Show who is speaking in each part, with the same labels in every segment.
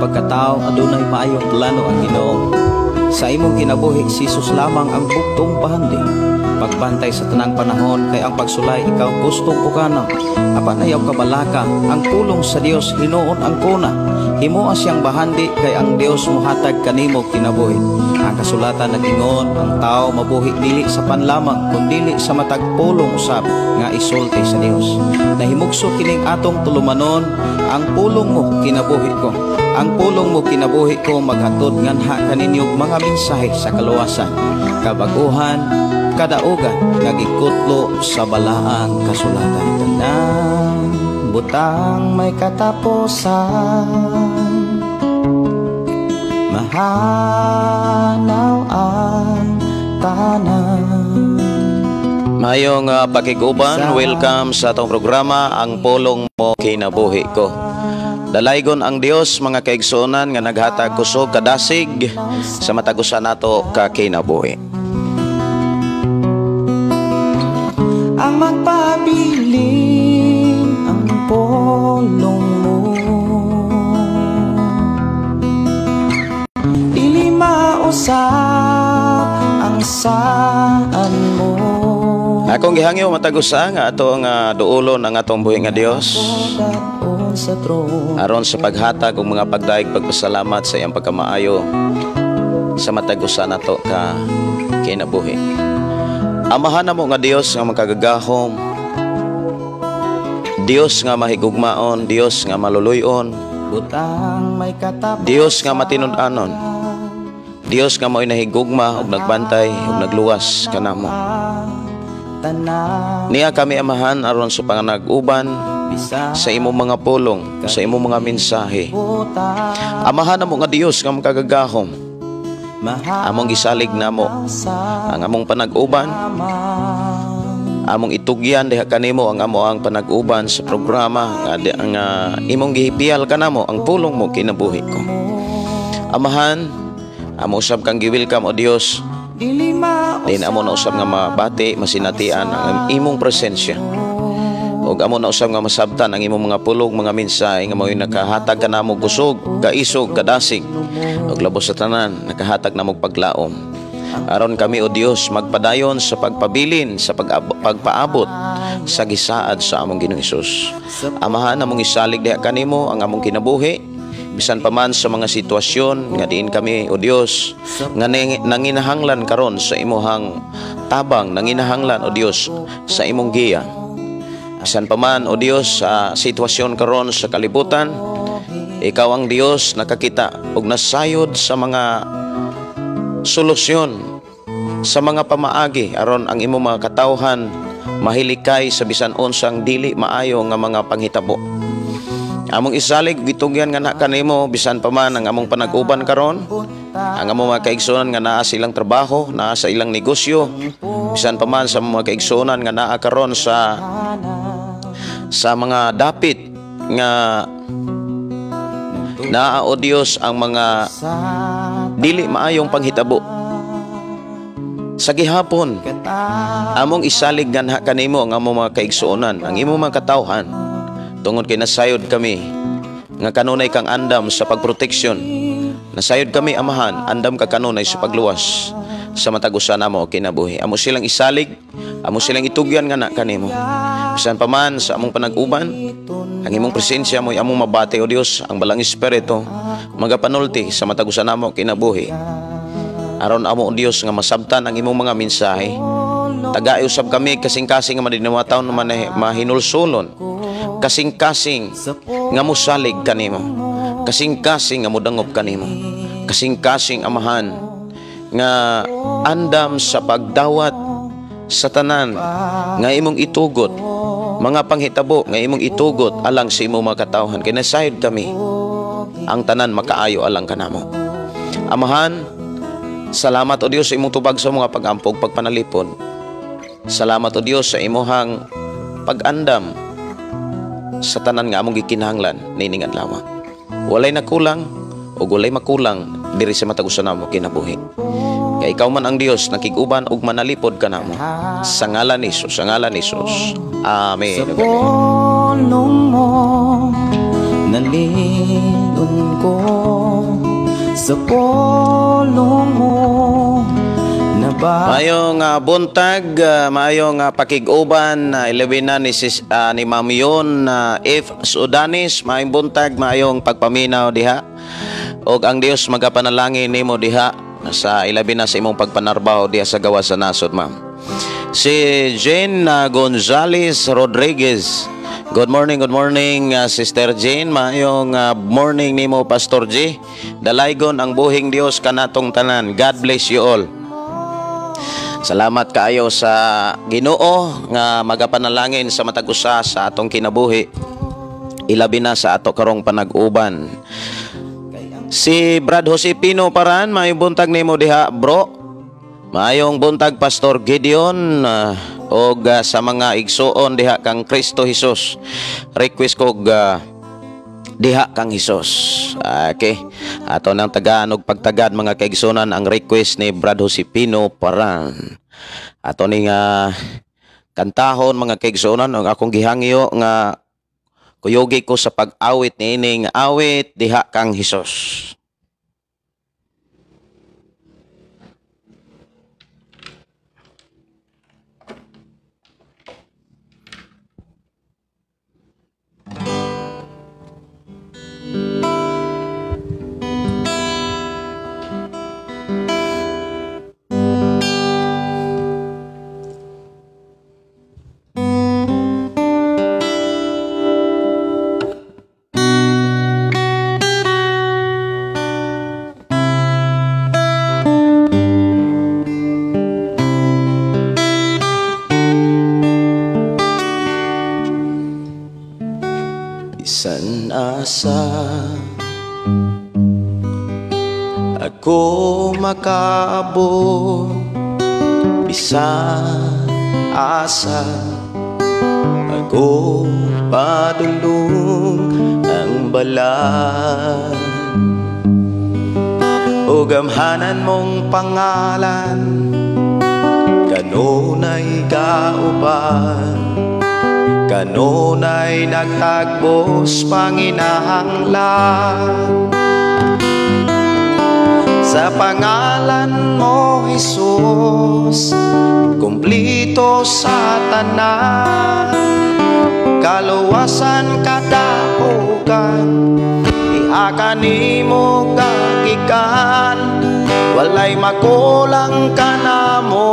Speaker 1: Pagkatao, adunay maayong plano ang Ginoo. Sa imong kinabuhi, si Jesus lamang ang buktong bahandi. Pagbantay sa tanang panahon kay ang pagsulay ikaw gustong pukana. Apan ayaw kabalaka, ang pulong sa Dios hinuon ang kuna. Himoa siyang bahandi kay ang Dios muhatag kanimo kinabuhi. Ang kasulatan nag-ingon, ang tao mabuhi dili sa pan lamang kundili sa matag pulong usab nga isulti sa Dios. Nahimugso kining atong tulumanon, ang pulong mo kinabuhi ko. Ang pulong mo kinabuhi ko maghatod nganha kaninyo mga mensahe sa kaluwasan, kabaguhan, kadaugan nga gikutlo sa balaang kasulatan. Tanang butang may katapusan, mahanaw ang tanan.
Speaker 2: Mayong pakiguban, welcome sa atong programa Ang Pulong Mo Kinabuhi Ko. Dalaygon ang Dios, mga kaigsuonan, nga naghatag kusog kadasig sa matag usa nato ka kinabuhi.
Speaker 1: Ang magpabilin ang pulong mo, dili mausap ang saan mo.
Speaker 2: Akong gihangyo matag usa nga atong duolon ang atong buhi nga Dios aron sa paghatag og mga pagdaig pagpasalamat sa iyang pagkamaayo sa matag usa nato ka kinabuhi. Amahan namo nga Dios nga makagagahom, Dios nga mahigugmaon, Dios nga maluluyon, Dios nga matinud-anon, Dios nga mao'y nahigugma ug nagbantay ug nagluwas kanamo. Niya kami, Amahan, aron sa panganag-uban sa imong mga pulong, sa imong mga mensahe. Amahan namo nga Dios nga makagagahom, among gisalig namo ang among panag-uban, among itugyan diha kanimo ang amo ang panag-uban sa programa nga imong gihipiyal kanamo ang pulong mo kinabuhi ko. Amahan, amo usab kang gi-welcome o Dios. Din amo na usab nga mabati, masinatian ang imong presensya. Ug amo na usab nga masabtan ang imong mga pulong, mga mensahe nga mao'y nakahatag kanamo kusog, kaisog, kadasig. Ug labos sa tanan, nakahatag namo paglaom. Aron kami o Dios magpadayon sa pagpabilin, sa pagpaabot sa gisaad sa among Ginoong Hesus. Amahan, among isalig diha kanimo ang among kinabuhi, bisan pa man sa mga sitwasyon nga diin kami o Dios nga nanginahanglan karon sa imuhang tabang, nanginahanglan o Dios sa imong giya. Bisan pa man o Dios sa sitwasyon karon sa kalibutan, ikaw ang Dios nakakita ug nasayod sa mga solusyon, sa mga pamaagi aron ang imong mga katawhan mahilikay sa bisan unsang dili maayo nga mga panghitabo. Among isalig gitugyan nga na kanimo bisan pa man ang among panag-uban karon, ang among mga kaigsuonan nga naa sa ilang trabaho, naa sa ilang negosyo, bisan pa man sa mga kaigsuonan nga naa karon sa mga dapit nga naa o Dios ang mga dili maayong panghitabo. Sa gihapon, among isalig ganha kanimo ang among mga kaigsuonan, ang imong mga katawhan, tungod kay nasayod kami nga kanunay kang andam sa pagproteksyon. Nasayod kami, Amahan, andam ka kanunay sa pagluwas sa matag usa namo kinabuhi. Amo silang isalig, amo silang itugyan nga na kanimo. Bisan pa man sa among panag-uban, ang imong presensya mo'y among mabati o Dios, ang balang Espiritu magapanulti sa matag usa namo kinabuhi. Aron amo o Dios nga masabtan ang imong mga mensahe. Tagay usab kami kasing-kasing nga madinawataw na mahinulsulon, kasing-kasing nga mosalig kanimo, kasing-kasing nga modangop kanimo, kasing-kasing, Amahan, nga andam sa pagdawat sa tanan nga imong itugot, mga panghitabo nga imong itugot alang sa imong mga katawhan. Kay nasayod kami ang tanan makaayo alang kanamo. Amahan, salamat o Dios sa imong tubag sa mga pag-ampog, pagpanalipod. Salamat o Dios sa imuhang pag-andam sa tanan nga among gikinahanglan nining adlaw. Walay nakulang o walay makulang diri sa matag usa namo kinabuhi. Kay ikaw man ang Dios nakig-uban ug manalipod kanamo. Sa ngalan ni Hesus, sa ngalan ni Hesus. Amen.
Speaker 1: Sa pulong mo nalilibang. Pailon ko sa polong mo.
Speaker 2: Maayong buntag, maayong pakig-uban, ilabi na ni, sis, ni Ma'am Yon F. Sudanis, maayong buntag, maayong pagpaminaw diha. Og ang Dios magapanalangin nimo diha sa ilabi na sa imong pagpanarbaho diha sa gawas sa nasod, ma'am. Si Jane Gonzales Rodriguez. Good morning, Sister Jane. Maayong morning nimo, Pastor G. Dalaygon ang buhing Dios kanatong tanan. God bless you all. Salamat kaayo sa Ginoo nga magapanalangin sa matag usa sa atong kinabuhi, ilabi na sa ato karong panag-uban. Si Brad Jose Pino Paran, maayong buntag nimo diha, bro. Maayong buntag, Pastor Gideon, og sa mga igsuon diha kang Kristo Jesus. Request ko og diha kang Hesus. Okay. Ato nang tagaan og pagtagad, mga kaigsunan, ang request ni Brad Josepino Paran. Ato ning kantahon, mga kaigsunan, ang akong gihangyo nga kuyugi ko sa pag-awit niining awit diha kang Hesus. Bisan asa ako makaabot, bisan asa ako padulong ang balan, o gamhanan mong pangalan kanunay kauban, kanunay nagtagbos panginahanglan. Sa pangalan mo, Jesus, kumplito sa tanan, kaluwasan kadaugan, diha kanimo kagikan, walay makulang kanamo,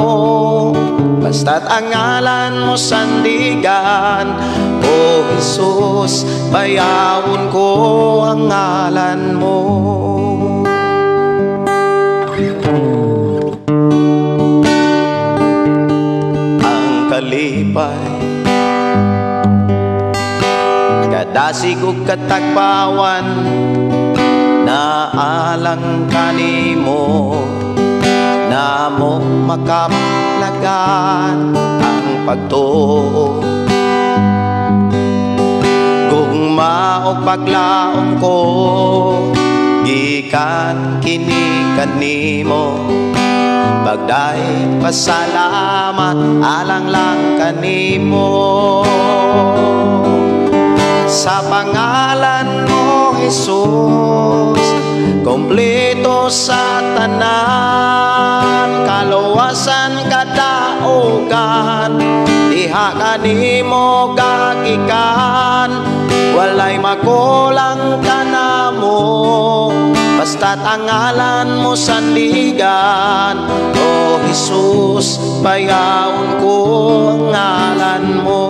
Speaker 2: basta't ang ngalan mo sandigan. O Jesus, bayawon ko ang ngalan mo. Ang kalipay, kadasig ug katagbawan, naalang kanimo, namo makaplagan ang pagtuo. Gugma og paglaom ko, gikan kini kanimo, pagdaig pasalamat alang lang kanimo. Sa pangalan mo, Jesus, kompleto sa tanan, kaluwasan kadaugan, diha kanimo kagikan, walay makulang kanamo, basta't ang ngalan mo sandigan. O Jesus, bayawon ko ang ngalan mo.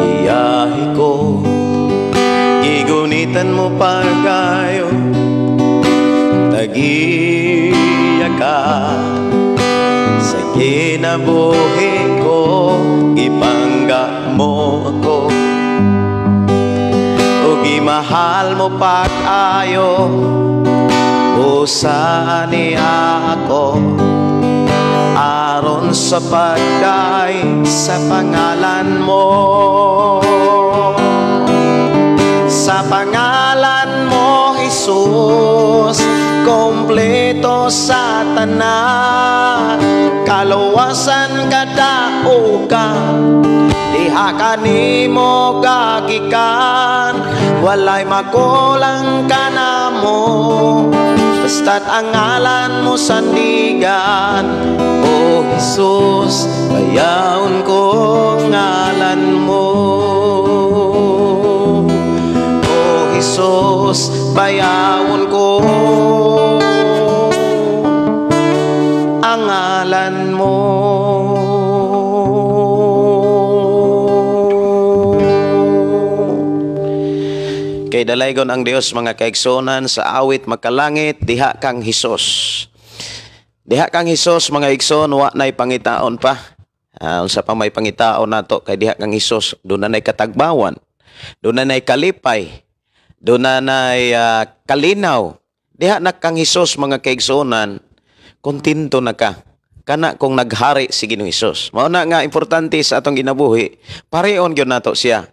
Speaker 2: Iyahi ko, gigunitan mo pagayo, tagiya ka sa kinabuhi ko, gipangga mo ako, o gimahal mo pag-ayo, usa niya ako, aron sa pagday sa pangalan mo. Sa pangalan mo, Jesus, kompleto sa tanan, kaluwasan kadaugan, Diha kanimo gagikan, walay makulang kanamo, basta't ang ngalan mo sandigan. O Jesus, bayawon ko ngalan mo. O Jesus, bayawon ko ang ngalan mo. Kay dalaygon ang Dios mga kaigsuonan sa awit makalangit, diha kang Hesus. Diha kang Hesus mga igsoon, wa nay pangitaon pa. Unsa pa may pangitaon nato kay diha kang Hesus, doon na nay katagbawan, doon na nay kalipay, doon na nay kalinaw. Diha na kang Hesus mga kaigsuonan, kontento na ka. Kana kung naghari si Ginoong Hesus. Mao na nga importante sa atong ginabuhi, pareon gyud nato siya.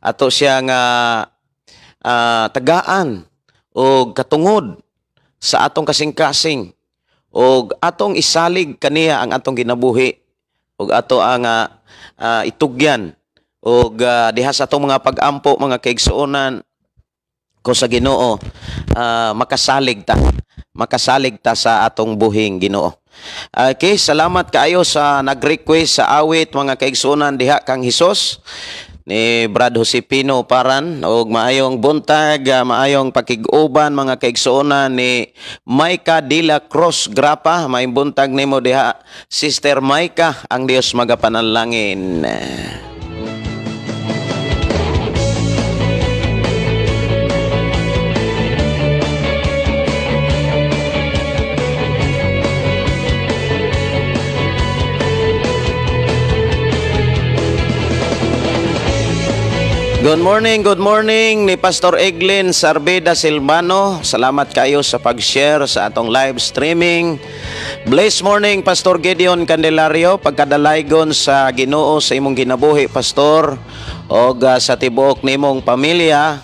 Speaker 2: Ato siya nga tagaan o katungod sa atong kasing-kasing o atong isalig kaniya ang atong ginabuhi o ato ang itugyan o diha sa atong mga pag-ampo mga kaigsuonan ko sa Ginoo, makasalig ta sa atong buhing Ginoo. Okay, salamat kaayo sa nag-request sa awit mga kaigsuonan, diha kang Hesus ni Brad Josepino Paran. Og maayong buntag, maayong pakig-uban mga kaigsuonan ni Maika de la Cruz Grapa. Maayong buntag nimo diha, Sister Maika, ang Dios magapanalangin. Good morning ni Pastor Eglin Sarbeda Silvano. Salamat kayo sa pag-share sa atong live streaming. Blessed morning Pastor Gideon Candelario, pagkadalaygon sa Ginoo sa imong ginabuhi Pastor, og sa tibuok nimong pamilya,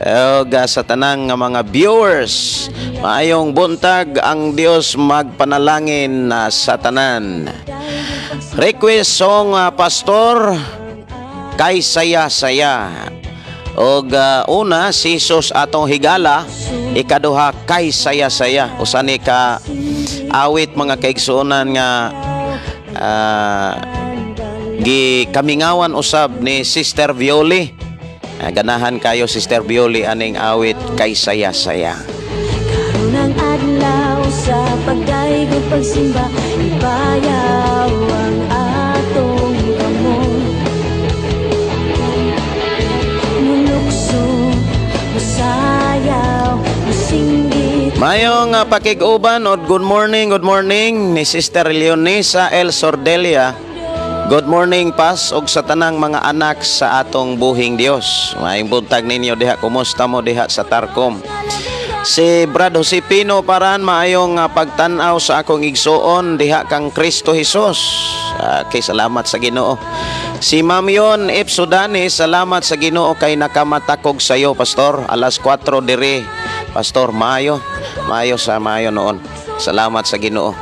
Speaker 2: og sa tanang nga mga viewers. Maayong buntag, ang Dios magpanalangin sa tanan. Request song Pastor, kay saya-saya. Og una, si Jesus atong higala, ikaduha, kay saya-saya. Usa ni ka awit mga kaigsuonan nga gikamingawan usab ni Sister Violi. Ganahan kayo Sister Violi aning awit kay saya-saya.
Speaker 3: Karon ang adlaw sa pagdayeg pagsimba, ibayaw ang atong kamot.
Speaker 2: Mayong pakig-uban od good morning ni Sister Leonisa L. Sordelia. Good morning pas og sa tanang mga anak sa atong buhing Dios. Maayong buntag ninyo diha, kumusta mo diha sa Tarcom? Si Brad Josepino Paran, maayong pagtan-aw sa akong igsuon diha kang Kristo Hesus. Okay, salamat sa Ginoo. Si Ma'am Yon F. Sudani, salamat sa Ginoo kay nakamatakog sayo Pastor. Alas 4 diri Pastor, maayo sa maayo noon. Salamat sa Ginoo.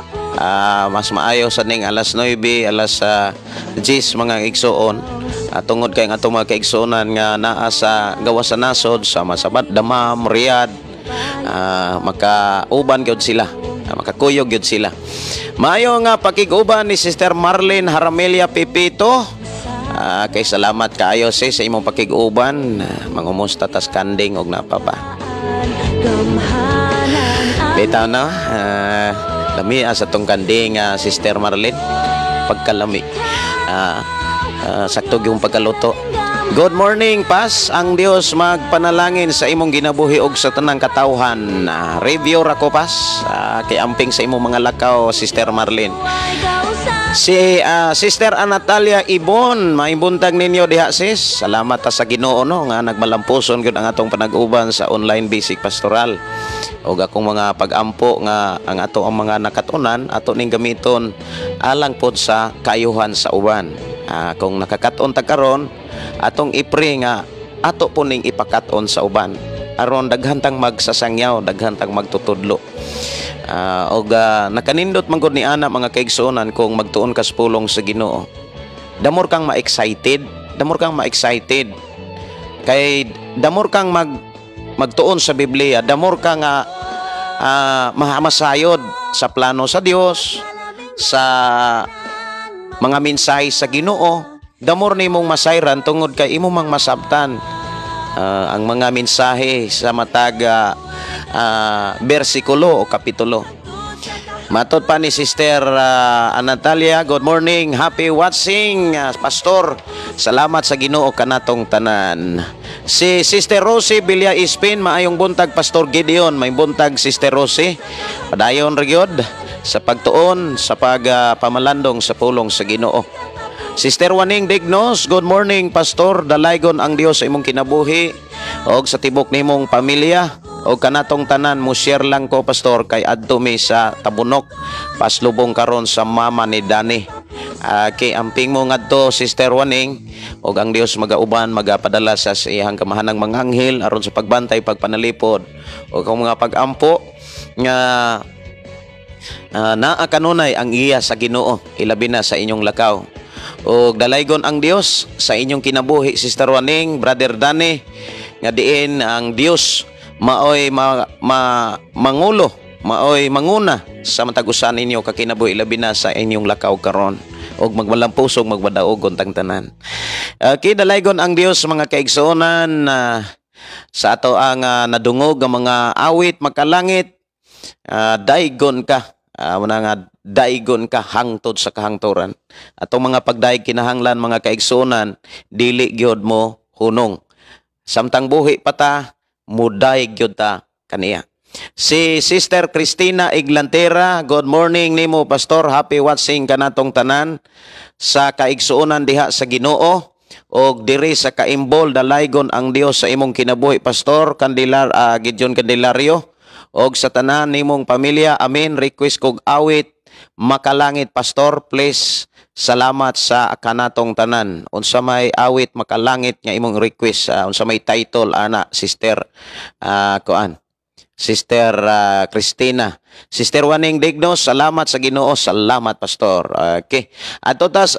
Speaker 2: Mas maayo sa ning alas 9, alas 10 mga igsuon. Tungod kay ang atong mga kaigsuonan nga naa sa gawas sa nasod, sa Masabat, Damam, Riyadh, makauban gyud sila, makakuyog gyud sila. Maayo nga pakig-uban ni Sister Marlene Haramelia Pepito. Kay salamat kaayo sis sa imong pakig-uban. Mangumusta tas kanding og napa pa. Bitaw na, lami sa tong kanding, Sister Marlene. Pagkalami. Sakto yung pagkaluto. Good morning, Pas. Ang Dios magpanalangin sa imong ginabuhi og sa tanang katawhan. Review ra ko, Pas. Kay amping sa imong mga lakaw, Sister Marlene. Si Sister Anatalia Ibon, maibuntag ninyo diha, sis. Salamat ta sa Ginoo no nga nagmalampuson gyud ang atong panag-uban sa online basic pastoral. Og akong mga pag-ampo nga ang ato ang mga nakatunan ato ning gamiton alang pod sa kaayuhan sa uban. Kung nakakaton ta karon, atong ipre nga ato po ning ipakat-on sa uban aron daghan tang magsasangyaw, daghan tang magtutudlo. Og nakanindot man gud ni ana mga kaigsuonan kung magtuon ka sa pulong sa Ginoo. Damor kang ma-excited, the more kang ma-excited. Kay the more kang magtuon sa Biblia, the more ka nga mahamasayod sa plano sa Dios, sa mga mensahe sa Ginoo, the more nimong masayran tungod kay imo mang masabtan ang mga mensahe sa matag bersikulo o kapitulo. Matod pa ni Sister Anatalia, good morning, happy watching, Pastor. Salamat sa Ginoo kanatong tanan. Si Sister Rosie Villa Ispin, maayong buntag Pastor Gideon, may buntag Sister Rosie. Padayon ra gyud sa pagtuon, sa pagpamalandong sa pulong sa Ginoo. Sister Waning Dignos, good morning Pastor, dalaygon ang Dios sa imong kinabuhi og sa tibok nimong pamilya. O kanatong tanan mo share lang ko Pastor kay adto mi sa Tabunok paslubong karon sa mama ni Danny. Kay amping mo ngadto Sister Waning, og ang Dios magauban, magapadala sa iyang kamahanang mga anghel aron sa pagbantay, pagpanalipod og ang mga pagampo nga naa kanunay ang iya sa Ginoo, ilabi na sa inyong lakaw. Og dalaygon ang Dios sa inyong kinabuhi Sister Waning, Brother Danny, nga diin ang Dios maoy mangulo, maoy manguna sa matag usa ninyo kakinabuhi, labi na sa inyong lakaw karon, og magmalampusog, magmadaog untang tanan. Okay, dalaygon ang Dios mga kaigsuonan sa ato ang nadungog ang mga awit makalangit, daygon ka, muna nga daygon ka hangtod sa kahangturan. Atong mga pagdayeg kinahanglan mga kaigsuonan, dili gyud mo hunong. Samtang buhi pa ta, muday gyud ta kaniya. Si Sister Christina Iglantera, good morning nimo Pastor, happy watching kanatong tanan sa kaigsuonan diha sa Ginoo og diri sa Kaimbol, dalaygon ang Dios sa imong kinabuhi Pastor Candelar, Gideon Candelario, og sa tanan nimong pamilya. Amen. Request kog awit makalangit Pastor, please. Salamat sa kanatong tanan. Unsa may awit makalangit nga imong request, unsa may title ana Sister kuan Sister Christina. Sister Waning Dignos, salamat sa Ginoo, salamat Pastor. Okay. Ato tas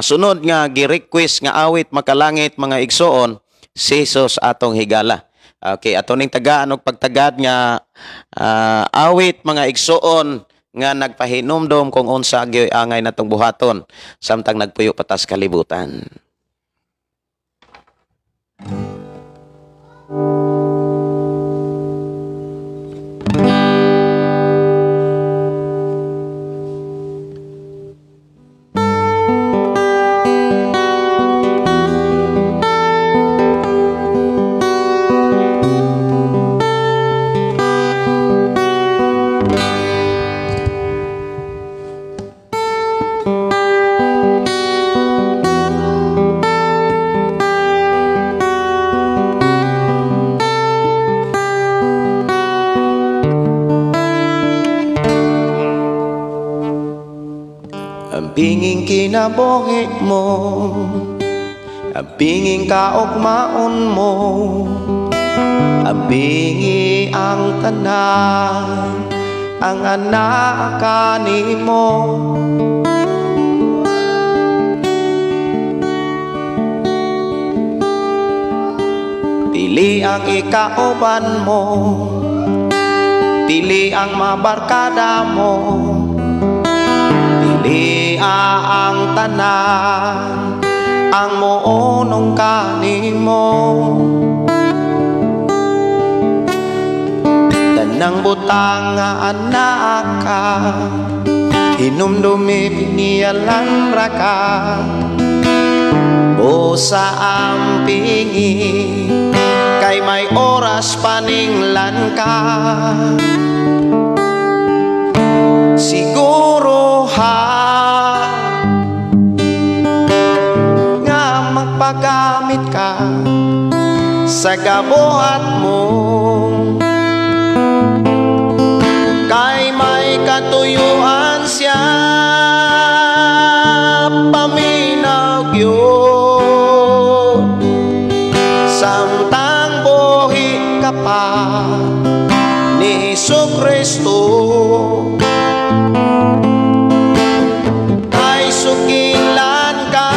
Speaker 2: sunod nga gi-request nga awit makalangit mga igsoon, si Jesus atong higala. Okay, ato ning tagaan og pagtagad nga awit mga igsoon nga nagpahinumdom kung unsa gyoy angay natong buhaton samtang nagpuyo patas kalibutan. Binging kinabuhi mo, ang binging kaugmaon mo, ang bingi ang tanan, ang anak kanimo. Pili ang ikauban mo, pili ang mabarkada mo, pili ang tanan, ang muunong kanimo. Tanang butang nga anak ka, hinumdumi piniyalan ra ka, busa ang pingi, kay may oras paninglan ka. Siguro ha nga magpagamit ka sa gabuhat mo, kay may katuyuan siya paminaw gyud. Samtang buhi ka pa ni Hesus Kristo, ay sukilan ka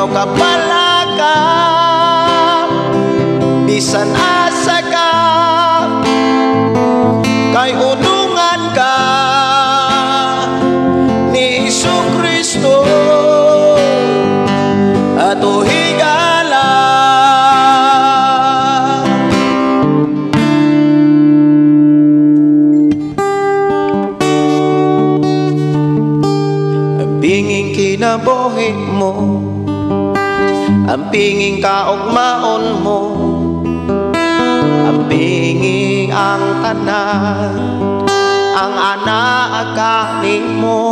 Speaker 2: Ayaw ka palaka, bisan asa ka, kay unungan ka ni Hesus Kristo ato higala. Ang pinging kinabuhi mo, ang pinging kaugmaon mo, ang pinging ang tanan, ang anak nimo.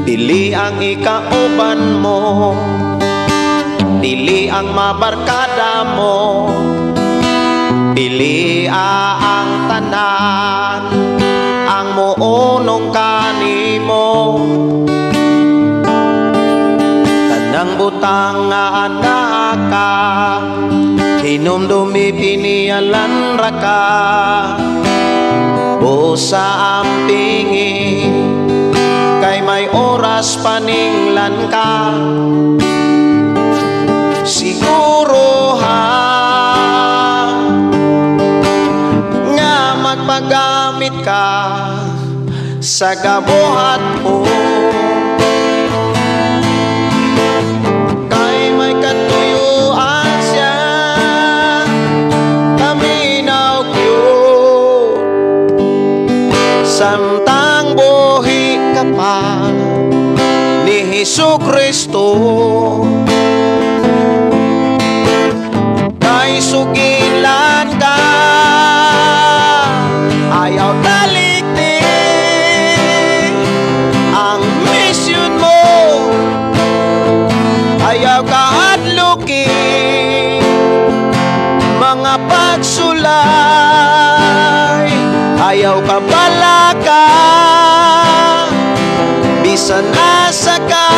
Speaker 2: Dili ang ikauban mo, dili ang mabarkada mo, dili ang tanan, ang muunong kanimo. Tanang butang nga anak ka, hinumdumi pinialan ra ka, busa ang pingi, kay may oras paninglan ka. Siguro ha, nga magpagamit ka sa gabuhat mo, kay may katuyuan siya, kaminaw cute, samtang buhi ka pa ni Hesus Kristo. Kay sugilan ka, ayaw talikdi ang mission mo, ayaw kahadluki mga pagsulay, ayaw ka balaka, bisan asa ka,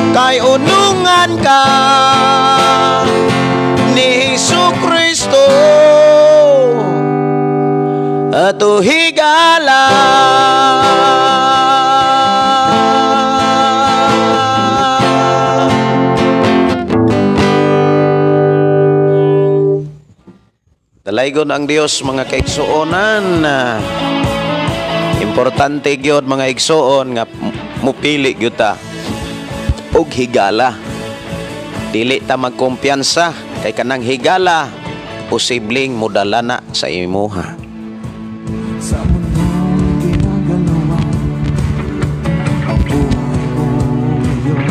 Speaker 2: kay unungan ka ni Hesus Kristo ato higala. Dalaygon ang Dios, mga kaigsuonan. Importante gyud, mga igsuon, nga mupili gyud ta og higala. Dili ta magkumpiyansa kay kanang higala posibleng modala na sa imuha.
Speaker 4: Sa mundong ginagalawan, ang buhay mo ngayon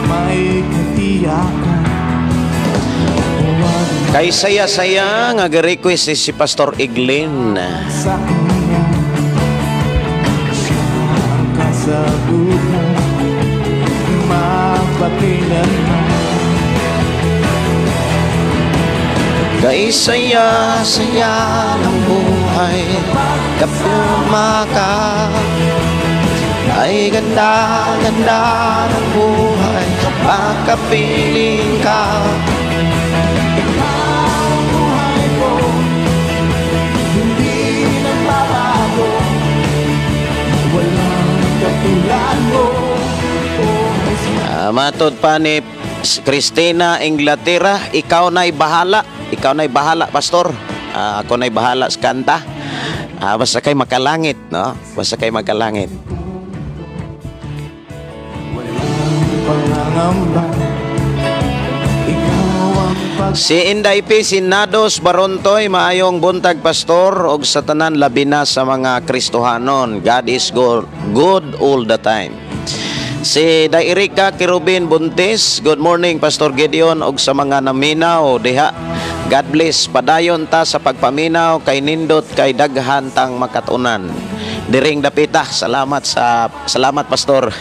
Speaker 4: may katiyakan.
Speaker 2: Kay saya-saya nga ga-request si Pastor Iglin.
Speaker 4: Sa kanya siya ang kasagutan, mapakailanman.
Speaker 2: Kay saya-saya ng buhay, kapumaka. Ay ganda-ganda ng buhay, makapiling ka. Matod pa ni Christina Inglaterra, ikaw na'y bahala. Ikaw na'y bahala, Pastor. Ako na'y bahala sa kanta. Basta kay makalangit, no? Basta kay makalangit. Si Inday P. Sinados Barontoy, maayong buntag, Pastor, og sa tanan labi na sa mga Kristohanon. God is good, good all the time. Si Dairika Kirubin Buntis, good morning, Pastor Gideon, og sa mga naminaw diha. God bless, padayon ta sa pagpaminaw kay nindot kay daghan tang makatunan. Diring dapita, salamat Pastor.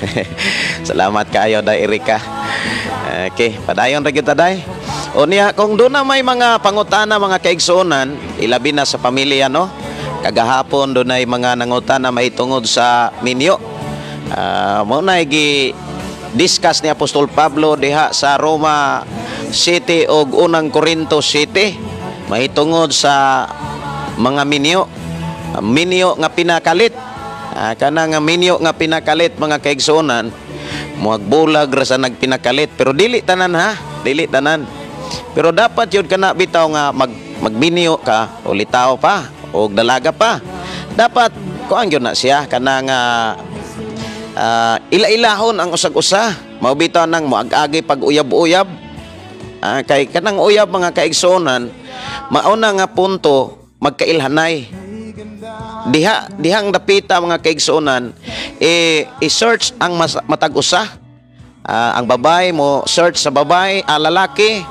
Speaker 2: Salamat kaayo, Dairika. Okay, padayon ra gyud ta, day. O niya, kung doon na may mga pangutana, mga kaigsuonan, ilabi na sa pamilya, no? Kagahapon doon ay mga nangutana may tungod sa minyo. Mo na gi-discuss ni Apostol Pablo diha sa Roma City og unang Corinto City mahitungod sa mga minyo, minyo nga pinakalit. Kana nga minyo nga pinakalit, mga kaigsuonan, muag bulag ra sa nagpinakalit, pero dili tanan ha, dili tanan. Pero dapat yun kana bitaw nga magminyo ka o litaw pa o dalaga pa. Dapat kuan gyud na siya kana nga ila-ilahon ang usag-usa. Mao bitaw nang moag-agi pag uyab-uyab. Kay kanang uyab, mga kaigsuonan, mauna nga punto magkailhanay. Diha dihang dapita, mga kaigsuonan, eh, i-search ang matag usa. Ang babae mo search sa babae, lalaki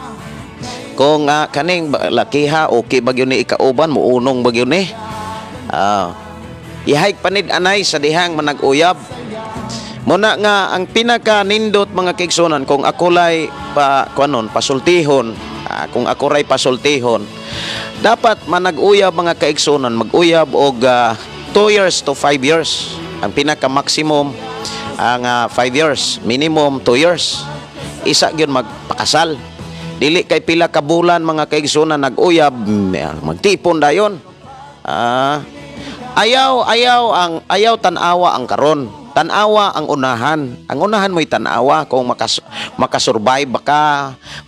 Speaker 2: kung kaning lakiha okay ba gyud ni ikauban mo, unong ba gyud ni. Ihayg panid anay sa dihang manag-uyab. Muna nga ang pinaka nindot, mga kaigsuonan, kung ako lay pa kuanon pasultihon, kung ako ray pasultihon, dapat manag-uyab, mga kaigsuonan, mag-uyab og 2 years to 5 years. Ang pinaka maximum ang 5 years, minimum 2 years. Isa gyud magpakasal. Dili kay pila ka bulan, mga kaigsuonan, nag-uyab, magtipon dayon. Ayaw ayaw ang ayaw tan-awa ang karon. Tan-awa ang unahan. Ang unahan mo'y tan-awa kung makasurvive ba ka,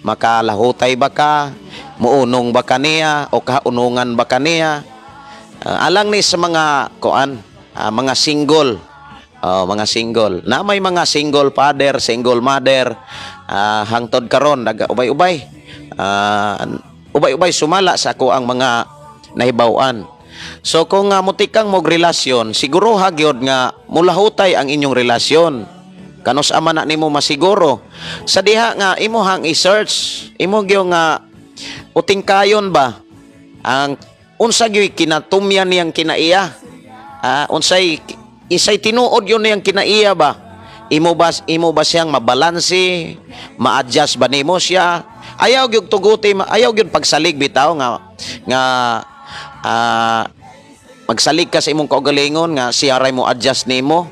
Speaker 2: makalahutay ba ka, muunong ba ka niya o kaunungan ba ka niya. Alang ni sa mga kuan, mga single. Oh, mga single. Na may mga single father, single mother, hangtod karon naga ubay-ubay. Ubay-ubay sumala sa ako ang mga nahibaw-an. So kung mutikang mog relasyon, siguro gyud nga mulahutay ang inyong relasyon. Kanus ama na nimo masiguro? Sa diha nga imo hang i-search, imo gyud nga utingkayon ba ang unsa gyud kinatumyan niyang kinaiya? Unsay isay tinuod yun niyang kinaiya ba? Imo ba siyang mabalanse, ma-adjust ba nimo siya? Ayaw gyud tuguti, ayaw gyud pagsalig bitaw nga nga magsalig ka sa imong kaugalingon nga siya ray mo adjust nimo.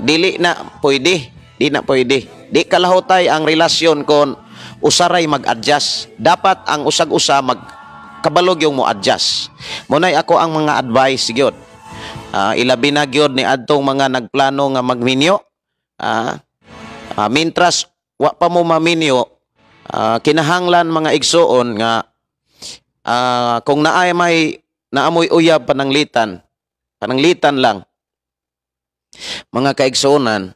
Speaker 2: Dili na pwede, di na pwede. Di kalahutay ang relasyon kon usaray mag-adjust. Dapat ang usag-usa mag kabalog yung mo adjust. Munay ako ang mga advice gyud. Ilabi na gyud ni adtong mga nagplano nga magminyo. Mintras wa pa mo maminyo, kinahanglan, mga igsuon, nga kung naay may naamoy uyab, pananglitan, pananglitan lang, mga kaigsuonan,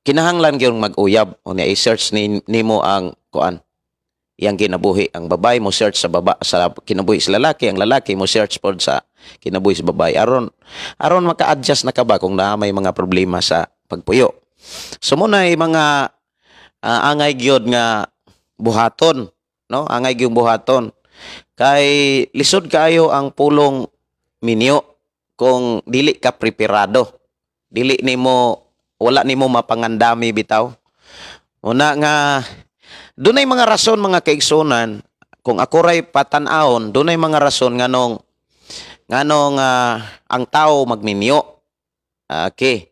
Speaker 2: kinahanglan gyud mag-uyab unya i-search ni nimo ang kuan, iyang kinabuhi. Ang babae mo search sa baba sa kinabuhi sa lalaki, ang lalaki mo search pod sa kinabuhi sa babae aron aron maka-adjust na ka ba kung naa may mga problema sa pagpuyo. So mo mga angay gyud nga buhaton, no? Angay gyud buhaton kay lisod kaayo ang pulong minyo kung dili ka preparado, dili nimo, wala nimo mapangandami bitaw. Una nga dunay mga rason, mga kaigsunan, kung ako ray patan-awon, dunay mga rason nganong nganong ang tao magminyo. Okay.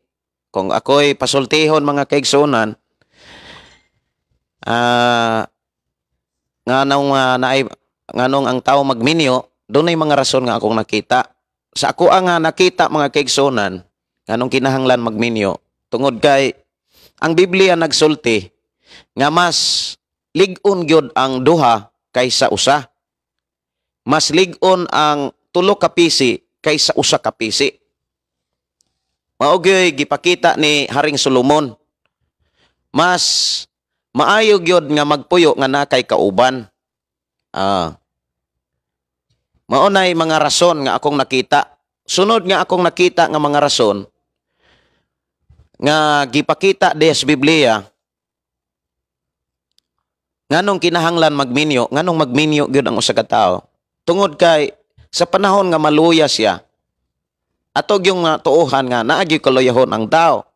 Speaker 2: Kung ako'y pasultihon, mga kaigsunan, nganong naay nganong ang tao magminyo, dunay mga rason nga akong nakita. Sa ako ang nakita, mga kaigsunan, nganong kinahanglan magminyo, tungod kay ang Biblia nagsulti nga mas lig-on gyud ang duha kaysa usa. Mas lig-on ang tulo ka pisi kaysa usa ka pisi. Mao gyoy gipakita ni Haring Solomon. Mas maayo gyud nga magpuyo nga naa kay kauban. Mao nay mga rason nga akong nakita. Sunod nga akong nakita nga mga rason nga gipakita diha sa Biblia nganong kinahanglan magminyo, nganong magminyo gyud ang usa ka tawo. Tungod kay sa panahon nga maluya siya, ato yung tuohan nga naa gyud kaluyahon ang tao.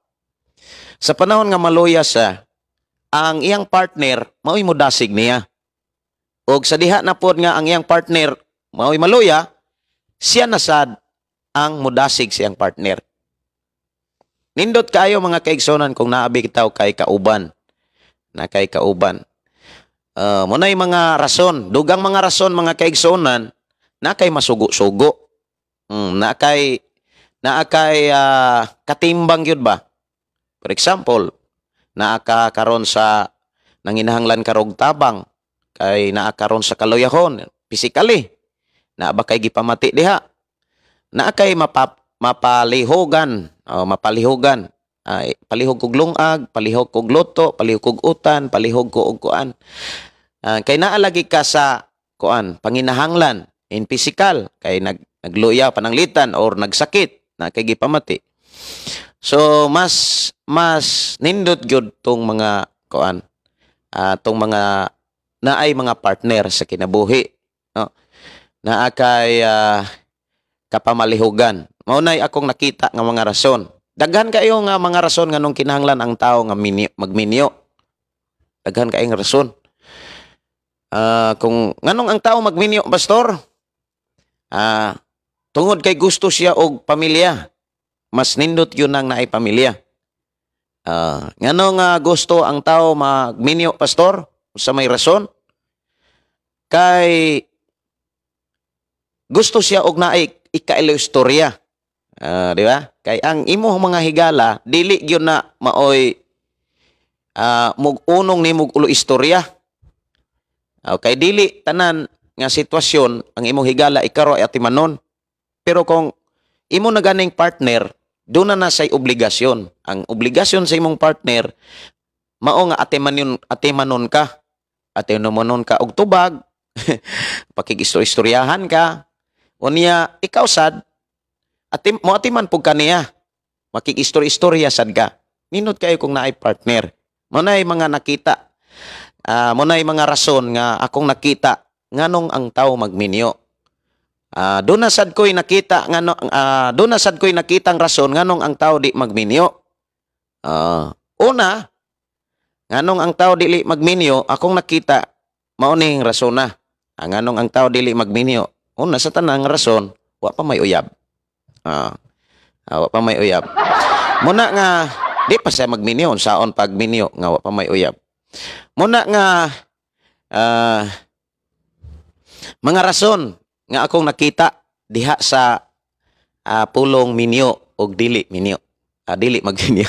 Speaker 2: Sa panahon nga maluya siya, ang iyang partner mao'y mudasig niya. Og sa diha na pod nga ang iyang partner mao'y maluya, siya na sad ang mudasig sa iyang partner. Nindot kaayo, mga kaigsonan, kung naabi kitaw kay kauban. Na kay kauban. Mo na'y mga rason, dugang mga rason, mga kaigsuonan, na kay masugo-sugo. Na kay katimbang gyud ba? For example, naa ka karon sa nanginahanglan karog tabang kay naa karon sa kaluyahon physically, naa ba kay gipamati diha, naa kay mapalihogan o mapalihogan, ay palihog kog lungag, palihog kog luto, palihog kog utan, palihog ko og kuan. Kay naa lagi ka sa kuan, panginahanglan in physical, kay nagluya pananglitan or nagsakit na kay gipamati. So mas mas nindot gyud tong mga kuan, tong mga naay mga partner sa kinabuhi, no, naa kay kapamalihugan. Mao nay akong nakita nga mga rason. Daghan kayo nga mga rason nganong kinahanglan ang tao nga magminyo. Daghan kaayong rason. Kung nganong ang tao magminyo, pastor? Tungod kay gusto siya og pamilya. Mas nindot yun ang naay pamilya. Nganong gusto ang tao magminyo, pastor? Sa may rason? Kay gusto siya og naay ikailo istorya. Di ba? Kay ang imong mga higala dili gyud na maoy mug-unong nimog ulo istorya. Kay dili tanan nga sitwasyon ang imong higala ikaro ay atimanon. Pero kung imo na ganing partner, doon na na say obligasyon. Ang obligasyon sa imong partner mao nga atimanon, atimanon ka. Atimanon ka og tubag, pakig-istoryahan ka. Unya ikaw sad mo atiman pug kaniya. Makig-istorya-istorya sad ka. Ninot kayo kung naay partner. Mo nay mga nakita. Mo nay mga rason nga akong nakita nganong ang tao magminyo. Doon na sad ko'y nakita ngano, doon na sad ko'y nakitang rason nganong ang tao di magminyo. Una, nganong ang tao dili magminyo, akong nakita mao ning rason na. Nganong ang tao dili magminyo. Una sa tanang rason, wa pa may uyab. Wa pa may uyab. Muna nga di pa siya magminyo, unsaon pagminyo nga wa pa may uyab. Muna nga mga rason nga akong nakita diha sa pulong minyo og dili minyo. Dili magminyo.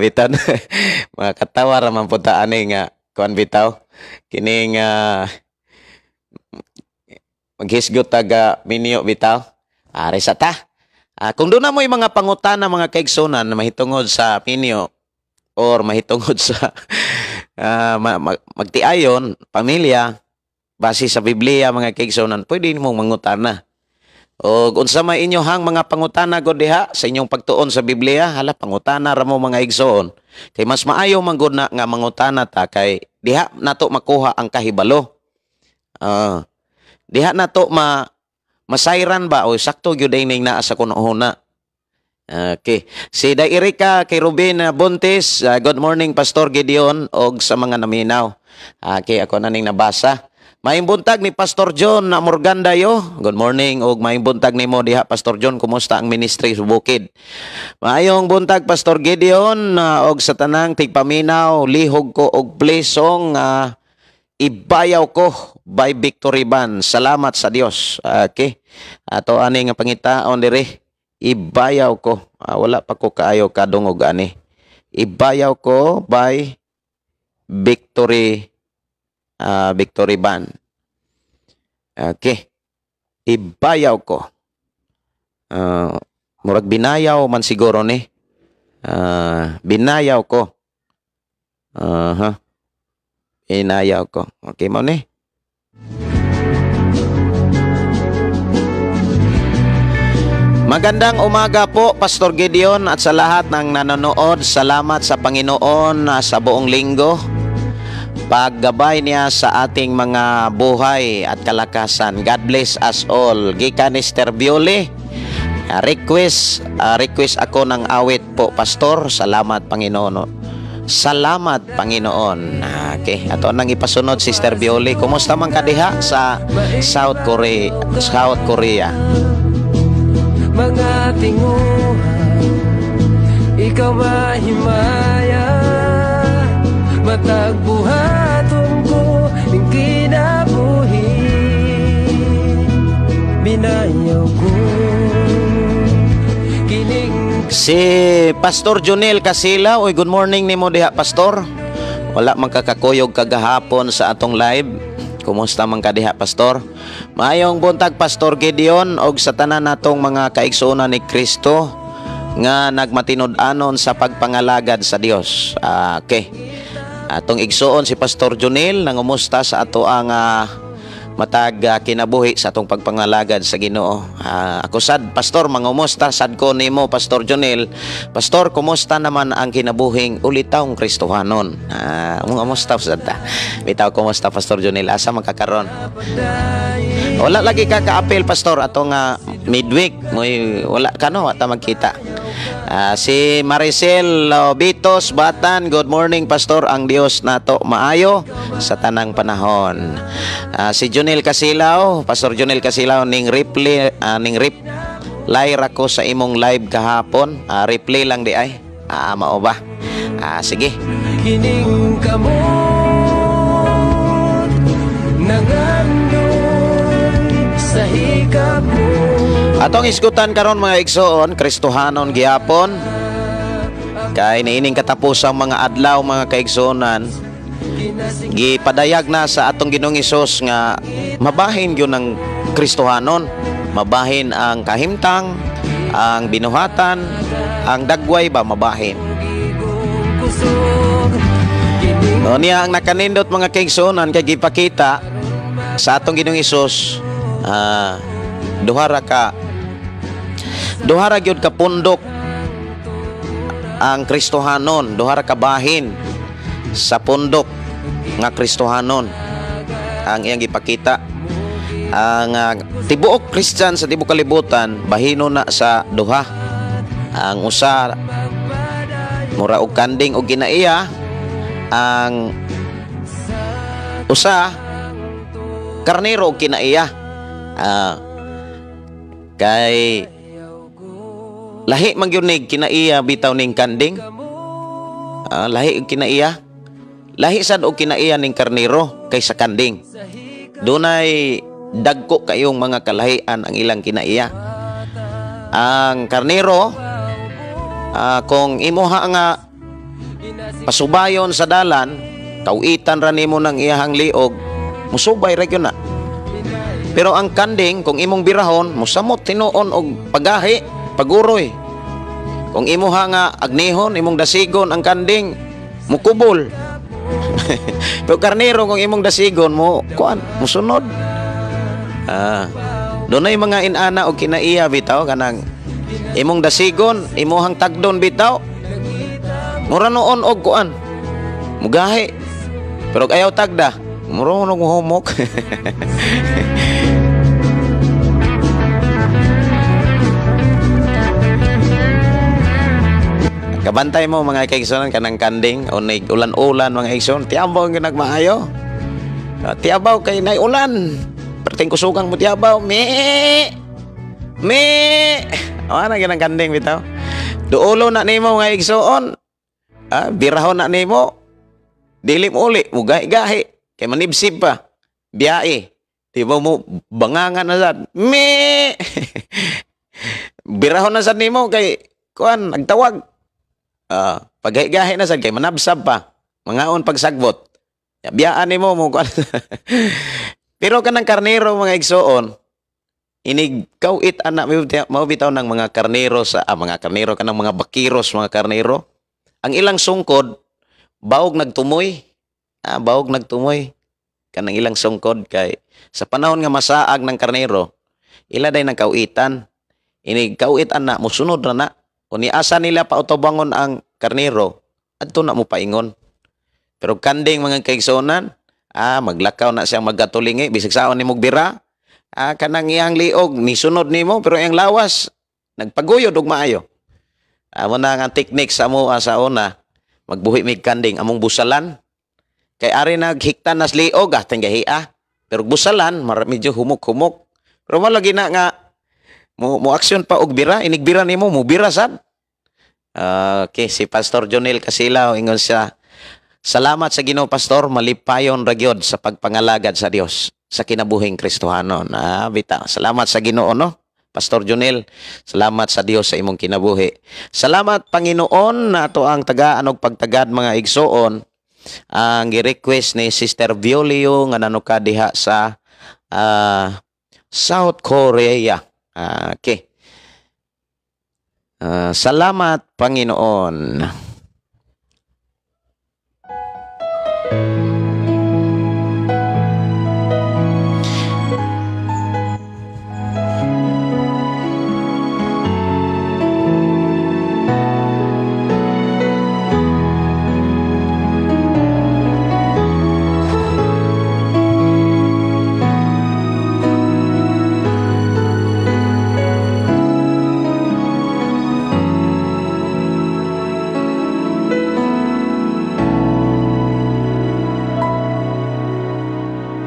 Speaker 2: Bitan mga katawa ra man pud ta ani nga kuan bitaw. Kining maghisgot taga minyo bitaw. Are sa ta. Kung doon na mo'y mga pangutana, mga kaigsunan, na mahitungod sa minyo or mahitungod sa magtiayon, pamilya, base sa Biblia, mga kaigsunan, pwede nimong mangutana. O unsa may inyohang mga pangutana god diha sa inyong pagtuon sa Biblia, hala, pangutana ra mo, mga igsoon. Kay mas maayo man gud na nga mangutana ta kay diha nato makuha ang kahibalo. Diha nato masayran ba o sakto gyud ning naa sa kunohuna. Okay. Si Day Erika kay Ruben Buntis, good morning, Pastor Gideon og sa mga naminaw. Okay, ako na ning nabasa. Maayong buntag ni Pastor John na Morgandayo. Good morning og maayong buntag nimo diha, Pastor John. Kumusta ang ministry sa bukid? Maayong buntag, Pastor Gideon, og sa tanang tigpaminaw, lihog ko og play song "Ibayaw Ko" by Victory Band. Salamat sa Dios. Okay. Ato ani nga pangitaon diri. "Ibayaw Ko." Wala pa ko kaayo kadungog ani. "Ibayaw Ko" by Victory Band. Okay. "Ibayaw Ko." Murag binayaw man siguro ni. "Binayaw Ko." Aha. "Binayaw Ko." Okay mo ni. Magandang umaga po, Pastor Gideon, at sa lahat ng nanonood. Salamat sa Panginoon sa buong linggo. Paggabay niya sa ating mga buhay at kalakasan. God bless us all. Gikan ni Sister Violi. Request ako ng awit po, Pastor. Salamat, Panginoon. Salamat, Panginoon. Okay, ato nang ipasunod, Sister Violi. Kumusta man ka diha sa South Korea? South Korea.
Speaker 5: Mga tinguha, ikaw mahimaya, matag buhat. Pinayaw ko kining
Speaker 2: Si Pastor Junel Casila, oy, good morning nimo diha, Pastor. Wala man kakakuyog kagahapon sa atong live. Kumusta man ka diha, Pastor? Maayong buntag, Pastor Gideon, og sa tanan natong mga kaigsuonan ni Kristo nga nagmatinud-anon sa pagpangalagad sa Dios. Okay. Atong igsuon si Pastor Junel nangumusta sa ato ang matag kinabuhi sa atong pagpangalagad sa Ginoo. Ako sad, Pastor, mangumusta sad ko nimo, Pastor Junel. Pastor, kumusta naman ang kinabuhing ulitawng Kristohanon? Mangumusta sad ta. Bitaw, kumusta, Pastor Junel? Asa man ka karon? Wala lagi ka kaapil, Pastor, atong midweek. Moy wala ka no, wa ta magkita. Si Maricel Lobitos Batan, good morning, Pastor, ang Dios nato maayo sa tanang panahon. Si Junel Casilaw, Pastor Junel Casilaw, ning reply ning reply ra ko sa imong live kahapon. Reply lang di ay. Mao ba? Sige.
Speaker 5: Kining kamot nangandoy sa hikap mo.
Speaker 2: Atong isgutan karon, mga igsoon, Kristohanon gihapon. Kay niining katapusang mga adlaw, mga kaigsuonan, gipadayag na sa atong Ginoong Hesus nga mabahin gyud ang Kristohanon, mabahin ang kahimtang, ang binuhatan, ang dagway ba mabahin.
Speaker 5: Kusog kining
Speaker 2: No, niya ang nakanindot, mga kaigsuonan, kay gipakita sa atong Ginoong Hesus duha ra gyud ka pundok ang Kristohanon, duha ra ka bahin sa pundok nga Kristohanon ang iyang gipakita. Ang tibuok Christian sa tibuok kalibutan bahino na sa duha. Ang usa mura og kanding og kinaiya, ang usa karnero og kinaiya. Kay lahi man gyud nig kinaiya bitaw ning kanding. Lahi og kinaiya. Lahi sad og kinaiya ning karnero kaysa kanding. Dunay dagko kayong mga kalahian ang ilang kinaiya. Ang karnero, kung imuha nga pasubayon sa dalan, kawitan ra nimo ng iyahang liog, musubay ra gyud na. Pero ang kanding, kung imong birahon, musamot tinuon og pagahi, paguroy. Kung imuha nga agnihon, imong dasigon ang kanding, mukubol. Pero karnero, kung imong dasigon, mo kuan, musunod. Dunay mga inana og kinaiya bitaw kanang imong dasigon, imuhang tagdon bitaw. Mura noon og kuan, mugahi. Pero ayaw tagda, mura og humok. Kabantay mo, mga kaigsoon, kanang kanding o nig ulan-ulan, mga igsoon, tiyabaw ang nagmaayo. Tiyabaw kay nay ulan. Perting kusugang mo tiyabaw, me. Me. O ana ginang kanding bitaw. Duolo na nimo, mga igsoon. Birahon na nimo. Dili mo uli, mugahi-gahi kay manibsib pa. Biyae. Di ba mo bangangan na sad? Me. Birahon na sad nimo kay kuan nagtawag. Paggahi-gahi na sad kay manabsab pa. Mangaon pagsagbot. Ya, biyaan nimo mo kuan. Pero kanang karnero, mga igsoon, inig kawit ana mao bitaw ng mga karnero sa mga karnero, kanang mga bakiros, mga karnero. Ang ilang sungkod baog nagtumoy. Baog nagtumoy kanang ilang sungkod kay sa panahon nga masaag ng karnero, ila day nang kawitan. Inig kawit ana musunod ra na. Kung asa nila pautobangon ang karnero, adto na mo paingon. Pero kanding, mga kaigsuonan, maglakaw na siyang magkatulingi, bisag saon nimo bira, kanang iyang liog nisunod nimo pero iyang lawas nagpaguyod og maayo. Amo na nga technique sa amo sa una, magbuhi mig kanding among busalan. Kay ari naghiktan nas liog tanggahi ah. Pero busalan medyo humok-humok. Pero mo lagi na nga mo mo aksyon pa og bira, inigbira nimo mo bira sad. Okay, si Pastor Jonel Casilaw ingon siya, "Salamat sa Ginoo, Pastor, malipayon ra gyud sa pagpangalagad sa Dios." sa kinabuhing Kristohanon. Ah, bitaw. Salamat sa Ginoo, no? Pastor Junel, salamat sa Dios sa imong kinabuhi. Salamat Panginoon na ato ang tagaan og pagtagad, mga igsoon, ang gi-request ni Sister Violio nga nanuka diha sa South Korea. Okay. Salamat Panginoon.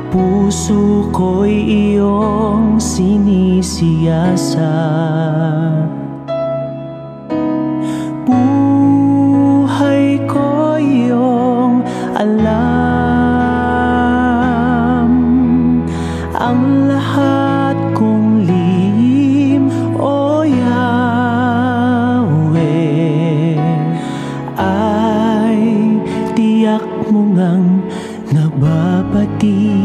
Speaker 5: Puso ko'y iyong sinisiyasat, buhay ko iyong alam, ang lahat kong lihim, O Yahweh, ay tiyak mo ngang nababati.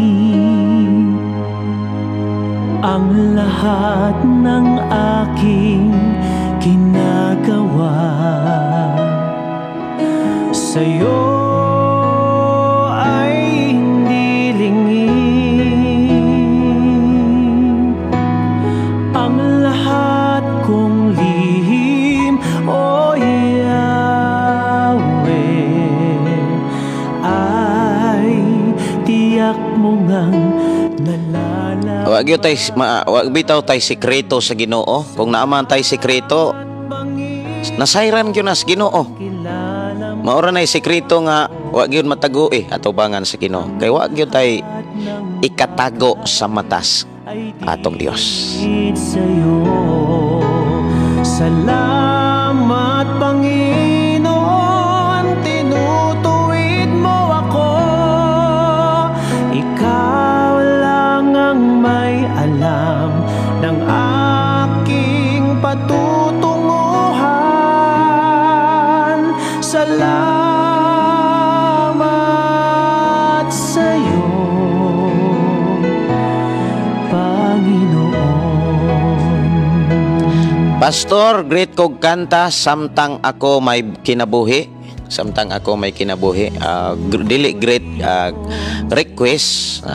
Speaker 5: Ang lahat ng aking ginagawa sa'yo ay hindi lingid. Ang lahat kong lihim, O Yahweh, ay tiyak mo ngang nalalaman.
Speaker 2: Wag bitaw tay sikreto sa Ginoo. Kung naaman tay sikreto, nasayran gyud na sa Ginoo. Maura nay sikreto nga wa gyud matago atubangan sa Ginoo. Kay wa gyud tay ikatago sa matas atong Dios.
Speaker 5: Salamat Panginoon, tinutuwid mo ako. Ikaw lang ang may alam ng aking patutunguhan. Salamat sa'yo, Panginoon.
Speaker 2: Pastor, great kog kanta samtang ako may kinabuhi. Samtang ako may kinabuhi. Dili great request.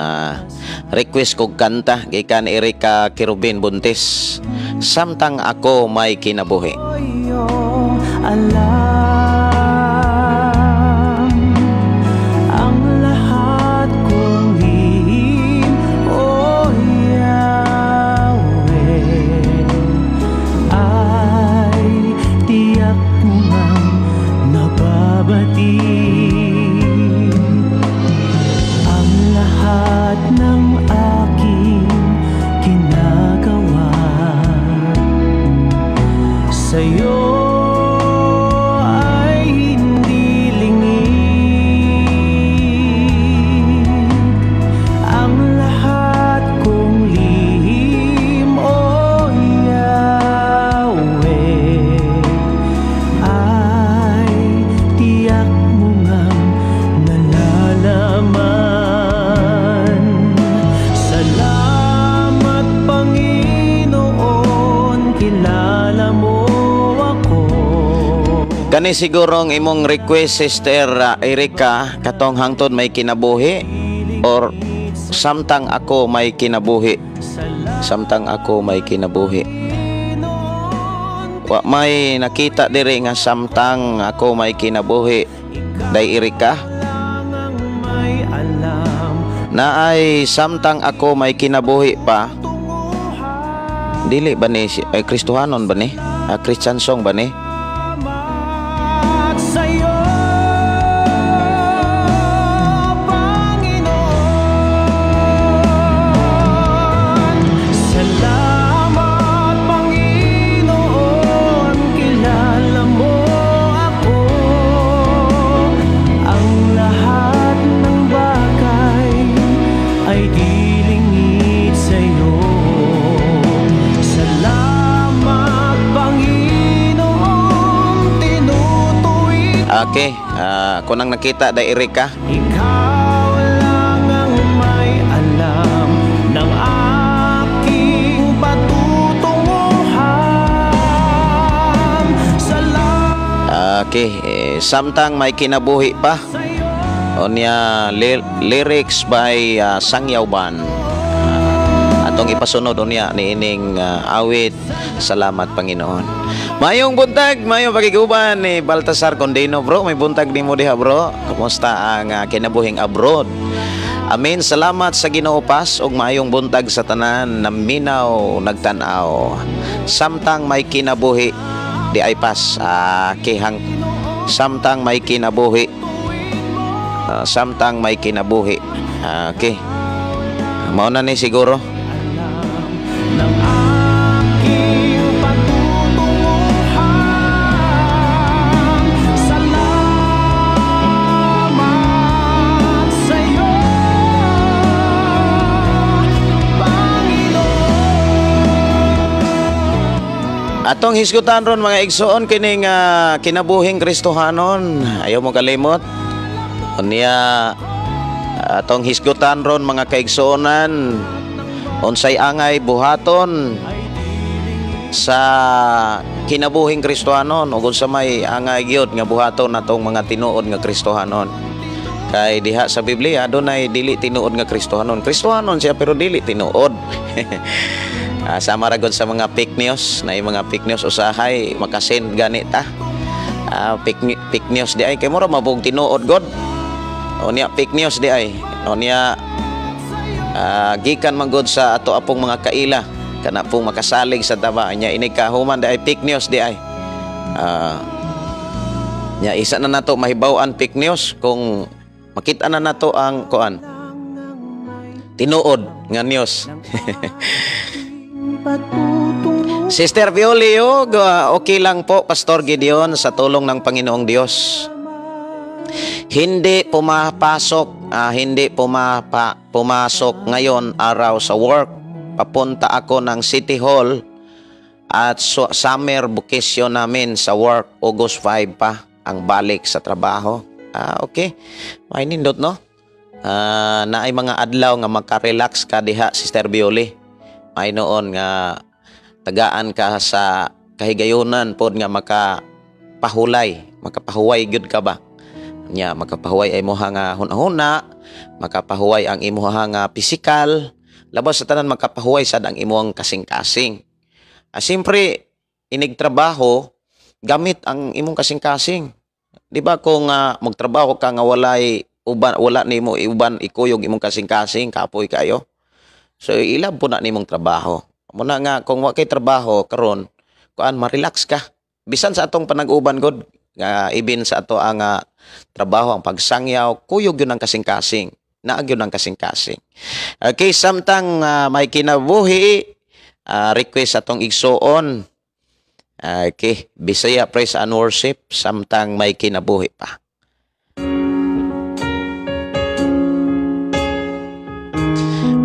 Speaker 2: Request kog kanta gikan Erika Kerubin Buntis. Samtang ako may kinabuhi.
Speaker 5: Alam ang lahat kong lihim, O Yahweh, ay tiyak mo ngang nababati. Ang lahat ng aking ginagawa sa'yo ay hindi lingid. Ang lahat kong lihim, O Yahweh, ay tiyak mo ngang nalalaman. Salamat Panginoon, kilala mo ako.
Speaker 2: Kani siguro ang imong request, Sister Erika, katong hangtod may kinabuhi or samtang ako may kinabuhi. Samtang ako may kinabuhi. Wa may nakita diri nga samtang ako may kinabuhi, day Erika. Naay samtang ako may kinabuhi pa. Dili ba ni ay Kristohanon ba ni? Christian song ba ni?
Speaker 5: Sa'yo, Panginoon. Salamat, Panginoon, kilala mo ako. Ang lahat ng bagay ay di
Speaker 2: Okay, kung ang nakita da Erika.
Speaker 5: Ikaw lang ang may alam ng aking patutunguhan. Salamat.
Speaker 2: Okay, samtang may kinabuhi pa. Unya lyrics by Sangyaw Band. Atong ipasunod unya niining awit Salamat Panginoon. Mayong buntag, mayong pakiguban ni Baltasar Condeno, bro. May buntag nimo diha, bro. Kumusta ang kinabuhing abroad? Amen. Salamat sa Ginoo pas ug maayong buntag sa tanan naminaw nagtan-aw. Samtang may kinabuhi di ay pas kihang samtang may kinabuhi. Samtang may kinabuhi. Okay. Mao na ni siguro.
Speaker 5: Ng aking patutunguhan. Salamat sa'yo, Panginoon.
Speaker 2: Atong hisgutan ron mga igsoon kining kinabuhing Kristohanon. Ayaw mo kalimot. Unya atong hisgutan ron mga kaigsuonan unsay angay buhaton sa kinabuhing Kristohanon ug unsa may angay gyud nga buhaton natong mga tinuod nga Kristohanon. Kay diha sa Biblia adunay dili tinuod nga Kristohanon. Kristohanon siya pero dili tinuod. Sama ra gud sa mga fake news, na mga fake news usahay makasend gani ta. Fake news di ay kay mura mabog tinuod god. Unya fake news di ay. Unya gikan man gud sa ato apong mga kaila kana pong makasalig sa taba nya inig kahuman di ay fake news di ay. Nya isa na nato mahibaw-an fake news kung makita na nato ang kuan tinuod nga news. Sister Violio, okay lang po Pastor Gideon sa tulong ng Panginoong Diyos. Hindi pumapasok, hindi pumasok ngayon araw sa work. Papunta ako ng City Hall at summer vacation namin sa work, August 5 pa ang balik sa trabaho. Okay. May nindot, no? Naay mga adlaw nga makarelax ka diha, Sister Violi. May noon nga tagaan ka sa kahigayunan pod nga makapahulay, makapahuway gyud ka ba? Nya makapahuway ay imuha nga hunahuna, makapahuway ang imuha nga pisikal, labas sa tanan makapahuway sad ang imuhang kasing-kasing. Siyempre inig trabaho gamit ang imong kasing-kasing. Di ba kung magtrabaho ka nga walay uban, wala nimo iuban ikuyog imong kasing-kasing, kapoy kayo. So ilab po na nimong trabaho. Muna nga kung wa kay trabaho karon, kuan ma-relax ka. Bisan sa atong panag-uban god, nga ibin sa ato ang trabaho, ang pagsangyaw, kuyog yun ang kasing-kasing. Naag yun ang kasing-kasing. Okay, samtang may kinabuhi, request atong igsuon. Okay, Bisaya Praise and Worship, samtang may kinabuhi pa.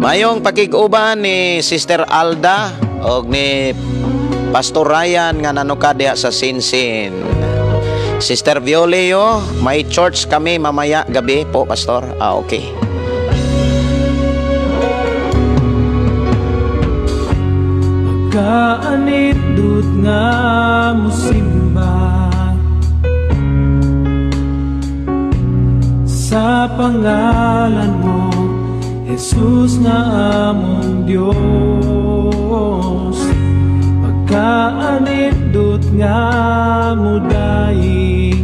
Speaker 2: Mayong pakig-uban ni Sister Alda og ni Pastor Ryan nga nanuka diha sa Sinsin. Sister Violio, may church kami mamaya gabi po, Pastor. Okay.
Speaker 5: Pagkaanindot nga musimba sa pangalan mo, Jesus nga among Dios. Pagkaanindot nga mudaig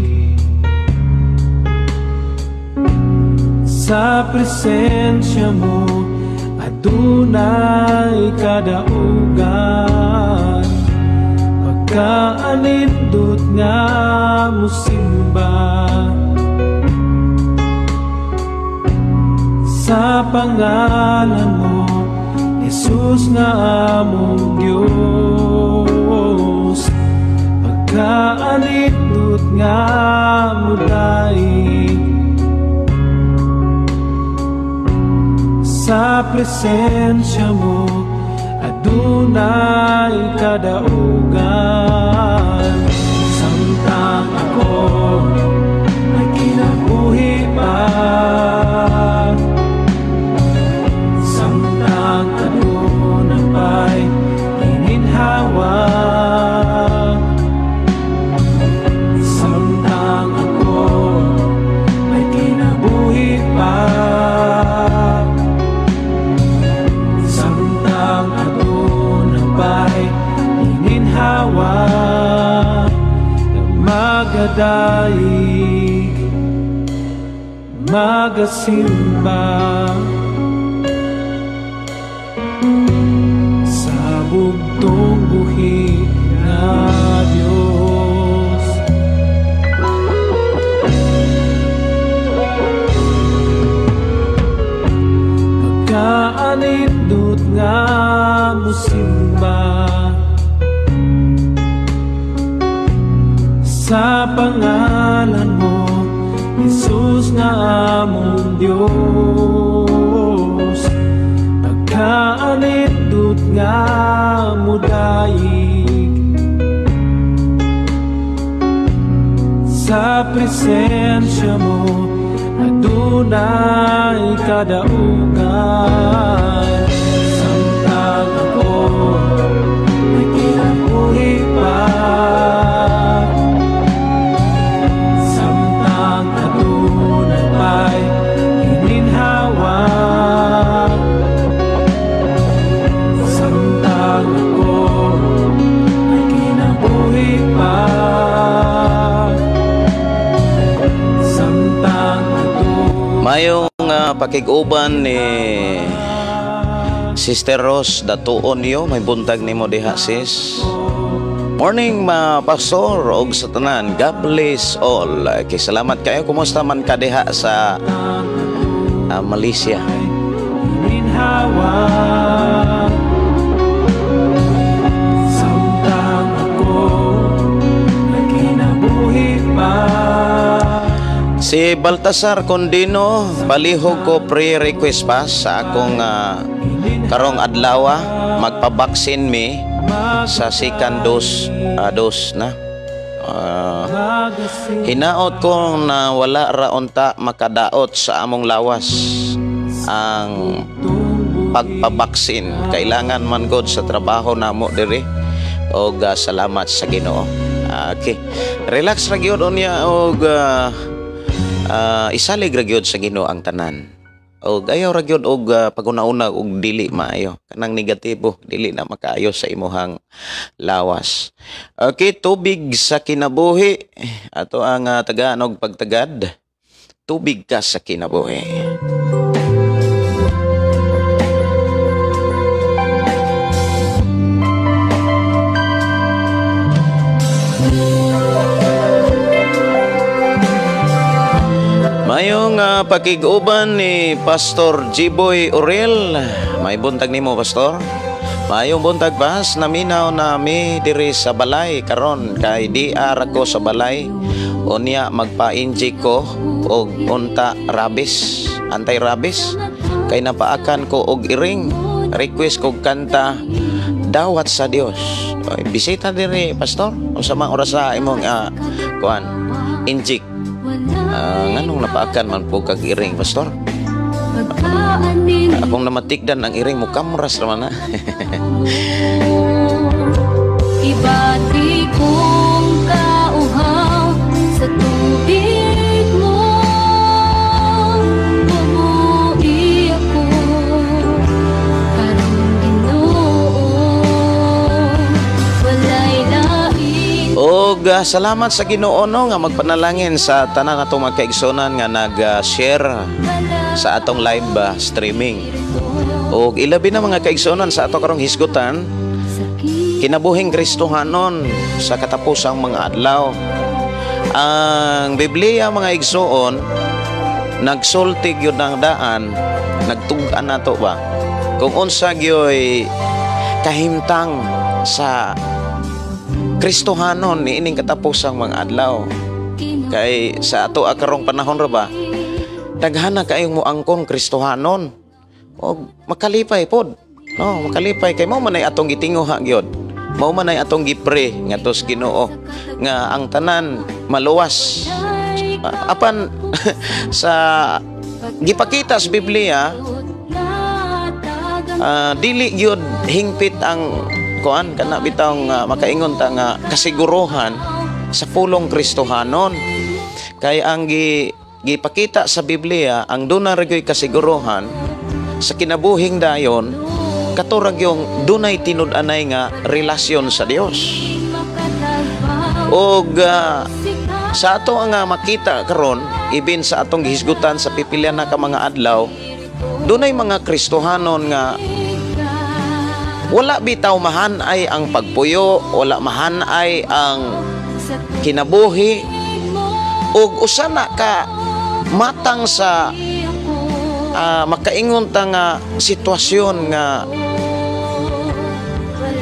Speaker 5: sa presensya mo, adunay kadaugan. Pagkaanindot nga musimba sa pangalan mo, Jesus nga among Dios. Pagkaanindot nga mudaig sa presensya mo, adunay kadaugan. Samtang ako pa. Samtang aduna pa'y gininhawa, samtang ako may kinabuhi pa, samtang aduna pa'y gininhawa, magadaig, magasimba sa bugtong buhi nga Diyos. Pagkaanindot nga musimba sa pangalan mo, Jesus nga among Diyos. Pagkaanindot nga mudaig sa presensya mo, adunay kadaugan. Samtang ako may kinabuhi pa, samtang adunay pa'y gininhawa, samtang ako may kinabuhi pa, samtang adunay.
Speaker 2: Mayong pakig-uban ni Sister Rose Datuon niyo, may buntag nimo diha sis. Morning ma pastor og sa tanan. God bless all. Okay, salamat kayo. Kumusta man ka diha sa Malaysia?
Speaker 5: Gininhawa, samtang ako may kinabuhi pa.
Speaker 2: Si Baltasar Condino, palihog ko pre-request pa sa akong karong adlaw, magpabaksin mi sa second dose, dose na. Hinaot ko na wala ra unta makadaot sa among lawas ang pagpabaksin. Kailangan man god sa trabaho namo diri. Og salamat sa Ginoo. Okay. Relax ra gyud unya og isalig ra gyud sa Ginoo ang tanan. Og ayaw ra gyud og paguna-una og dili maayo, kanang negatibo, dili na makaayo sa imuhang lawas. Okay, tubig sa kinabuhi. Ato ang tagaan og pagtagad. Tubig ka sa kinabuhi. Mayong pakig-uban ni Pastor Jiboy Orel. May buntag nimo, Pastor. Mayong buntag pas, naminaw na mi diri sa balay karon kay di ara ko sa balay. Unya magpa-inject ko og unta rabies, anti-rabies kay napaakan ko og iring. Request kog kanta Dawat sa Dios. Oy, bisita diri Pastor. Unsa man oras sa imong kuan inject? Nganong napaakan man po kag iring, Pastor? Akong namatikdan ang iring mo kamras raman na.
Speaker 3: Ibati kong kauhaw sa tubig mo, bumuhi ako karong Ginoo, walay laing.
Speaker 2: Og salamat sa Ginoo no nga magpanalangin sa tanan atong mga kaigsonan nga nag-share sa atong live streaming. Og ilabi na mga kaigsonan sa ato karong hisgutan, kinabuhing Kristohanon sa katapusang mga adlaw. Ang Biblia mga igsoon nagsulti gyud ang daan, nagtug-an nato ba kung unsa gyoy kahimtang sa Kristohanon niining katapusang mga adlaw. Kay sa ato karong panahon ra ba, daghana kaayong moangkon Kristohanon og makalipay pod. No, makalipay kay mao man ay atong gitinguha gyud. Mao man ay atong gipre ngadto sa Ginoo nga ang tanan maluwas. Apan sa gipakita sa Biblia, dili gyud hingpit ang kuan kana bitawng makaingon ta nga kasiguruhan sa pulong Kristohanon. Kay ang gipakita sa Biblia, ang dunay ra gyoy kasiguruhan sa kinabuhing dayon, kato ra gyung dunay tinud-anay nga relasyon sa Dios. Og sa ato ang makita karon, ibin sa atong gihisgutan sa pipila na ka mga adlaw, dunay mga Kristohanon nga wala bitaw mahan-ay ang pagpuyo, wala mahan-ay ang kinabuhi, ug usa na ka matang sa makaingon ta nga sitwasyon nga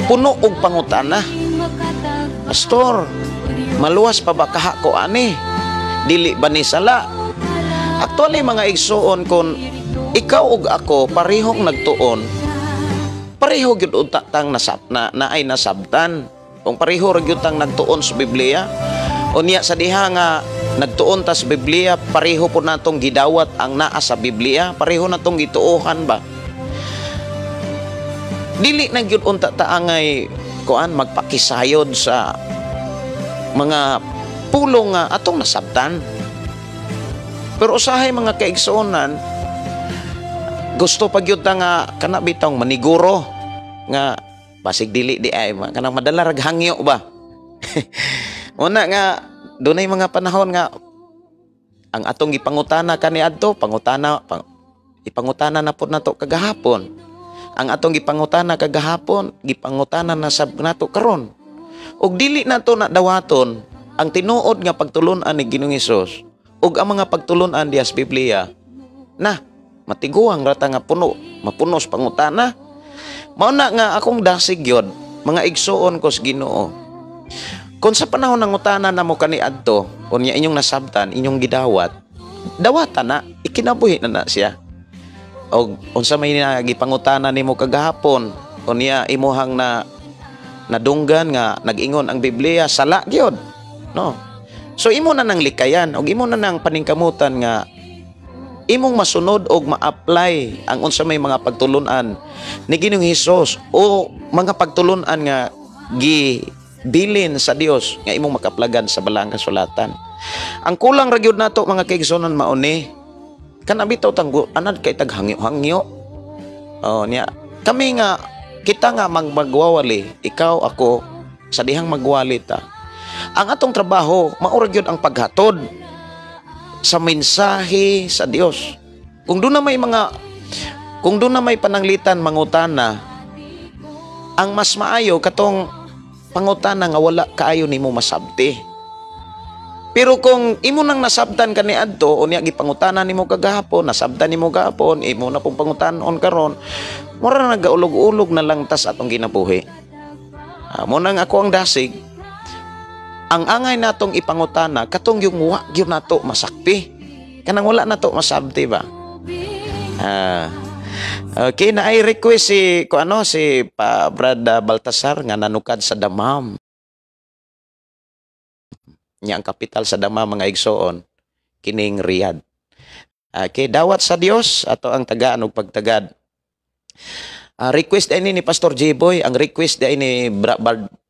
Speaker 2: puno og pangutana. "Pastor, maluwas pa ba kaha ko ani? Dili ba ni sala?" Actually, mga igsuon, kon ikaw ug ako parehong nagtuon, pareho gyud unta tang nasab na naay nasabtan. Kung pareho ra gyud tang nagtuon sa Biblia, unya sa diha nga nagtuon ta sa Biblia, pareho po natong gidawat ang naa sa Biblia, pareho natong gituohan ba. Dili na gyud unta ta angay kuan magpakisayod sa mga pulong nga atong nasabtan. Pero usahay, mga kaigsuonan, gusto pa gyud ta nga kana bitawng maniguro nga basig dili di ay kanang madala rag hangyo ba. Una nga dunay mga panahon nga ang atong gipangutana kaniadto, ipangutana na pud nato kagahapon. Ang atong gipangutana kagahapon, gipangutana na sab nato karon. Ug dili nato na dawaton ang tinuod nga pagtulun-an ni Ginoong Hesus ug ang mga pagtulun-an diha sa Biblia na matiguang rata nga puno, mapunos pangutana. Mao na nga akong dasig gyud, mga igsuon ko sa Ginoo. Kung sa panahon ng utana na mo kaniadto, unya inyong nasabtan, inyong gidawat, dawatan na, ikinabuhi na na siya. Og unsa may gipangutana nimo kagahapon, unya imuhang na nadunggan nga nag-ingon ang Biblia, sala gyud, no? So imo na nang likayan og imo na nang paningkamutan nga imong masunod og ma-apply ang unsa may mga pagtulun-an ni Ginoong Hesus o mga pagtulun-an nga gibilin sa Dios nga imong makaplagan sa Balaang Kasulatan. Ang kulang ra gyud nato, mga kaigsuonan, mao ni kana bitaw tanggo anad kay taghangyo-hangyo. Oh, niya kami nga kita nga magwawali, ikaw, ako, sa dihang magwali ta. Ang atong trabaho mao ra gyud ang paghatod sa mensahe sa Dios. Kung doon na may pananglitan mangutana, ang mas maayo katong pangutana nga wala kaayo nimo masabti. Pero kung imo nang nasabtan kaniadto, unya gipangutana nimo kagahapon, nasabtan nimo gahapon, imo na pong pangutanon karon, mura na nagaulog-ulog na lang tas atong ginabuhi. Mo nang ako ang dasig, ang angay natong ipangutana katong yung wa gyud nato masakpi. Kanang wala nato masabti ba? Okay, na ay request si ko ano si pa Brad Baltasar nga nanukad sa Damam. Nya ang kapital sa Damam, mga igsoon, kining Riyadh. Okay, dawat sa Dios ato ang tagaan og pagtagad. Request ini ni Pastor J-Boy, ang request di ni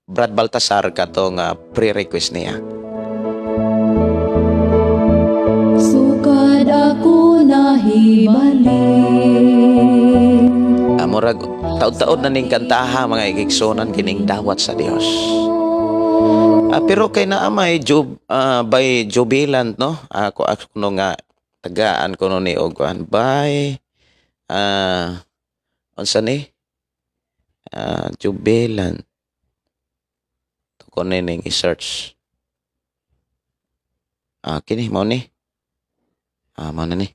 Speaker 2: Brad Baltasar katong pre-request niya.
Speaker 3: Sukad ako nahibalik.
Speaker 2: Murag taud-taud na ning kantaha, mga igsuonan, kining "Dawat sa Dios". Pero kay naa may Job by Jubilant, no? Ako ako no nga tagaan ko no ni og kuan by unsa ni? Jubilant. Ko ning i-search. Kini mao ni. Mao na ni.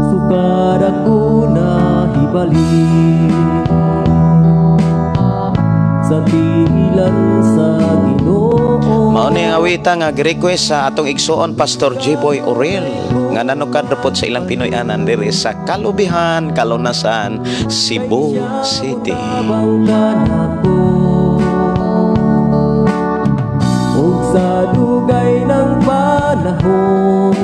Speaker 6: Sukad ako nahibalik sa tilan sa Ginoo.
Speaker 2: Mao ni ang awita nga gi-request sa atong igsuon Pastor J-Boy Oriel. Nga nanukad ra pod sa ilang Pinoy-anan diri sa Kalubihan, Kalunasan, Cebu City.
Speaker 6: Tabang ka nako ug sa dugay ng panahon,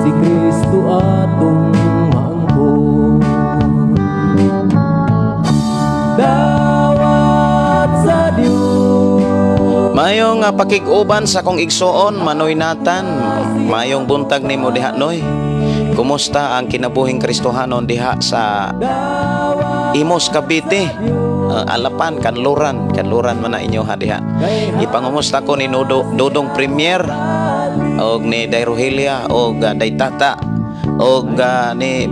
Speaker 6: si Kristo atong maangkon. Dawat sa Dios.
Speaker 2: Mayong pakig-uban sa akong igsuon, Manoy Natan. Mayong buntag nimo diha, Noy. Kumusta ang kinabuhing Kristohanon diha sa Imos, Cavite? Alapan, Kanluran, Kanluran man na inyo ha diha. Ipangumusta ko ni Nodo, Dodong Premier og ni Day Rohelia og Day Tata og ni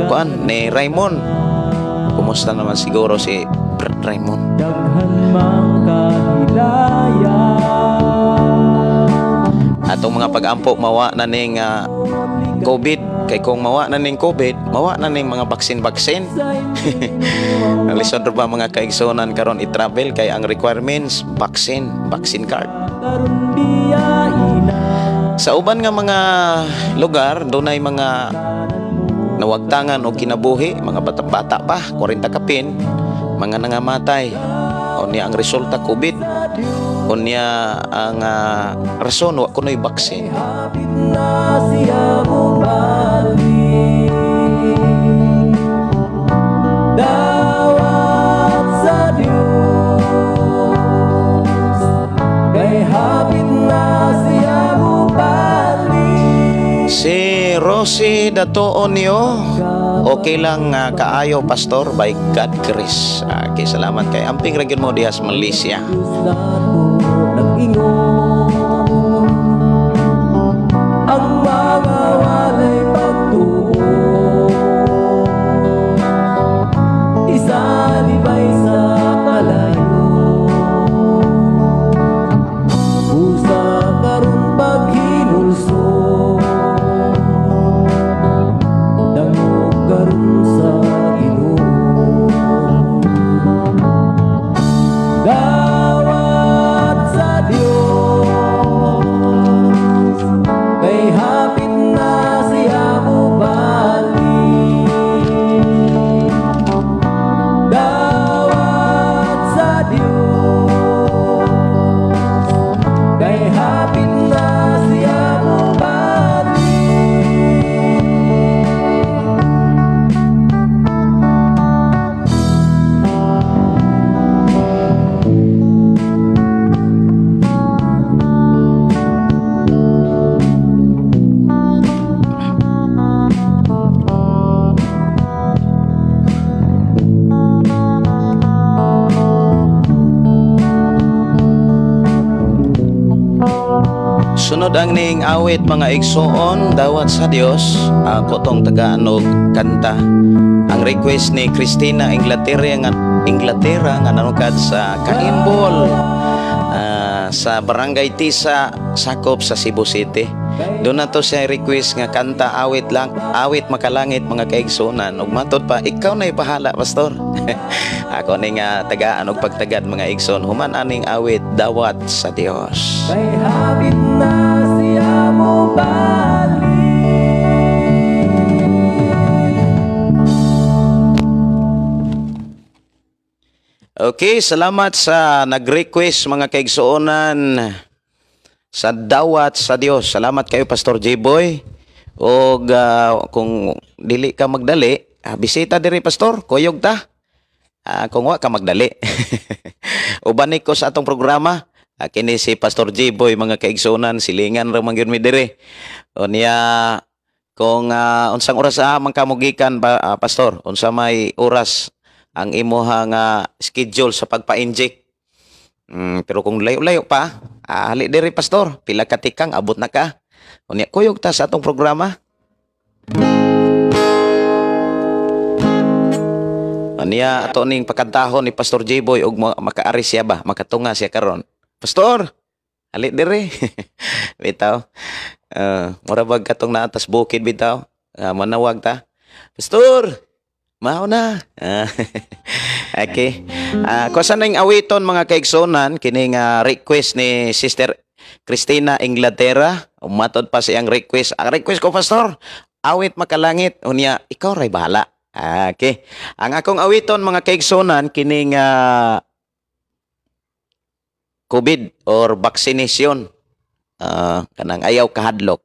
Speaker 2: kuan ni Raymond. Kumusta naman siguro si Brad Raymond?
Speaker 6: Daghan mang kahilayan.
Speaker 2: Atong mga pag-ampo mawa na ning COVID, kay kung mawa na ning COVID, mawa na ning mga baksin-baksin. Lisod ra ba, mga kaigsuonan, karon i-travel kay ang requirements vaccine, vaccine card.
Speaker 6: Karon biyaina.
Speaker 2: Sa uban nga mga lugar, dunay mga nawagtangan og kinabuhi, mga bata-bata pa, 40 kapin, mga nangamatay. Unya ang resulta COVID. Unya ang rason wa kunoy vaccine.
Speaker 6: Hapit na siya mobalik. Dawat sa Dios kay hapit na siya mobalik.
Speaker 2: Si Rosie Datoonio, okay lang kaayo, Pastor, by God grace. Okay, salamat kay amping ra gyud mo diha sa Malaysia.
Speaker 6: Diyos nato nag-ingon, ang mga walay pagtuo isalibay sa kalayo. Busa karon paghinulso, dangog karon sa Ginoo. Dawat sa Dios kay hapit na siya mobalik. Dawat sa Dios kay hapit na siya mobalik.
Speaker 2: Sunod ang ning awit, mga igsoon, dawat sa Dios, ako tong tagaan og kanta. Ang request ni Christina Inglaterra nga nanukad sa Kaimbol, sa Barangay Tisa, sakop sa Cebu City. Doon na to siya request nga kanta, awit lang, awit makalangit, mga kaigsuonan. Ug matod pa, ikaw na bahala, Pastor. Ako ni nga tagaan og pagtagad, mga igsoon, human aning awit dawat sa Dios.
Speaker 6: Kay hapit na siya mobalik.
Speaker 2: Okay, salamat sa nag-request, mga kaigsuonan, sa dawat sa Dios. Salamat kayo, Pastor J-Boy. Og kung dili ka magdali, bisita diri, Pastor, kuyog ta. Kung wa ka magdali. Uban ko sa atong programa. Kini si Pastor J-Boy, mga kaigsuonan, silingan ra man gyud mi diri. Unya kung unsang oras man ka mogikan ba, Pastor? Unsa may oras ang imuha nga schedule sa pagpa-inject? Pero kung layo-layo pa, hali diri, Pastor, pila ka tikang abot na ka. Unya kuyog ta sa atong programa. Unya ato ning pakantahon ni Pastor J-Boy og makaari siya ba, makatunga siya karon. Pastor, hali diri. Bitaw. Mura bag katong naatas bukid bitaw. Manawag ta. Pastor, mao na. Okay. Kusa ning awiton, mga kaigsunan, kini nga request ni Sister Christina Inglaterra. Umatod pa siyang request. Ang request ko, Pastor, awit makalangit. Unya, ikaw ray bahala. Okay. Ang akong awiton, mga kaigsunan, kining COVID or vaccination. Kanang ayaw kahadlok.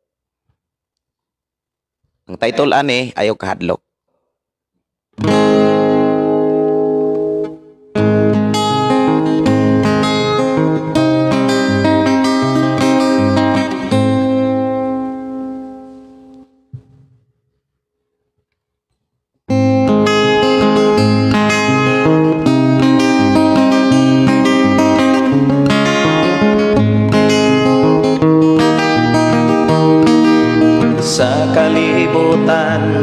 Speaker 2: Ang title ani, ayaw kahadlok. Sa kalibutan,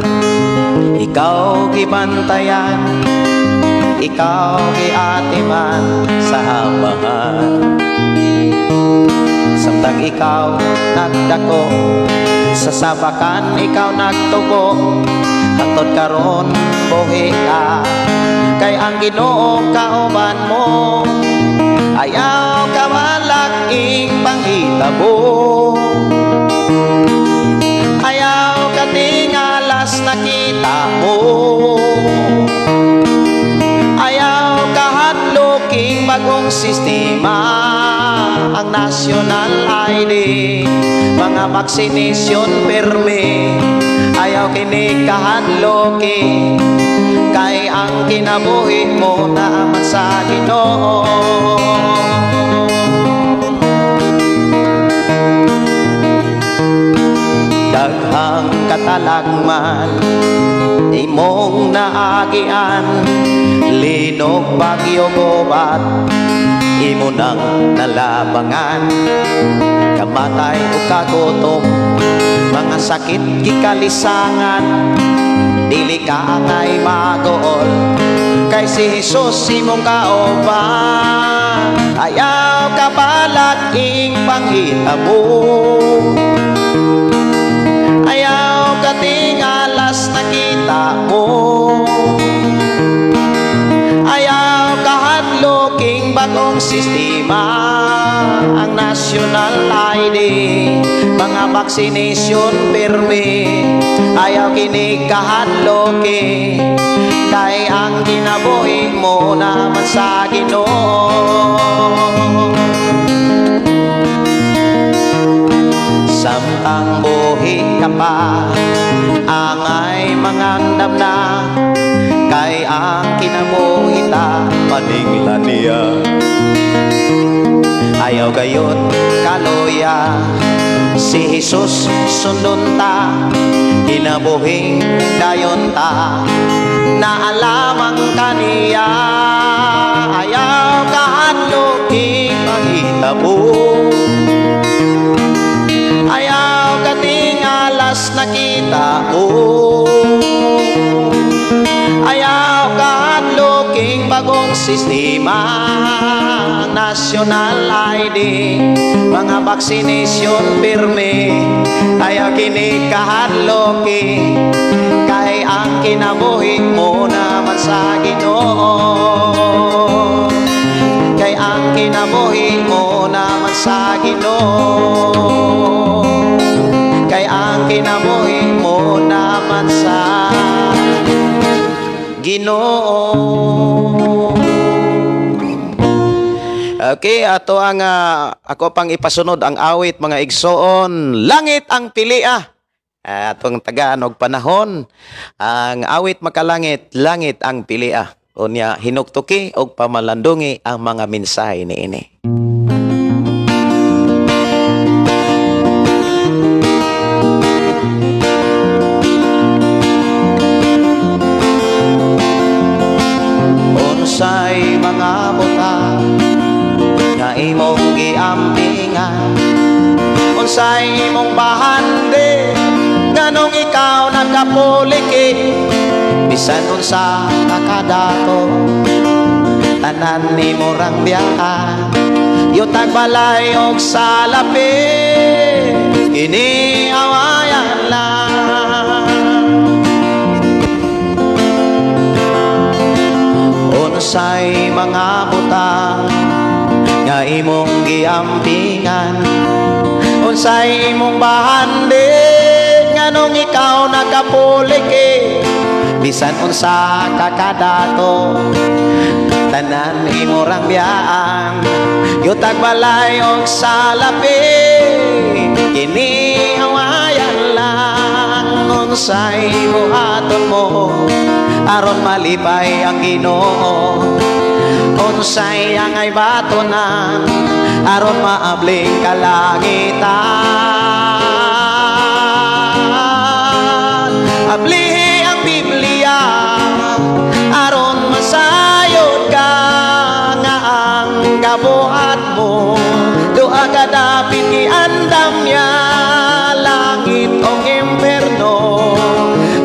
Speaker 2: ikaw gibantayan, ikaw giatiman sa amahan. Samtang ikaw nagdako, sa sabakan ikaw nagtubo, hangtod karon buhi ka, kay ang Ginoo kauban mo. Ayaw ka malaking panghitabo, ayaw katingalas nakita mo, ayaw kahadloking bagong sistema, ang national ID, mga vaccination permi, ayaw kini kahadloki, kay ang kinabuhi mo naaman sa Ginoo. Daghang katalagman imong naagian, linog, bagyo, gubat, imo nang nalabangan. Kamatay o kagutom, mga sakit gikalisangan, dili ka angay magool, kay si Jesus imong kauban. Ayaw ka palaking panghitabo, ayaw katingalas nakita mo, ayaw kahadloking bagong sistema, ang national ID, mga vaccination permi, ayaw kini kahadloki, kay ang kinabuhi mo naman sa Ginoo. Samtang buhi ka pa, angay mangandam na, kay ang kinabuhi ta paningla niya. Ayaw gayon kaloya, si Jesus sundon ta, kinabuhing dayon ta, naalamang kaniya. Ayaw kahadloking panghitabo, ayaw katingalas nakita mo, ayaw kahadloking bagong sistema, national ID, mga vaccination pirmi, ayaw kini kahadloki, kay ang kinabuhi mo naman sa Ginoo. Kay ang kinabuhi mo naman sa Ginoo. Kay ang kinabuhi mo naman sa Ginoo. Okay, ato ang ako pang ipasunod ang awit mga igsoon, langit ang pilia. Atong tagaan og panahon, ang awit makalangit, langit ang pilia. Unya hinuktuki og pamalandungi ang mga mensahe niini. Unsay mga butang nga imong giampingan, unsay imong bahandi nganong ikaw nagkapuliki, bisan unsa kakadato tanan nimo rang biyaan, yutag balay og salapi kini awayan lang. Unsay mga butang nga
Speaker 1: Nga imong giampingan. Unsay imong bahandi nganong ikaw nakapuliki? Bisan unsa ka kadato, tanan imo rang biyaan. Yutag balay og salapi, kini hawayan lang. Unsay buhaton mo aron malipay ang Ginoo? Unsay angay batonan aron maabling kalangitan? Ablihi ang Biblia aron masayod ka nga ang kabuhat mo duha ka dapit giandam niya, langit o impierno.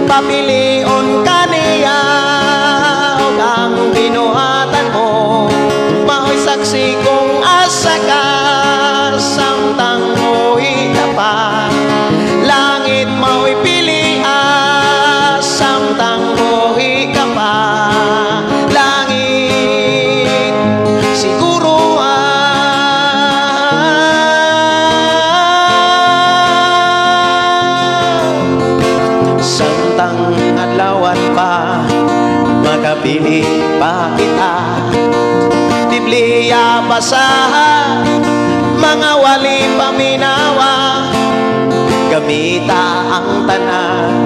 Speaker 1: Papilion kaniya og ang binuhatan mo mao'y saksi kung asa ka samtang buhi ka pa. Langit mao'y pilia samtang buhi ka pa. Langit siguro samtang adlawan pa makapili pa kita. Biblia basaha, mga wali paminawa, gamita ang tanan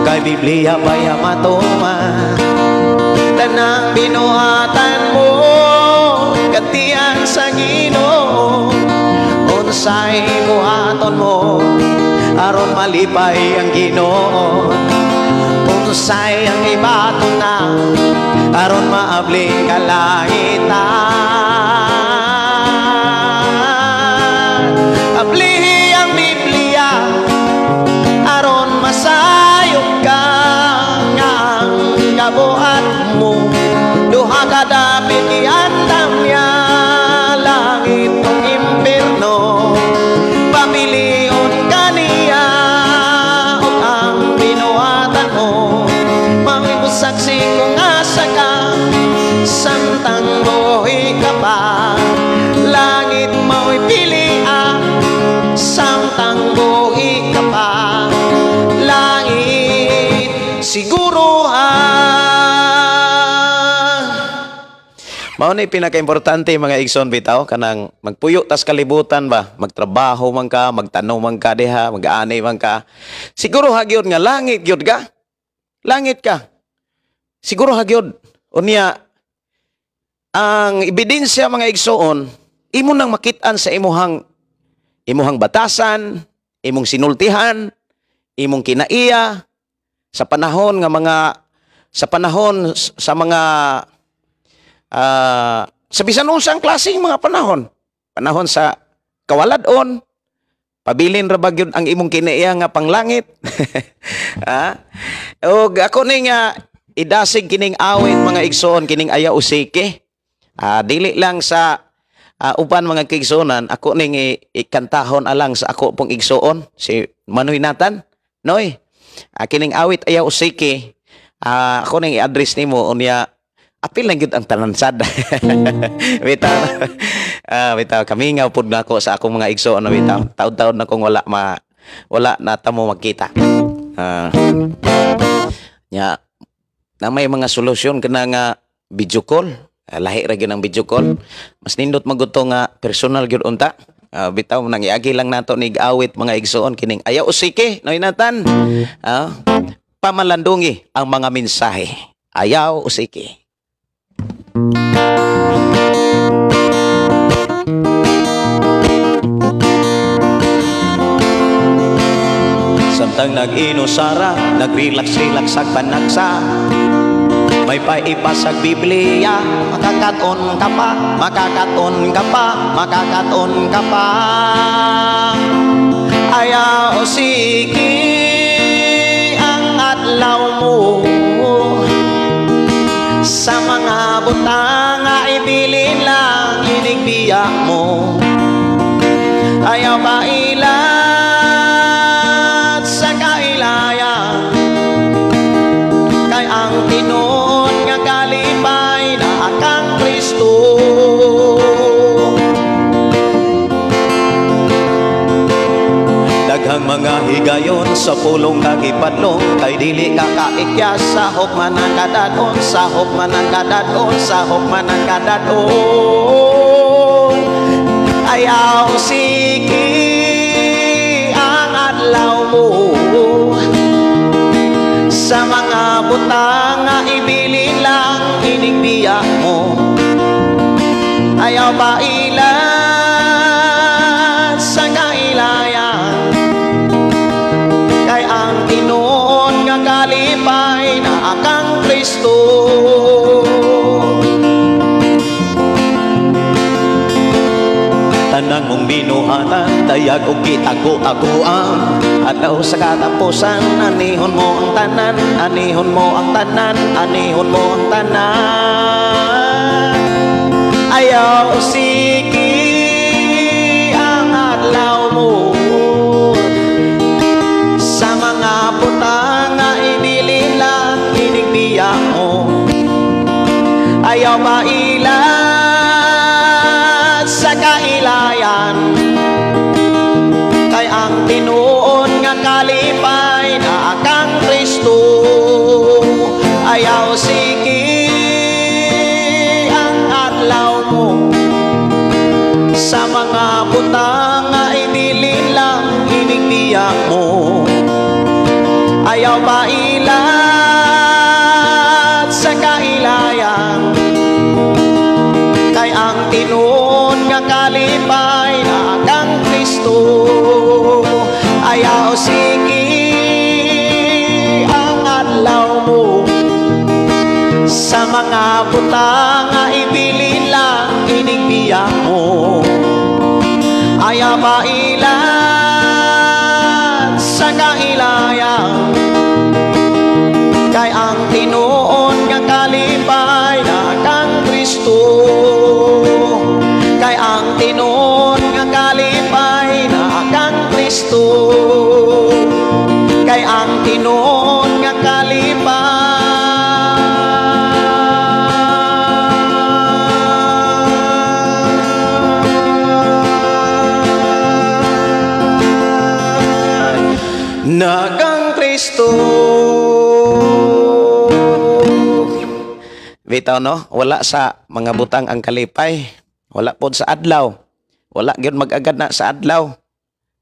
Speaker 1: kay Biblia baya matuman. Tanang binuhatan mo gantian sa Ginoo. Unsay buhaton mo aron malipay ang Ginoo? Unsay ang ibaton na aron maabling kalangitan? Ablihi ang Biblia aron masayop ka nga ang kabuhat mo duha ka dapit giandam niya, langit o impierno. Pamilion kaniya og ang binuhatan mo mao'y saksi kung asa ka samtang buhi ka pa. Langit mao'y pilia samtang buhi ka pa. Langit siguro
Speaker 2: Mao ni pinakaimportante mga igsoon bitaw, kanang magpuyo tas kalibutan ba, magtrabaho man ka, magtanom man ka diha, mag-ani man ka. Siguro ha gyud nga langit gyud ka. Langit ka. Siguro ha gyud. Unya ang ebidensya mga igsoon, imo nang makit-an sa imuhang batasan, imong sinultihan, imong kinaiya sa panahon nga mga sa panahon sa mga sa bisan unsang klaseng mga panahon. Panahon sa kawalad-on, pabilin ra ba gyud ang imong kinaiya nga panglangit? Ha? Og ako ni nga idasig kining awit mga igsoon, kining Ayaw Usiki. Dili lang sa uban mga kaigsuonan, ako ning ikantahon alang sa ako pong igsoon si Manoy Nathan. Noy, kining awit Ayaw Usiki, ako ning i-address nimo unya apil lang gyud ang tanan sad. Bitaw. Bitaw kami nga pud nako sa akong mga igsoon na bitaw. Taud-taud na kong wala na tamo magkita. Nya na may mga solusyon kana nga video call. Lahi ra gyud ang video call. Mas nindot maguto nga personal gyud unta. Bitaw nang iagi lang nato nig awit mga igsoon kining Ayaw Usiki, Noy Nathan. Pamalandungi ang mga mensahe. Ayaw Usiki. Samtang nag-inusara, nag-relax-relax ag panagsa, may paipasag Biblia, makakaton ka pa, makakaton ka pa, makakaton ka pa. Ayaw usiki ang adlaw mo sa mga butang nga ibilin lang inigbiya mo. Ayaw pailat sa kailayan, kay ang tinuod nga kalipay na akang Kristo.
Speaker 1: Higayon sa pulong kagipadlong, kay dili ka kaikyas, sahop man ang kadadon, sahop man ang kadadon, sahop man ang kadadon. Ayaw siki ang adlaw mo sa mga butang nga ibilin lang ining biya mo. Ayaw pailan sa kailayan, kay ang tinuod nga kalipay na kang Kristo. Tanang mong binuhatan, dayag og gitago-tagoan, adlaw sa katapusan, anihon mo ang tanan, anihon mo ang tanan, anihon mo ang tanan. Ayaw siki ang adlaw mo sa mga butang nga ibilin lang ining biya mo. Ayaw mailan sa kailayan, kay ang tinuod nga kalipay na kang Kristo. Ayaw siki ang adlaw mo sa mga butang nga ibilin lang ining biya mo. Ayaw pailat sa kailayan, kay ang tinuod nga kalipay na kang Kristo. Ayaw siki ang adlaw mo sa mga butang nga ibilin lang ining biya mo. Ayaw pailat sa kailayan, kay ang tinuod nga kalipay na kang Kristo. Kay ang tinuod nga kalipay na kang Kristo. Kay ang tinuod nga kalipay na kang Kristo. Bitaw no, wala sa mga butang ang kalipay, wala pod sa adlaw, wala gyud mag-agad na sa adlaw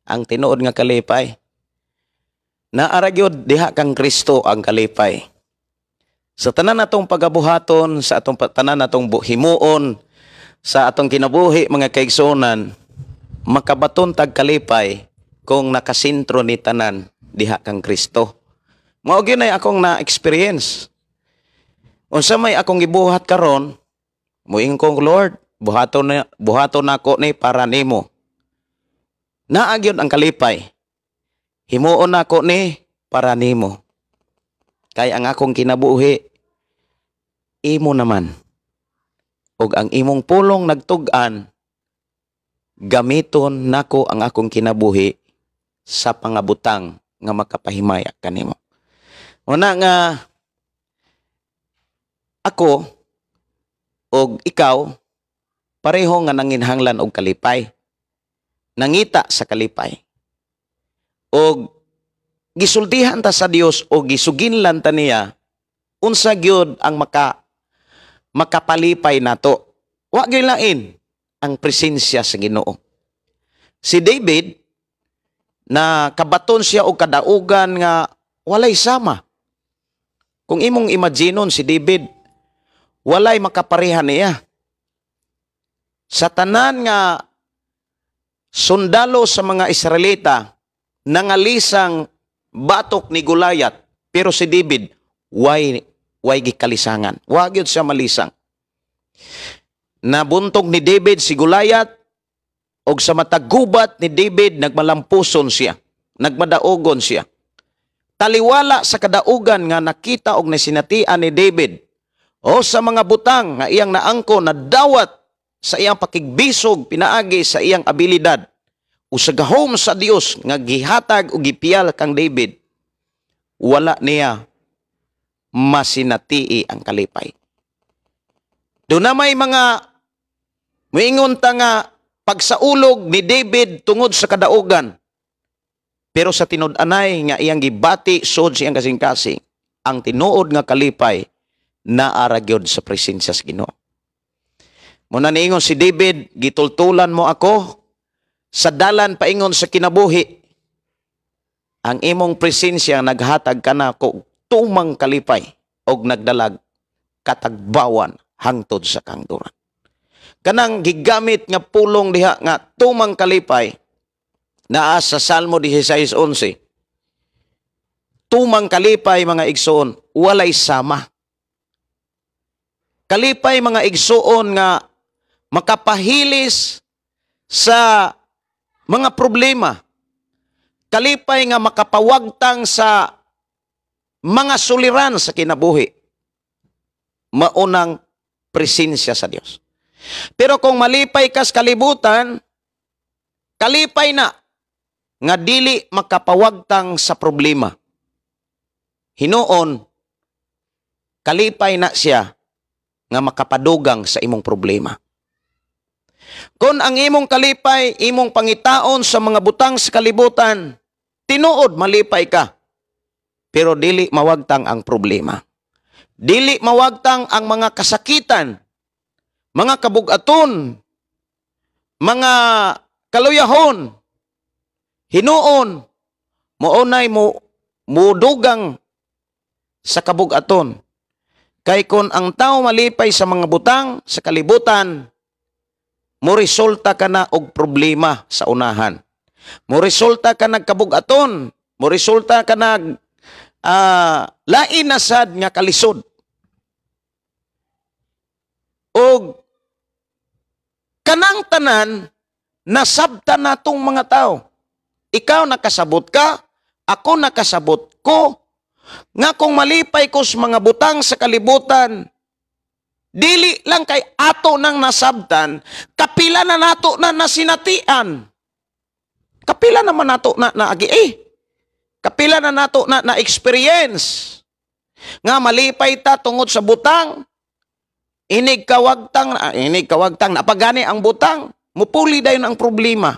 Speaker 1: ang tinuod nga kalipay. Naara gyud diha kang Kristo ang kalipay. Sa tanan natong pagabuhaton, sa atong tanan natong himuon, sa atong kinabuhi mga kaigsuonan, makabaton tag kalipay kung nakasentro ni tanan diha kang Kristo. Mao gyud nay akong na-experience. Unsa may akong gibuhat karon, muingon kong Lord, buhaton nako ni para nimo. Naa gyud ang kalipay. Himuon nako ni para nimo. Kay ang akong kinabuhi imo naman. Og ang imong pulong nagtug-an, gamiton nako ang akong kinabuhi sa pangabutang nga makapahimaya kanimo. Una nga ako og ikaw pareho nga nanginhanglan og kalipay, nangita sa kalipay, og gisultihan ta sa Dios o gisuginlan ta niya unsa gyud ang makapalipay nato. Wa gyud lain ang presensya sa Ginoo. Si David na kabaton siya og kadaugan nga walay sama. Kung imong imaginon si David, walay makapareha niya. Sa tanan nga sundalo sa mga Israelita, nangalisang batok ni Goliath, pero si David way gikalisangan. Wa gyud siya malisang. Nabuntog ni David si Goliath, og sa matag gubat ni David nagmalampuson siya, nagmadaogon siya. Taliwala sa kadaugan nga nakita og nasinatian ni David o sa mga butang nga iyang naangko na dawat sa iyang pakigbisog pinaagi sa iyang abilidad o sa gahom sa Dios nga gihatag o gipiyal kang David, wala niya masinati ang kalipay. Doon na may mga muingon ta nga pagsaulog ni David tungod sa kadaugan.
Speaker 2: Pero sa tinud-anay nga iyang gibati sud sa iyang kasing-kasing, ang tinuod nga kalipay naa ra gyud sa presensya sa Ginoo. Muna niingon si David, "Gitultulan mo ako sa dalan paingon sa kinabuhi. Ang imong presensya naghatag kanako tumang kalipay og nagdalag katagbawan hangtod sa kahangturan." Kanang gigamit nga pulong diha nga tumang kalipay naa sa Salmo 16:11. Tumang kalipay, mga igsoon, walay sama. Kalipay, mga igsoon, nga makapahilis sa mga problema. Kalipay nga makapawagtang sa mga suliran sa kinabuhi. Maunang presensya sa Dios. Pero kung malipay kas kalibutan, kalipay na nga dili makapawagtang sa problema. Hinuon, kalipay na siya nga makapadugang sa imong problema. Kung ang imong kalipay, imong pangitaon sa mga butang sa kalibutan, tinuod malipay ka. Pero dili mawagtang ang problema. Dili mawagtang ang mga kasakitan, mga kabugaton, mga kaluyahon. Hinuon, mounay mo mudugang sa kabugaton. Kay kung ang tao malipay sa mga butang sa kalibutan, mo resulta ka na og problema sa unahan. Mo resulta ka nagkabugaton, mo resulta ka nag lain na sad nga kalisod. Og kanang tanan nasabtan natong mga tao. Ikaw nakasabot ka, ako nakasabot ko, nga kung malipay ko sa mga butang sa kalibutan, dili lang kay ato nang nasabtan, kapila na nato na nasinatian. Kapila naman nato na naagi eh. Kapila na nato na na-experience. Nga malipay ta tungod sa butang, inig kawagtang, napagani ang butang, mupuli dayon ang problema.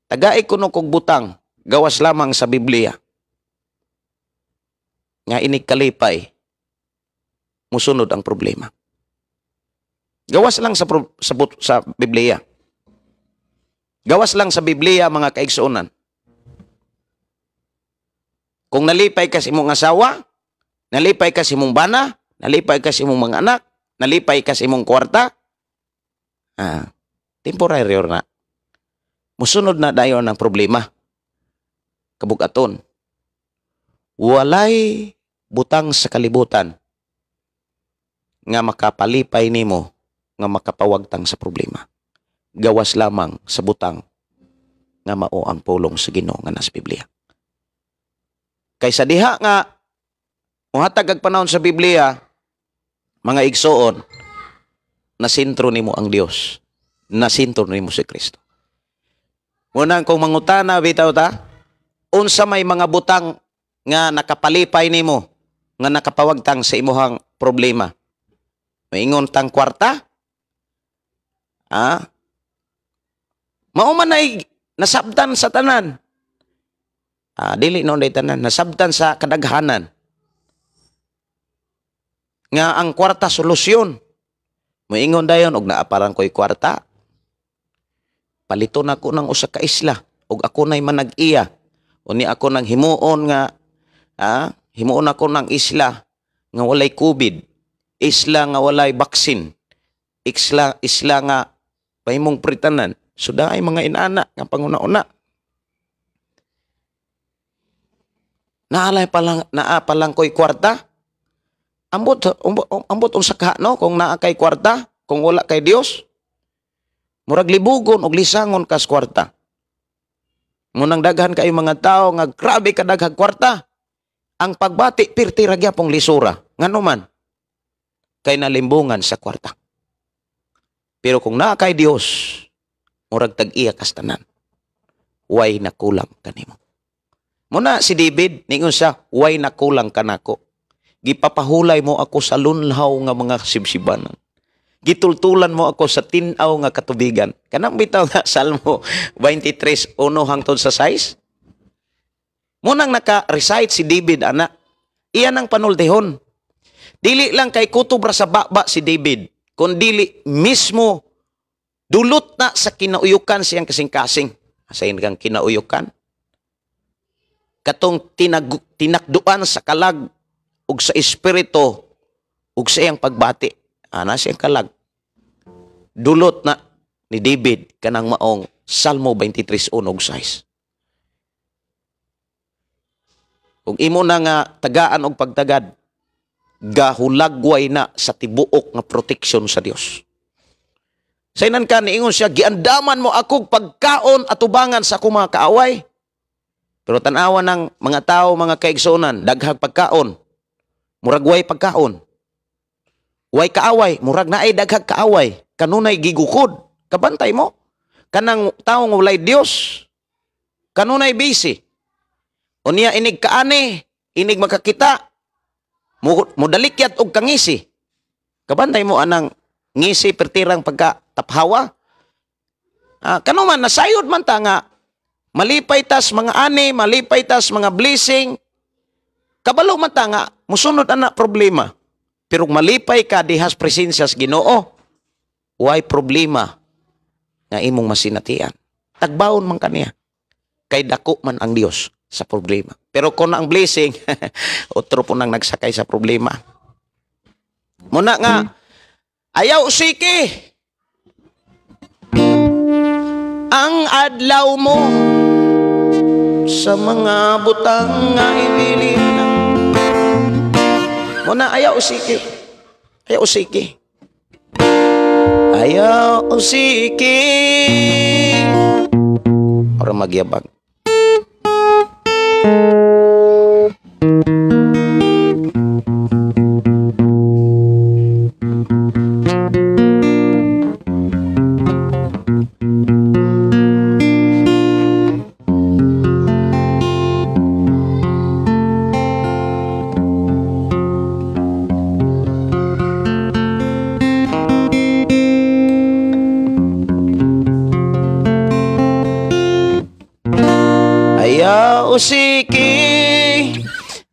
Speaker 2: Tagai kuno kog butang, gawas lamang sa Biblia. Nga inig kalipay, musunod ang problema. Gawas lang sa Biblia. Gawas lang sa Biblia, mga kaigsuonan. Kung nalipay ka sa imong asawa, nalipay ka sa imong bana, nalipay ka sa imong mga anak, nalipay ka sa imong kwarta, temporary na. Musunod na dayon ang problema. Kabugaton. Walay butang sa kalibutan nga makapalipay nimo, nga makapawagtang sa problema. Gawas lamang sa butang nga mao ang pulong sa Ginoo nga nasa Biblia. Kaysa diha nga muhatag ang panahon sa Biblia, mga igsoon, nasentro nimo ang Dios, nasentro nimo si Kristo. Munang kung mangutana bitaw ta, unsa may mga butang nga nakapalipay nimo, nga nakapawagtang sa imuhang problema? Maingon tang kwarta? Ah? Mao man ay nasabtan sa tanan. Dili noon day tanan, nasabtan sa kadaghanan. Nga ang kwarta solusyon. Moingon dayon og naaparan ko'y kwarta. Paliton ako ng usa ka isla og ako na'y manag-iya. Uni ako nang himuon nga himuon ako ng isla nga walay COVID, isla nga walay vaccine, isla nga pahimong pritanan. Suda ay mga inana nga panguna-una. Naalay pa lang, naa pa lang ko'y kwarta. Ambot unsa ka no kung naa kay kwarta, kung wala kay Dios. Murag libugon og lisangon kas kwarta. Munang daghan kay mga tao nga grabe kadaghang kwarta. Ang pagbati pirti ra gyapong lisura. Ngano man? Kay nalimbungan sa kwarta. Pero kung naa kay Dios, murag tag-iya kas tanan. Way nakulang kanimo. Muna si David ningon siya, way nakulang kanako. Gipapahulay mo ako sa lunhaw nga mga sibsibanan. Gitultulan mo ako sa tin-aw nga katubigan. Kanang bitaw nga Salmo 23:1 hangtod sa 6. Munang naka-recite si David ana. Iyan ang panuldihon. Dili lang kay kutob ra sa baba si David, kun dili mismo dulot na sa kinauyukan siyang kasing-kasing. Asain kang kinauyukan? Katong tinakduan sa kalag ug sa espiritu ug sa iyang pagbati. Ana siyang kalag. Dulot na ni David kanang maong Salmo 23:1-6. Kung imo na nga tagaan og pagtagad, gahulagway na sa tibuok nga protection sa Dios. Saynan ka niingon siya, giandaman mo akong pagkaon at tubangan sa akong mga kaaway. Pero tan-awa ng mga tao, mga kaigsuonan, daghang pagkaon, murag way pagkaon. Way kaaway, murag naay daghang kaaway, kanunay gigukod. Kabantay mo. Kanang taong walay Dios, kanunay busy. Unya inig kaani, inig makakita, mudalikyat og kangisi. Kabantay mo anang ngisi pertirang pagka taphawa. Kano man nasayod man ta nga malipay tas mga ani, malipay tas mga blessing. Kabalo man ta nga musunod ana problema. Pero malipay ka dihas presensya sa Ginoo, way problema nga imong masinatian. Tagbaon man kaniya. Kay dako man ang Dios sa problema. Pero kung ang blessing, otro po nang nagsakay sa problema. Muna nga, ayaw siki ang adlaw mo sa mga butang nga ibilin na. Muna, ayaw siki. Ayaw siki. Ayaw siki. Ora magyabag. Ayaw usiki.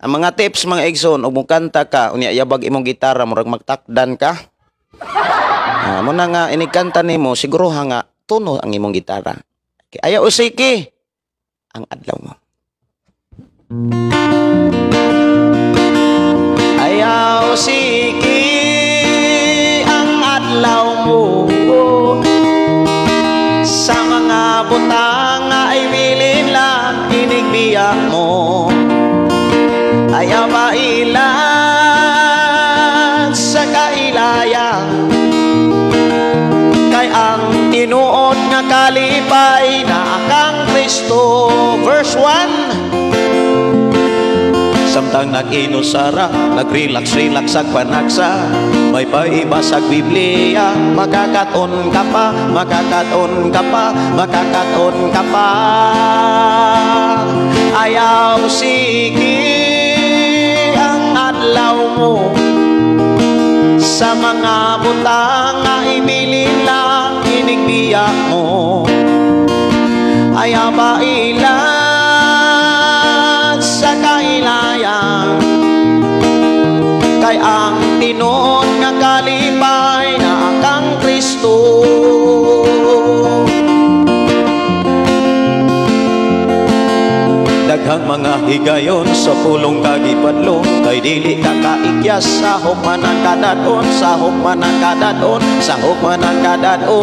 Speaker 2: Ang mga tips mga igsoon, ug mukanta ka, unya yabag imong gitara, murag magtakdan ka. Muna nga inikanta nimo, siguruha nga tono ang imong gitara. Okay, ayaw usiki ang adlaw mo. Ayaw usiki ang adlaw mo sa mga butang nga ibilin lang inigbiya mo. Ayaw mailan sa kailaya, kay ang tinuod nga kalipay na akang Kristo. Verse 1. Samtang nag-inusara, nag-relax-relax ag panagsa, may paibasag Biblia, makakaton ka pa, makakaton ka pa, makakaton ka pa. Ayaw siki ang adlaw mo sa mga butang nga ibilin lang inigbiya mo. Ayaw mailan sa kailayan, kay ang tinuod nga kalipay na kang Kristo. Daghang mga higayon sa pulong kagipadlong, kay dili ka kaikyas, sahok man ang kadadon, sahok man ang kadadon, sahok man ang kadadon.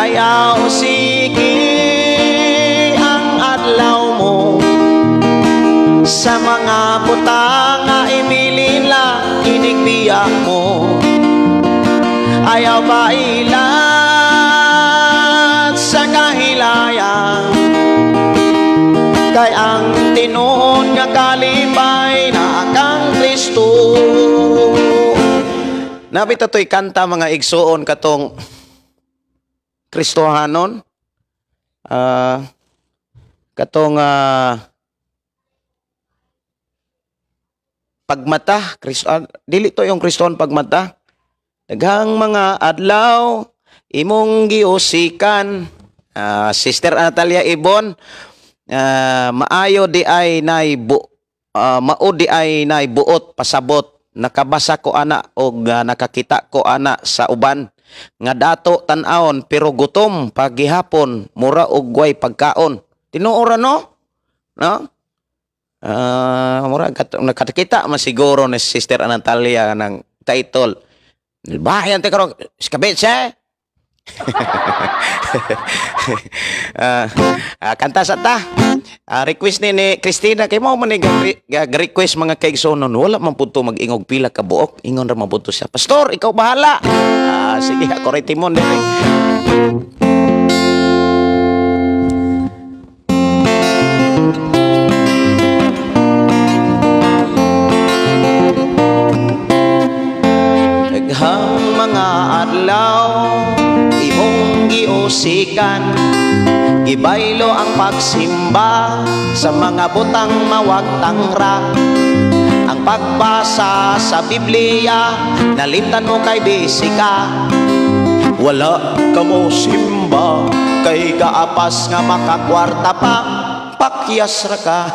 Speaker 2: Ayaw siki ang adlaw mo sa mga butang nga ibilin lang inigbiya mo. Ayaw pailan sa kahilayan, kay ang tinuod nga kalipay na kang Kristo. Nabita to'y kanta mga igsuon katong Kristohanon, katong pagmata, Kristo, dili to yung Kristohan pagmata. Daghang mga adlaw imong giusikan. Sister Natalia Ibon, Maayo di ay nay bu mao di ay nay buot pasabot. Nakabasa ko ana og nakakita ko ana sa uban nga dato tan-awon pero gutom pagihapon, mura og way pagkaon. Tinuo ra, no? No? Mura nakakita man siguro ni Sister Anatalia ng title. Bayan te karon skabetse. Kanta sa ta. Request ni Christina kay mao man ni request, mga kaigsonon, wala man pud to mag-ingog pila ka buok, ingon ra man pud to siya. "Pastor, ikaw bahala." Sige, ako ray timon diri. Daghang mga adlaw imong giusikan, gibaylo ang pagsimba sa mga butang mawagtang ra. Ang pagbasa sa Biblia nalimtan mo kay busy ka. Wala ka mo simba kay gaapas nga makakwarta pa, pakyas ra ka.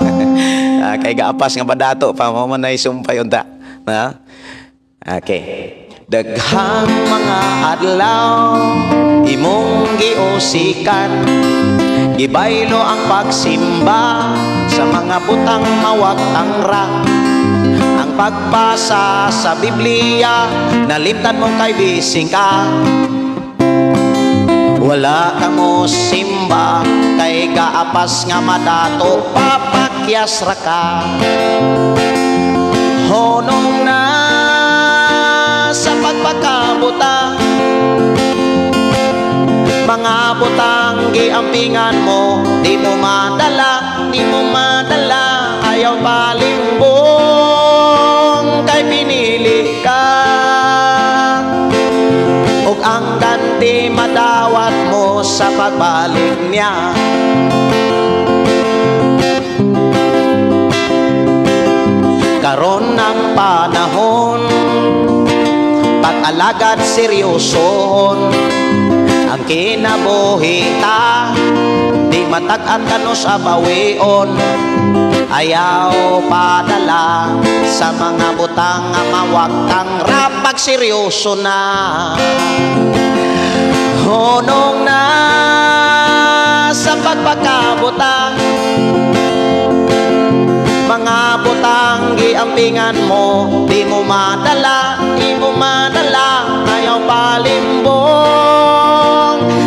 Speaker 2: Kay gaapas nga badato pa mo man ay sumpay unta na. Okay. Daghang mga adlaw imong giusikan, gibaylo ang pagsimba sa mga butang mawagtang ra. Ang pagbasa sa Biblia nalimtan mo kay busy ka. Wala ka mo simba kay gaapas nga madato, papakyas ra ka. Honong na sa pagpakabuta, mga butang giampingan mo, di mo madala, di mo madala. Ayaw palimbong kay pinili ka, ug ang ganti madawat mo sa pagbalik niya. Karon ang panahon, pag-alagad seryosohon. Ang kinabuhi ta, di matag-an kano sa bawion. Ayaw padala sa mga butang nga mawagtang rapag seryoso na. Honong na sa pagpakabuta, mga butang giampingan mo, di mo madala, di mo madala. Ayaw palimbong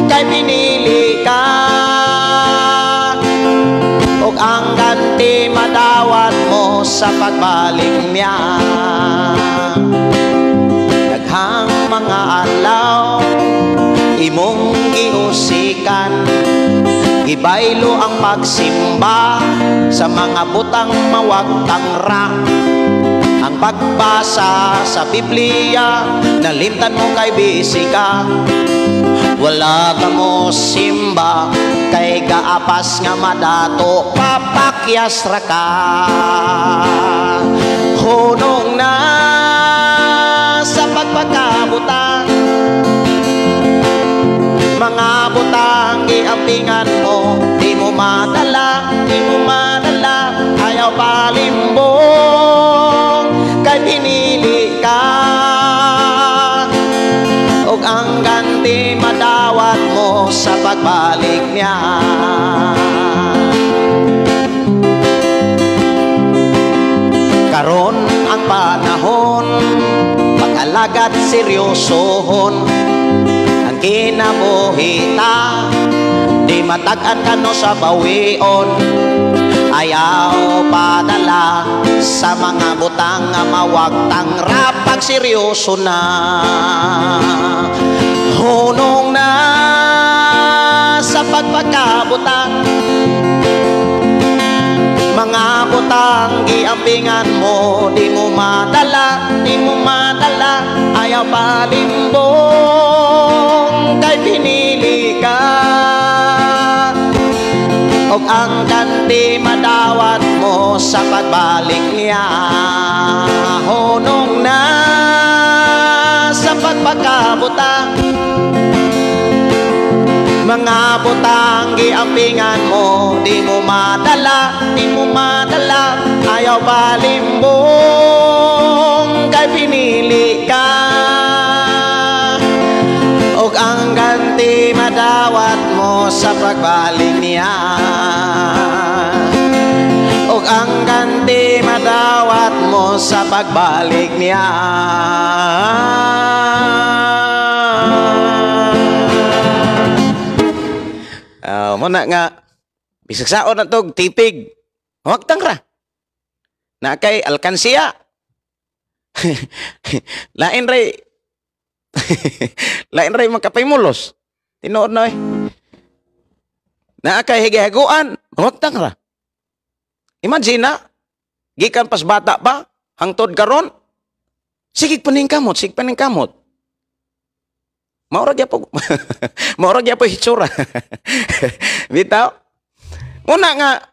Speaker 2: kay pinili ka, ug ang ganti madawat mo sa pagbalik niya. Daghang mga adlaw imong giusikan, gibaylo ang pagsimba sa mga butang mawagtang ra. Ang pagbasa sa Biblia nalimtan mo kay busy ka. Wala ka mo simba kay gaapas nga madato, papakyas ra ka. Hunong na sa pagpakabuta, mga butang giampingan mo, di mo madala, di mo madala. Ayaw palimbong kay pinili ka, ug ang ganti madawat mo sa pagbalik niya. Karon ang panahon, pag-alagad seryosohon. Ang kinabuhi ta, di matag-an kano sa bawion. Ayaw padala sa mga butang nga mawagtang rapag seryoso na. Hunong na sa pagpakabuta, mga butang giampingan mo, di mo madala, di mo madala. Ayaw palimbong kay pinili ka, ug ang ganti madawat mo sa pagbalik niya. Hunong na sa pagpakabuta, mga butang giampingan giampingan mo, di mo madala, di mo madala. Ayaw palimbong kay pinili ka, og ang ganti madawat mo sa pagbalik niya, og ang ganti madawat mo sa pagbalik niya. Muna nga bisag saon na tog tipig, wagtang ra na kay alkansiya. Lain ray lain ray makapaymulos, tinuod na eh. Na kay higahaguan, wagtang ra. Imagine na gikan pas bata pa hangtod karon, sige paningkamot, sige paningkamot. Maura gyapon, maura gyapon hitsura. Bitaw. Una nga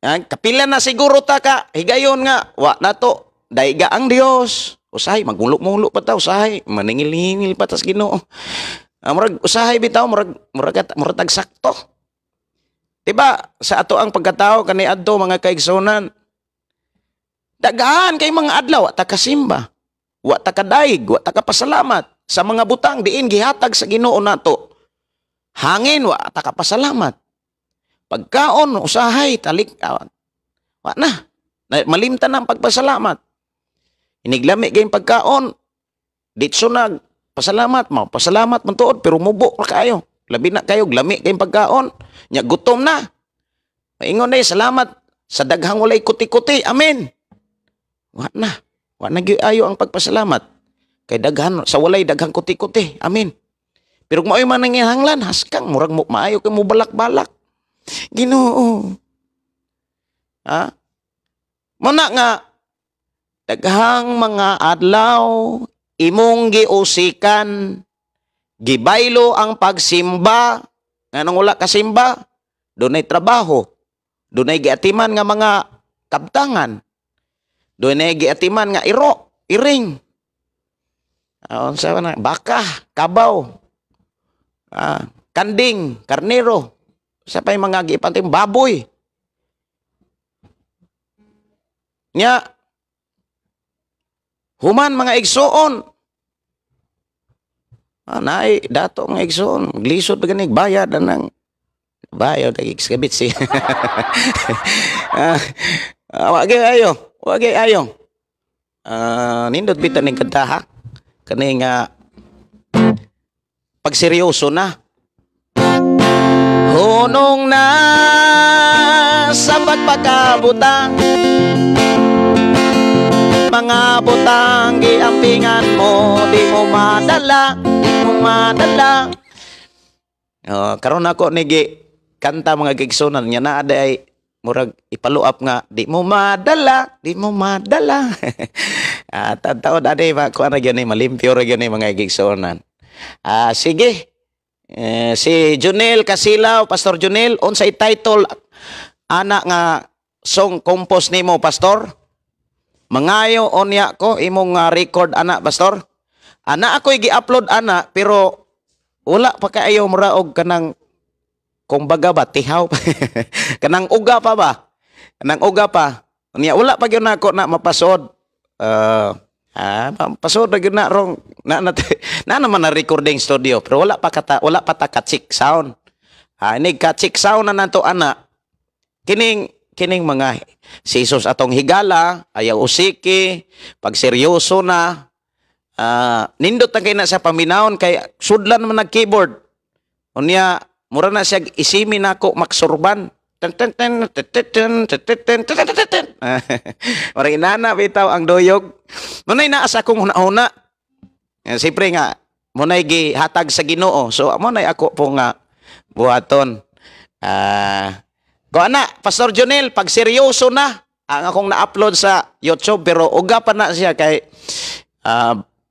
Speaker 2: kapila na siguro ta ka higayon nga wa na to daiga ang Dios. Usahay magmulok-mulok pa ta, usahay maningil-ningil pa tas Ginoo. Murag usahay bitaw, murag murag murag tag sakto. Diba sa ato ang pagkatao kaniadto mga kaigsunan, daghan kay mga adlaw wa ta kasimba, wa ta kadaig, wa ta kapasalamat sa mga butang diin gihatag sa Ginoo nato. Hangin wa ta kapasalamat. Pagkaon usahay talik wa na. Malimtan na ang pagpasalamat. Iniglami kayong pagkaon, ditso na pasalamat, mapasalamat man tuod pero mubo ra kaayo. Labi na kayo glami kayong pagkaon, nya gutom na. Maingon na salamat sa daghang walay kuti-kuti. Amen. Wa na. Wa na gyud ayo ang pagpasalamat. Kay daghan sa walay daghang kuti-kuti. Amen. Pero kung maoy man nangihanglan, haskang murag mo maayo kay mo balak-balak. Ginoo. Ha? Muna nga daghang mga adlaw imong giusikan, gibaylo ang pagsimba. Nganong wala kasimba? Dunay trabaho, dunay giatiman nga mga kabtangan, dunay giatiman nga iro, iring, unsa na, baka, kabaw, kanding, karnero, sa pay mga giipanting baboy. Nya human mga igsuon, naay dato mga igsuon, glisod pa ganig bayad anang bayad ay kabit si. Wagay ayo, wagay ayo. Nindot bitan ning kanta ha. Kani nga pagseryoso na. Hunong na sa pagpakabutang, mga butang giampingan mo, di mo madala, di mo madala. Oh, karon ako nigi kanta mga gigsunan nga naa day murag ipaluap nga di mo madala, di mo madala. Taon ade ba kuan ra gyud ni, malimpyo ra gyud ni mga gigsunan. Sige. Si Junel Casilaw, Pastor Junel, unsay title ana nga song compose nimo, Pastor? Mangayo unya ko imong record ana, Pastor. Ana ako'y gi-upload ana pero wala pa kaayo mura og kanang kumbaga ba tihaw kanang uga pa ba? Kanang uga pa. Unya wala pa gyud nako na mapasod. Pasod na gyud na rong na na, na naman na recording studio pero wala pa kata, wala pa ta ka-check sound. Ini ka-check sound na nato ana. Kining kining mga si Jesus atong higala, ayaw usiki, pag seryoso na, nindot na kay na sa paminawon kay sudlan man nag keyboard. Unya mura na siya isimi nako maksurban. Ten ten ten ten ten ten ten ten ten ten. Mura inana bitaw ang doyog. Munay naa sa akong huna-huna. Siyempre nga munay gihatag sa Ginoo. So munay ako po nga buhaton. Ko ana Pastor Jonel, pag seryoso na ang akong na-upload sa YouTube pero uga pa na siya kay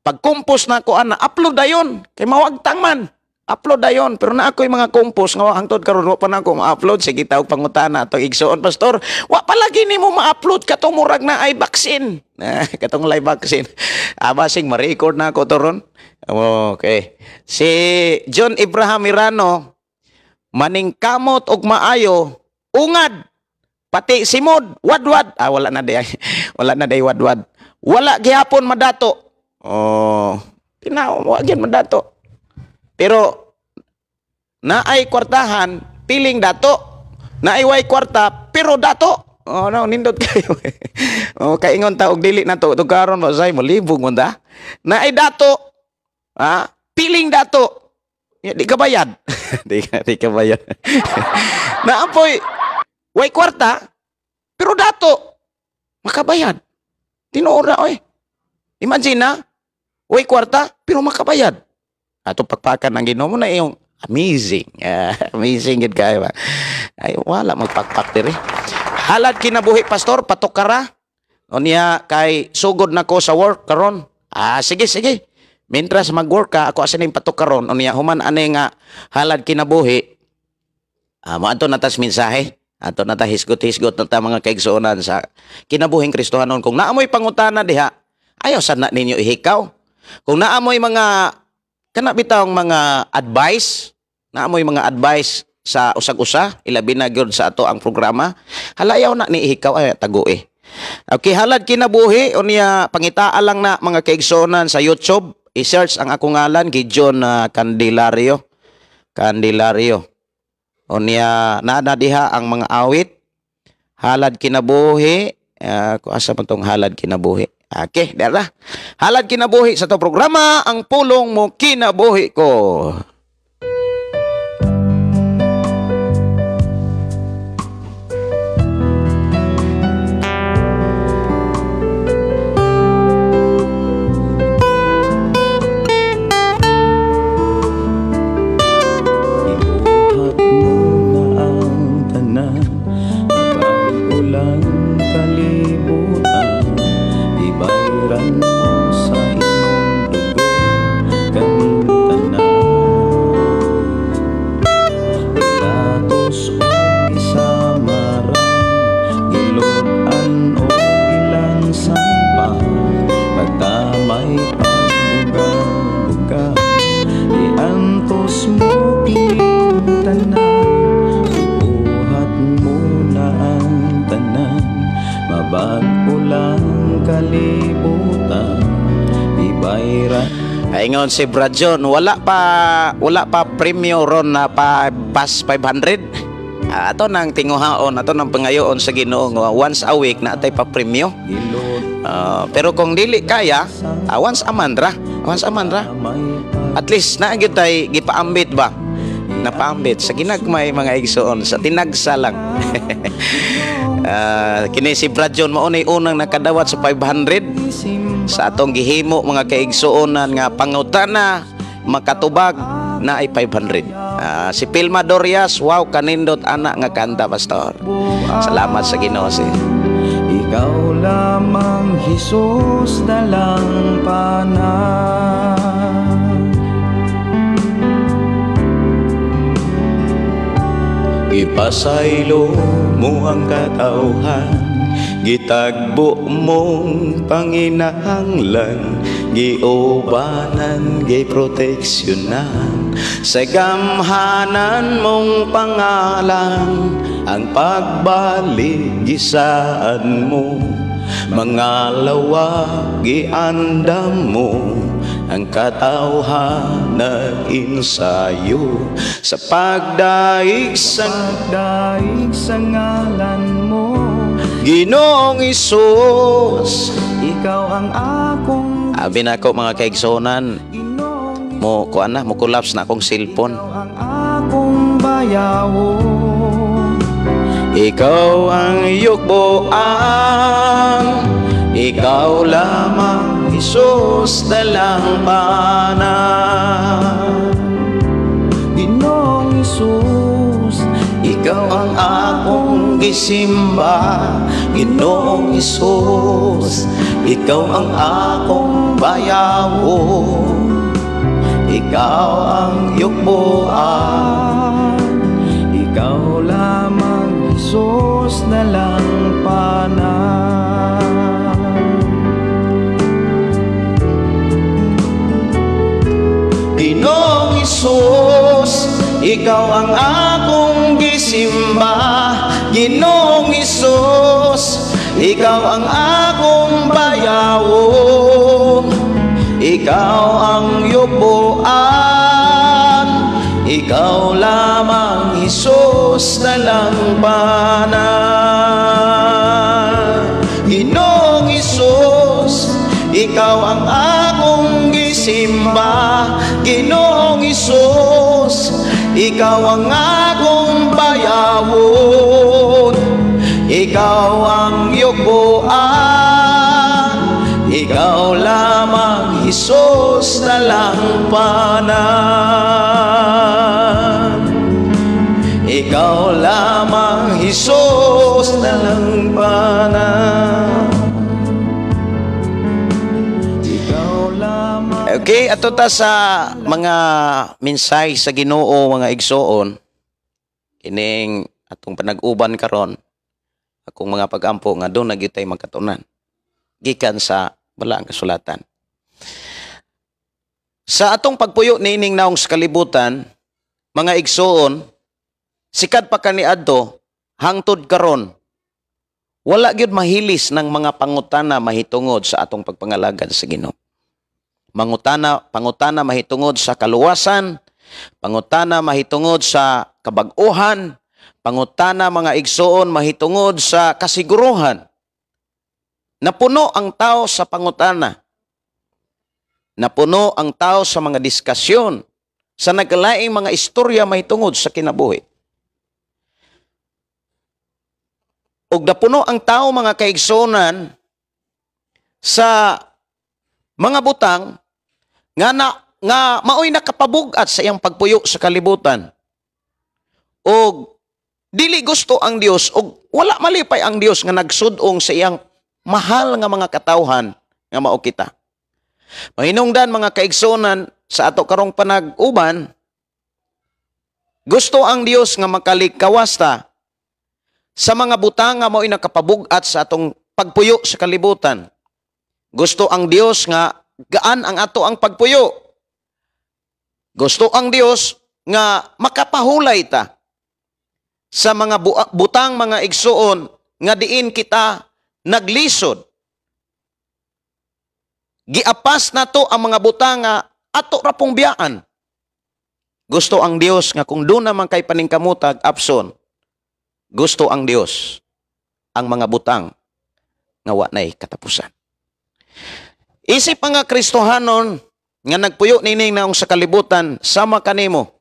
Speaker 2: pag-compose na ko ana, upload dayon kay mawagtang man. Upload dayon pero na ako'y mga compose nga hangtod karon wa pa na ako ma-upload. Sige tawag pangutana atong igsuon, Pastor. Wa pa lagi nimo ma-upload katong murag na ay vaccine. Katong live vaccine. Basing ma-record na ako to ron. Okay. Si John Abraham Mirano, Maningkamot og maayo, ungad pati simod, wadwad. Ah, wala na day. Wala na day wadwad. Wala gihapon madato. Oh, tinaw wa gyud madato. Pero naay kwartahan, piling dato. Naay way kwarta, pero dato. Oh, no, nindot kayo. Oh, kaingon ta og dili na to tugaron ba say molibog mo ta. Naay dato. Ah, piling dato. Ya, di ka bayad. Di ka bayad. Naapoy way kwarta, pero dato makabayad. Tinuod na oy. Imagine na, way kwarta pero makabayad. Ato pakpakan ang Ginoo mo na iyong amazing. Amazing gid kayo ba. Ay wala magpakpak diri. Halad kinabuhi, pastor, patukara. Unya kay sugod na ko sa work karon. Ah, sige sige. Mientras mag-work ka, ako asa ning patukaron. Unya human ani nga halad kinabuhi. Ah, moadto na tas mensahe. Ato na ta hisgot-hisgot na ta mga kaigsuonan sa kinabuhing Kristohanon. Kung naamoy pangutana diha, ayaw sad na ninyo ihikaw. Kung naamoy mga kana bitawng mga advice, naamoy mga advice sa usag-usa, ilabi na gyud sa ato ang programa, halayaw na ni ihikaw ay tagoe. Okay, halad kinabuhi unya pangitaa lang na mga kaigsuonan sa YouTube, i-search ang akong ngalan, Gideon Candelario. Candelario. Unya naa na diha ang mga awit halad kinabuhi, asa man tong halad kinabuhi. Okay, dara. Halad kinabuhi sa to programa ang pulong mo kinabuhi ko.
Speaker 5: Ibuhat mo na ang tanan, mabag-o lang kalibutan. Ibayran mo sa imong dugo kaming tanan. Pilatos og gisamaran, gilud-an og ilang sampa, pagtamay pagbuga-buga, iantos mo kining tanan. Ibuhat mo na ang tanan, mabag-o lang kalibutan. Ibayran.
Speaker 2: Aingon si Brad John, wala pa premyo ron na pa pass 500. Ato nang tinguhaon, ato nang pangayoon sa Ginoo nga once a week na atay pa premyo. Pero kung dili kaya, once a month ra, once a month ra. At least naa gyud tay gipaambit ba? Napaambit sa ginagmay mga igsoon, sa tinagsa lang. Kini si Brad John mao nay unang nakadawat sa 500 sa atong gihimo mga kaigsuonan nga pangutana makatubag na ay 500. Si Pilma Dorias, wow kanindot ana nga kanta pastor. Salamat sa Ginoo si.
Speaker 5: Ikaw lamang Jesus dalang panay.
Speaker 2: Gipasaylo mo ang katawhan, gitagbo mong panginahanglan, giubanan, giproteksyonan, sa gamhanan mong pangalan, ang pagbalik gisaan mo, mga lawa giandam mo, ang katawhan nag-insayo sa pagdaig sa
Speaker 5: ngalan mo.
Speaker 2: Ginoong Hesus,
Speaker 5: ikaw ang akong
Speaker 2: Abi na ko mga kaigsonan, mo kuan na, mo collapse na akong cellphone.
Speaker 5: Ikaw ang akong bayawon.
Speaker 2: Ikaw ang yukboan, ikaw lamang Jesus dalang panay.
Speaker 5: Ginoong Hesus,
Speaker 2: ikaw ang akong gisimba. Ginoong Hesus, ikaw ang akong bayawon. Ikaw ang yukboan,
Speaker 5: ikaw lamang Jesus dalang panay.
Speaker 2: Ginoong Hesus, Ikaw ang akong gisimba, Ginoong Hesus. Ikaw ang akong bayawon, ikaw ang yubuan. Ikaw lamang, Hesus, na lang. Ginoong Hesus, ikaw ang akong gisimba, Ginoong Hesus. Ikaw ang akong bayawon, ikaw ang yubuan. Ikaw lamang, Hesus, na lang. Ikaw lamang, Hesus, na lang. Ikaw lamang. Okay, ato ta sa mga minsay sa Ginoo, mga igsoon. Kining atong panag-uban karon, akong mga pag-ampo nga doon na gyud tay magkatunan gikan sa Balaang Kasulatan. Sa atong pagpuyo niining naong sa kalibutan, mga igsoon, sikad pa kaniadto hangtod karon, wala gyud mahilis ng mga pangutana mahitungod sa atong pagpangalagad sa Ginoo. Mangutana, pangutana mahitungod sa kaluwasan, pangutana mahitungod sa kabag-ohan, pangutana, mga igsoon, mahitungod sa kasiguruhan. Napuno ang tao sa pangutana. Napuno ang tao sa mga diskasyon, sa nagkalaing mga istorya mahitungod sa kinabuhi. Ug napuno ang tao, mga kaigsuonan, sa mga butang nga na, nga maoy nakapabug-at sa iyang pagpuyo sa kalibutan. Og dili gusto ang Dios og wala malipay ang Dios nga nagsud-ong sa iyang mahal nga mga katawhan nga mao kita. Mahinungdan, mga kaigsuonan, sa ato karong panag-uban, gusto ang Dios nga makalikawas ta sa mga butang nga mao'y nakapabug-at sa atong pagpuyo sa kalibutan. Gusto ang Dios nga gaan ang ato ang pagpuyo. Gusto ang Dios nga makapahulay ta sa mga butang, mga igsuon, nga diin kita naglisod. Giapas nato ang mga butang nga ato ra pong biyaan. Gusto ang Dios nga kung doon naman kay paningkamutag abson, gusto ang Dios ang mga butang nga wa nay katapusan. Isip mga Kristohanon nga nagpuyo nining naong sa kalibutan sama kanimo,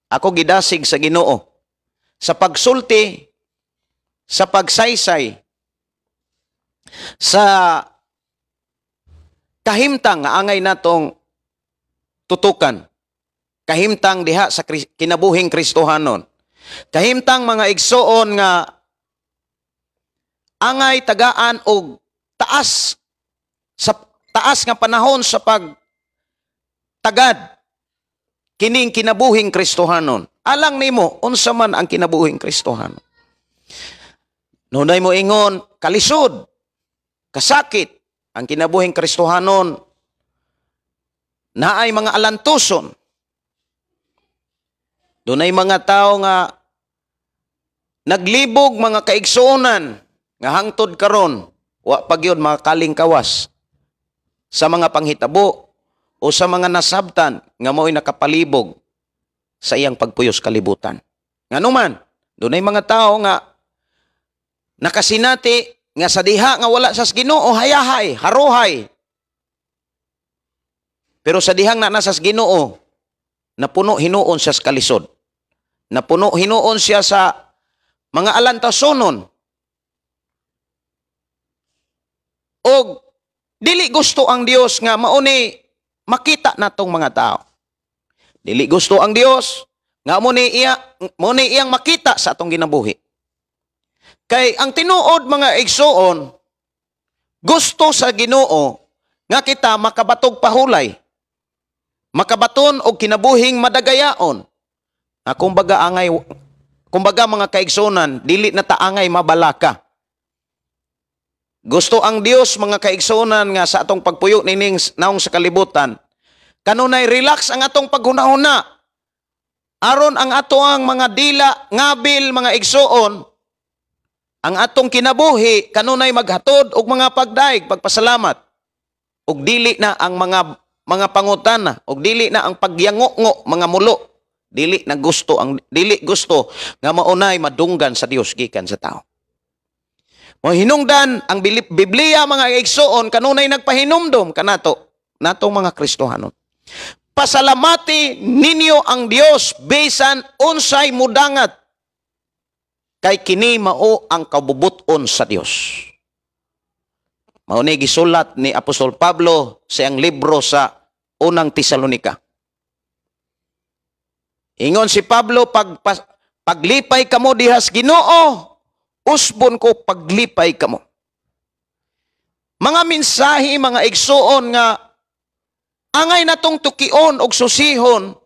Speaker 2: ako gidasig sa Ginoo sa pagsulti, sa pagsaysay, sa kahimtang nga angay natong tutukan, kahimtang diha sa kinabuhing Kristohanon, kahimtang, mga igsoon, nga angay tagaan og taas sa taas nga panahon sa pag tagad kining kinabuhing Kristohanon. Alang nimo, unsa man ang kinabuhing Kristohanon? Nunay mo ingon, kalisod, kasakit ang kinabuhing Kristohanon, naay mga alantuson. Dunay mga tao nga naglibog, mga kaigsuonan, nga hangtod karon wa pa gyud makaling kawas sa mga panghitabo o sa mga nasabtan nga mao'y nakapalibog sa iyang pagpuyos kalibutan. Nganuman, dunay mga tao nga nakasinati nga sa diha nga wala sa Ginoo, hayahay, haruhay. Pero sa dihang na nasa Ginoo, napuno hinuon siya sa kalisod. Napuno hinuon siya sa mga alantasonon. Og dili gusto ang Dios nga mauni makita natong mga tao. Dili gusto ang Dios nga mo ni iyang makita sa atong ginabuhi. Kay ang tinuod, mga igsuon, gusto sa Ginoo nga kita makabatog pahulay. Makabaton og kinabuhing madagayaon. Nga kumbaga angay, kumbaga, mga kaigsuonan, dili na ta angay mabalaka. Gusto ang Dios, mga kaigsuonan, nga sa atong pagpuyo nining naong sa kalibutan, kanunay relax ang atong paghunahuna. Aron ang ato ang mga dila ngabil, mga igsuon, ang atong kinabuhi kanunay maghatod og mga pagdaig, pagpasalamat, ug dili na ang mga pangutana, ug dili na ang pagyango-ngo, mga mulo. Dili na gusto ang dili gusto nga maunay madunggan sa Dios gikan sa tao. Mo hinungdan ang Biblia, mga igsuon, kanunay nagpahinumdom kanato natong mga Kristohanon. Pasalamati ninyo ang Dios bisan unsay mudangat, kay kini mao ang kabubuton sa Dios. Mao ni gisulat ni Apostol Pablo sa iyang libro sa Unang Tesalonika. Ingon si Pablo, "Paglipay kamo dihas Ginoo, usbon ko paglipay kamo." Mga mensahe, mga igsuon, nga angay natong tukion og susihon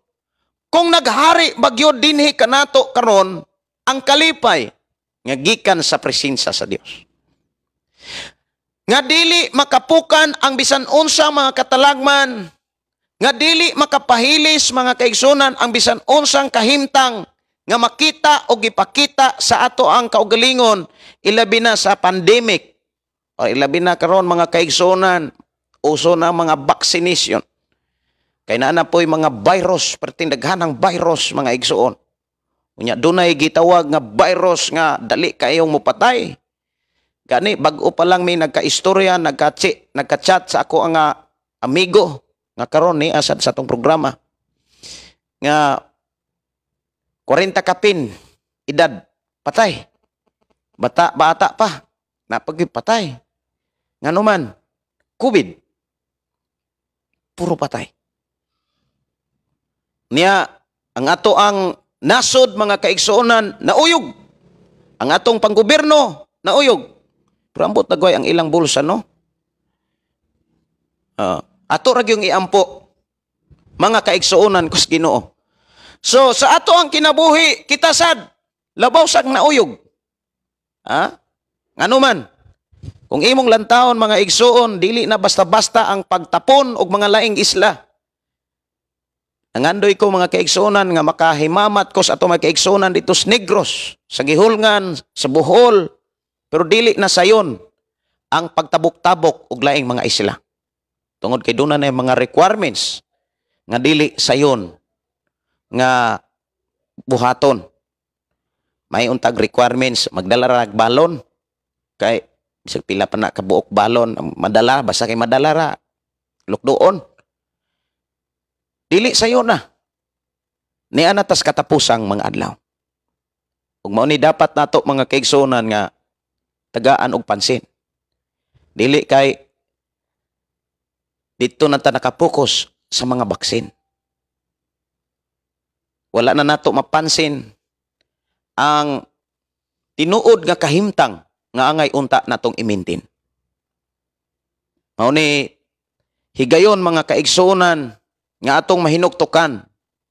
Speaker 2: kung naghari bagyo dinhi kanato karon ang kalipay nga gikan sa presensya sa Dios. Nga dili makapukan ang bisan unsa mga katalagman, nga dili makapahilis, mga kaigsunan, ang bisan unsang kahimtang nga makita o gipakita sa ato ang kaugalingon, ilabi na sa pandemic o ilabi na karon, mga kaigsunan, uso na mga vaccination. Kay naa na po'y mga virus, perting daghan ang virus, mga igsuon. Unya dunay gitawag nga virus nga dali kayong mupatay. Gani bag-o pa lang may nagkaistorya, nagka-chat sa ako ang amigo nga karon ni asad sa atong programa nga 40 kapin edad patay. Bata bata pa napagi patay. Ngano man COVID, puro patay. Niya ang ato ang nasod, mga kaigsuonan, nauyog. Ang atong panggobyerno nauyog. Pero ambot nagway ang ilang bulsa, no? Ato ra gyung iampo, mga kaigsuonan kus Ginoo. So sa ato ang kinabuhi, kita sad labaw sag nauyog. Ha? Ngano man? Kung imong lantawon, mga igsuon, dili na basta-basta ang pagtapon og mga laing isla. Nangandoy ko, mga kaigsuonan, nga makahimamat ko sa ato mga kaigsuonan dito sa Negros, sa Gihulngan, sa Bohol, pero dili na sayon ang pagtabok-tabok og laing mga isla. Tungod kay doon na mga requirements nga dili sayon nga buhaton. May untag requirements, magdala ra og balon kay bisag pila pa na kabuok balon madala, basta kay madala ra lukdoon. Dili sayo na. Niya na tas katapusang mga adlaw. Ug mao ni dapat nato, mga kaigsuonan, nga tagaan og pansin. Dili kay dito na ta nakapokus sa mga baksin. Wala na nato mapansin ang tinuod nga kahimtang nga angay unta natong i-maintain. Mao ni higayon, mga kaigsuonan, nga atong mahinuktukan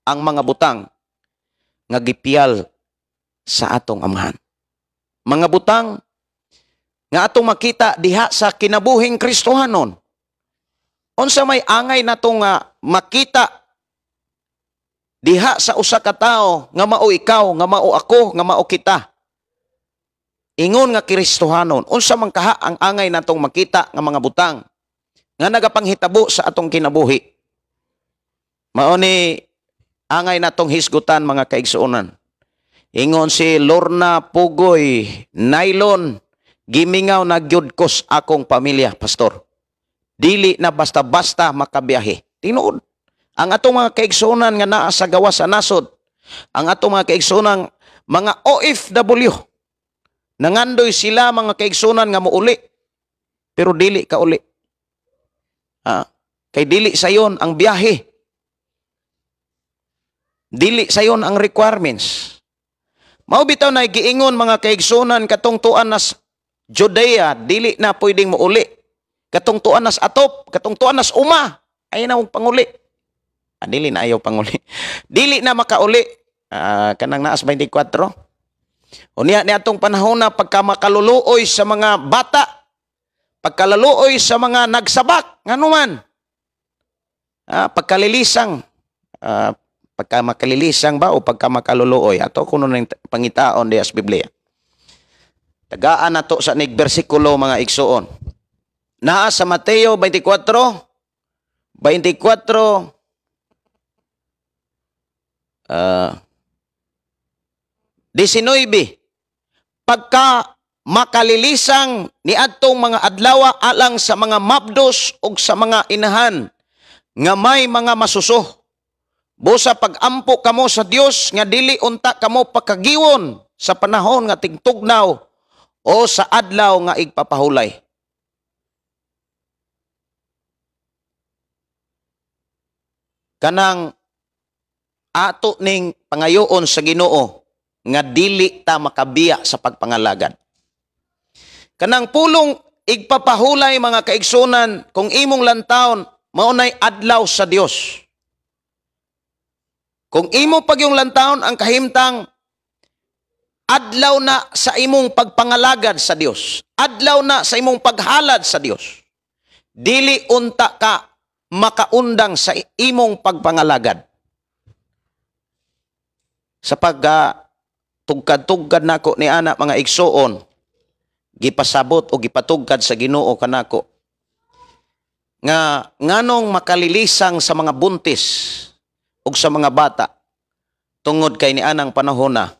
Speaker 2: ang mga butang nga gipiyal sa atong amahan. Mga butang nga atong makita diha sa kinabuhing Kristohanon. Unsa may angay natong nga makita diha sa usa ka tawo nga mao ikaw, nga mao ako, nga mao kita? Ingon nga Kristohanon, unsa man kaha ang angay natong makita nga mga butang nga nagapanghitabo sa atong kinabuhi? Mao ni angay natong hisgutan, mga kaigsuonan. Ingon si Lorna Pugoy, "Nylon, gimingaw na gyud ko sa akong pamilya, pastor. Dili na basta-basta makabiyahe." Tinuod. Ang atong mga kaigsuonan nga naa sa gawas sa nasod, ang atong mga kaigsuonan mga OFW, nangandoy sila, mga kaigsuonan, nga muuli. Pero dili ka uli. Kay dili sayon ang biyahe. Dili sayon ang requirements. Mao bitaw na giingon, mga kaigsuonan, katong tuan nas Judea, dili na pwedeng muuli. Katong tuan nas atop, katong tuan nas uma, ay na panguli. Dili na ayaw panguli. Dili na makauli. Kanang naas 24. Unya ni atong panahon na pagka makaluluoy sa mga bata, pagkalaluoy sa mga nagsabak, ngano man. Pagkalilisang, Pagka makalilisang ba o pagka makaluluoy? Ato kuno ning pangitaon diya sa Biblia. Tagaan nato sa nig bersikulo, mga igsuon. Naa sa Mateo 24 24 19. Pagka makalilisang niadtong mga adlawa alang sa mga mabdos ug sa mga inahan nga may mga masuso. Busa pagampo kamo sa Dios nga dili unta kamo pakagiwon sa panahon nga tigtugnaw o sa adlaw nga igpapahulay. Kanang ato ning pangayoon sa Ginoo nga dili ta makabiya sa pagpangalagad. Kanang pulong igpapahulay, mga kaigsunan, kung imong lantawon, mao nay adlaw sa Dios. Kung imo pagyong lantawon ang kahimtang adlaw na sa imong pagpangalagad sa Dios, adlaw na sa imong paghalad sa Dios, dili unta ka makaundang sa imong pagpangalagad. Sa pagka tugkad-tugkad nako ni ana, mga igsuon, gipasabot o gipatugkad sa Ginoo kanako nga nganong makalilisang sa mga buntis ug sa mga bata, tungod kay ni anang panahon na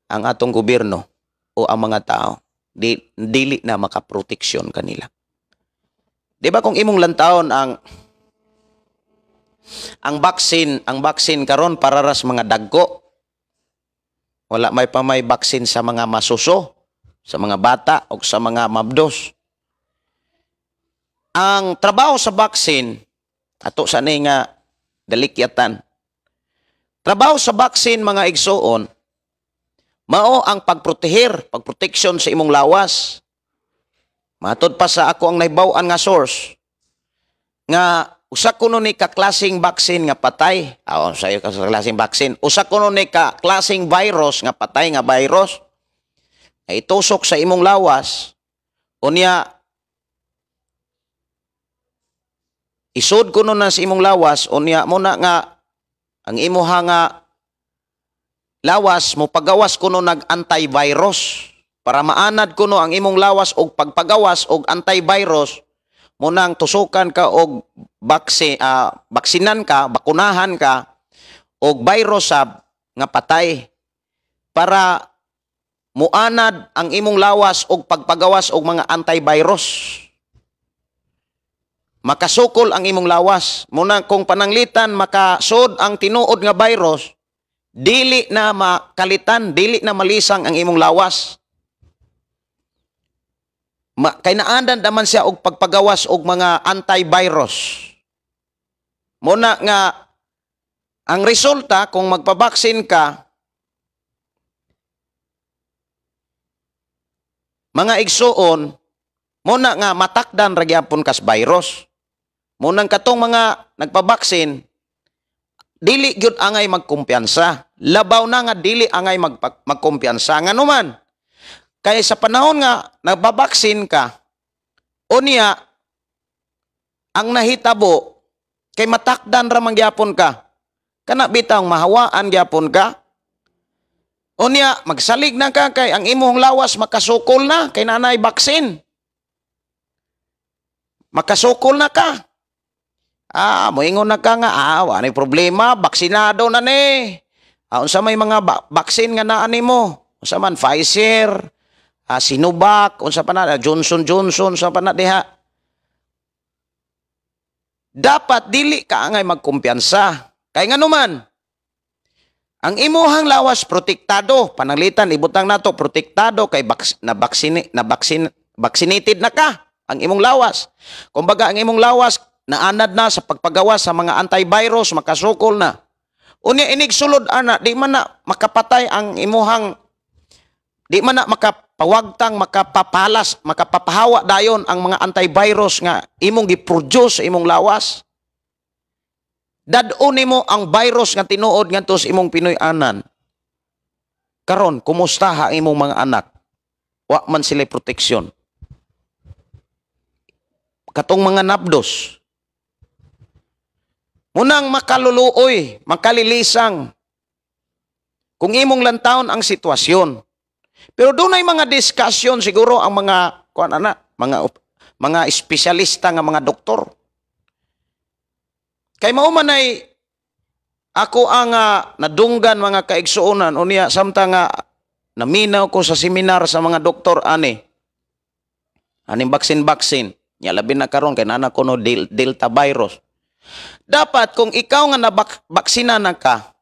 Speaker 2: ang atong gobyerno o ang mga tao dili na makaproteksyon kanila. Di ba kung imong lantawon ang vaccine karon para ras mga dagko, wala may pa may vaccine sa mga masuso, sa mga bata o sa mga mabdos. Ang trabaho sa vaccine, ato sa ni nga dalikyatan. Trabaho sa vaccine, mga igsuon, mao ang pagproteher, pagproteksyon sa imong lawas. Matod pa sa ako ang nahibaw-an nga source nga usa kuno ni ka klaseng vaccine nga patay. Ah, sayo ka sa klaseng vaccine. Usa kuno ni ka klaseng virus nga patay nga virus. Ay itusok sa imong lawas. Unya isod kuno na sa imong lawas, unya mo na nga ang imuha nga lawas mo pagawas kuno nag antivirus para maanad kuno ang imong lawas og pagpagawas og antivirus. Munang tusukan ka og vaksinan ka, bakunahan ka og virus sab nga patay para muanad ang imong lawas og pagpagawas og mga antivirus. Makasukol ang imong lawas. Muna kung pananglitan makasud ang tinuod nga virus, dili na makalitan, dili na malisang ang imong lawas. Kay naandan naman siya og pagpagawas og mga antivirus. Muna nga ang resulta kung magpabaksin ka, mga igsuon, muna nga matakdan ra gyapon kas virus. Munang katong mga nagpabaksin, dili gyud angay magkumpiyansa. Labaw na nga dili angay magkumpiyansa. Ngano man? Kaya sa panahon nga nagbabaksin ka, unya ang nahitabo kay matakdan ra man gyapon ka. Kana bitang mahawaan gyapon ka. Unya magsalig na ka kay ang imong lawas makasukol na kay nanay baksin. Makasukol na ka. Ah, moingon na ka nga, wa nay problema, baksinado na ni. Unsa may mga baksin nga naa nimo? Unsa man Pfizer, Sinovac, unsa pa na, Johnson Johnson, unsa pa na diha. Dapat dili ka angay magkumpiyansa. Kay ngano man, ang imuhang lawas protektado, pananglitan ibutang nato protektado kay vaccinated na ka ang imong lawas. Kumbaga ang imong lawas naanad na sa pagpagawas sa mga antivirus, makasukol na. Unya inig sulod ana, di man na makapatay ang imuhang, di man na makapawagtang, makapapalas, makapapahawa dayon ang mga antivirus nga imong gi-produce sa imong lawas. Dad-on nimo ang virus nga tinuod ngadto sa imong Pinoy-anan. Karon, kumusta ha imong mga anak? Wa man sila proteksyon. Katong mga nabdos. Munang makaluluoy, makalilisang kung imong lantawon ang sitwasyon. Pero dunay mga discussion siguro ang mga kuan ana, mga espesyalista nga mga doktor. Kay mao man ay ako ang nadunggan mga kaigsuonan unya samtang nga naminaw ko sa seminar sa mga doktor ani. Aning vaccine-vaccine. Nya labi na karon kay naa kuno Delta virus. Dapat kung ikaw nga nabaksina na ka,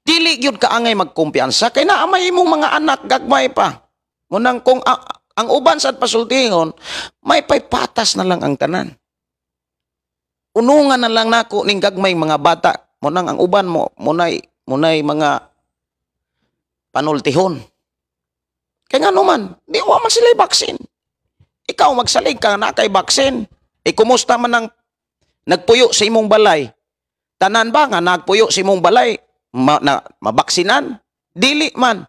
Speaker 2: dili gyud ka angay magkumpiyansa kay naa may imong mga anak gagmay pa. Munang kung ang uban sad pasultihon, may paypatas na lang ang tanan. Unungan na lang nako ning gagmay mga bata. Munang ang uban mo munay mga panultihon. Kay ngano man, di wa man sila vaccine. Ikaw magsalig ka na kay vaccine. E kumusta man ang nagpuyo sa imong balay? Tanan ba nga nagpuyo sa imong balay mabaksinan? Dili man.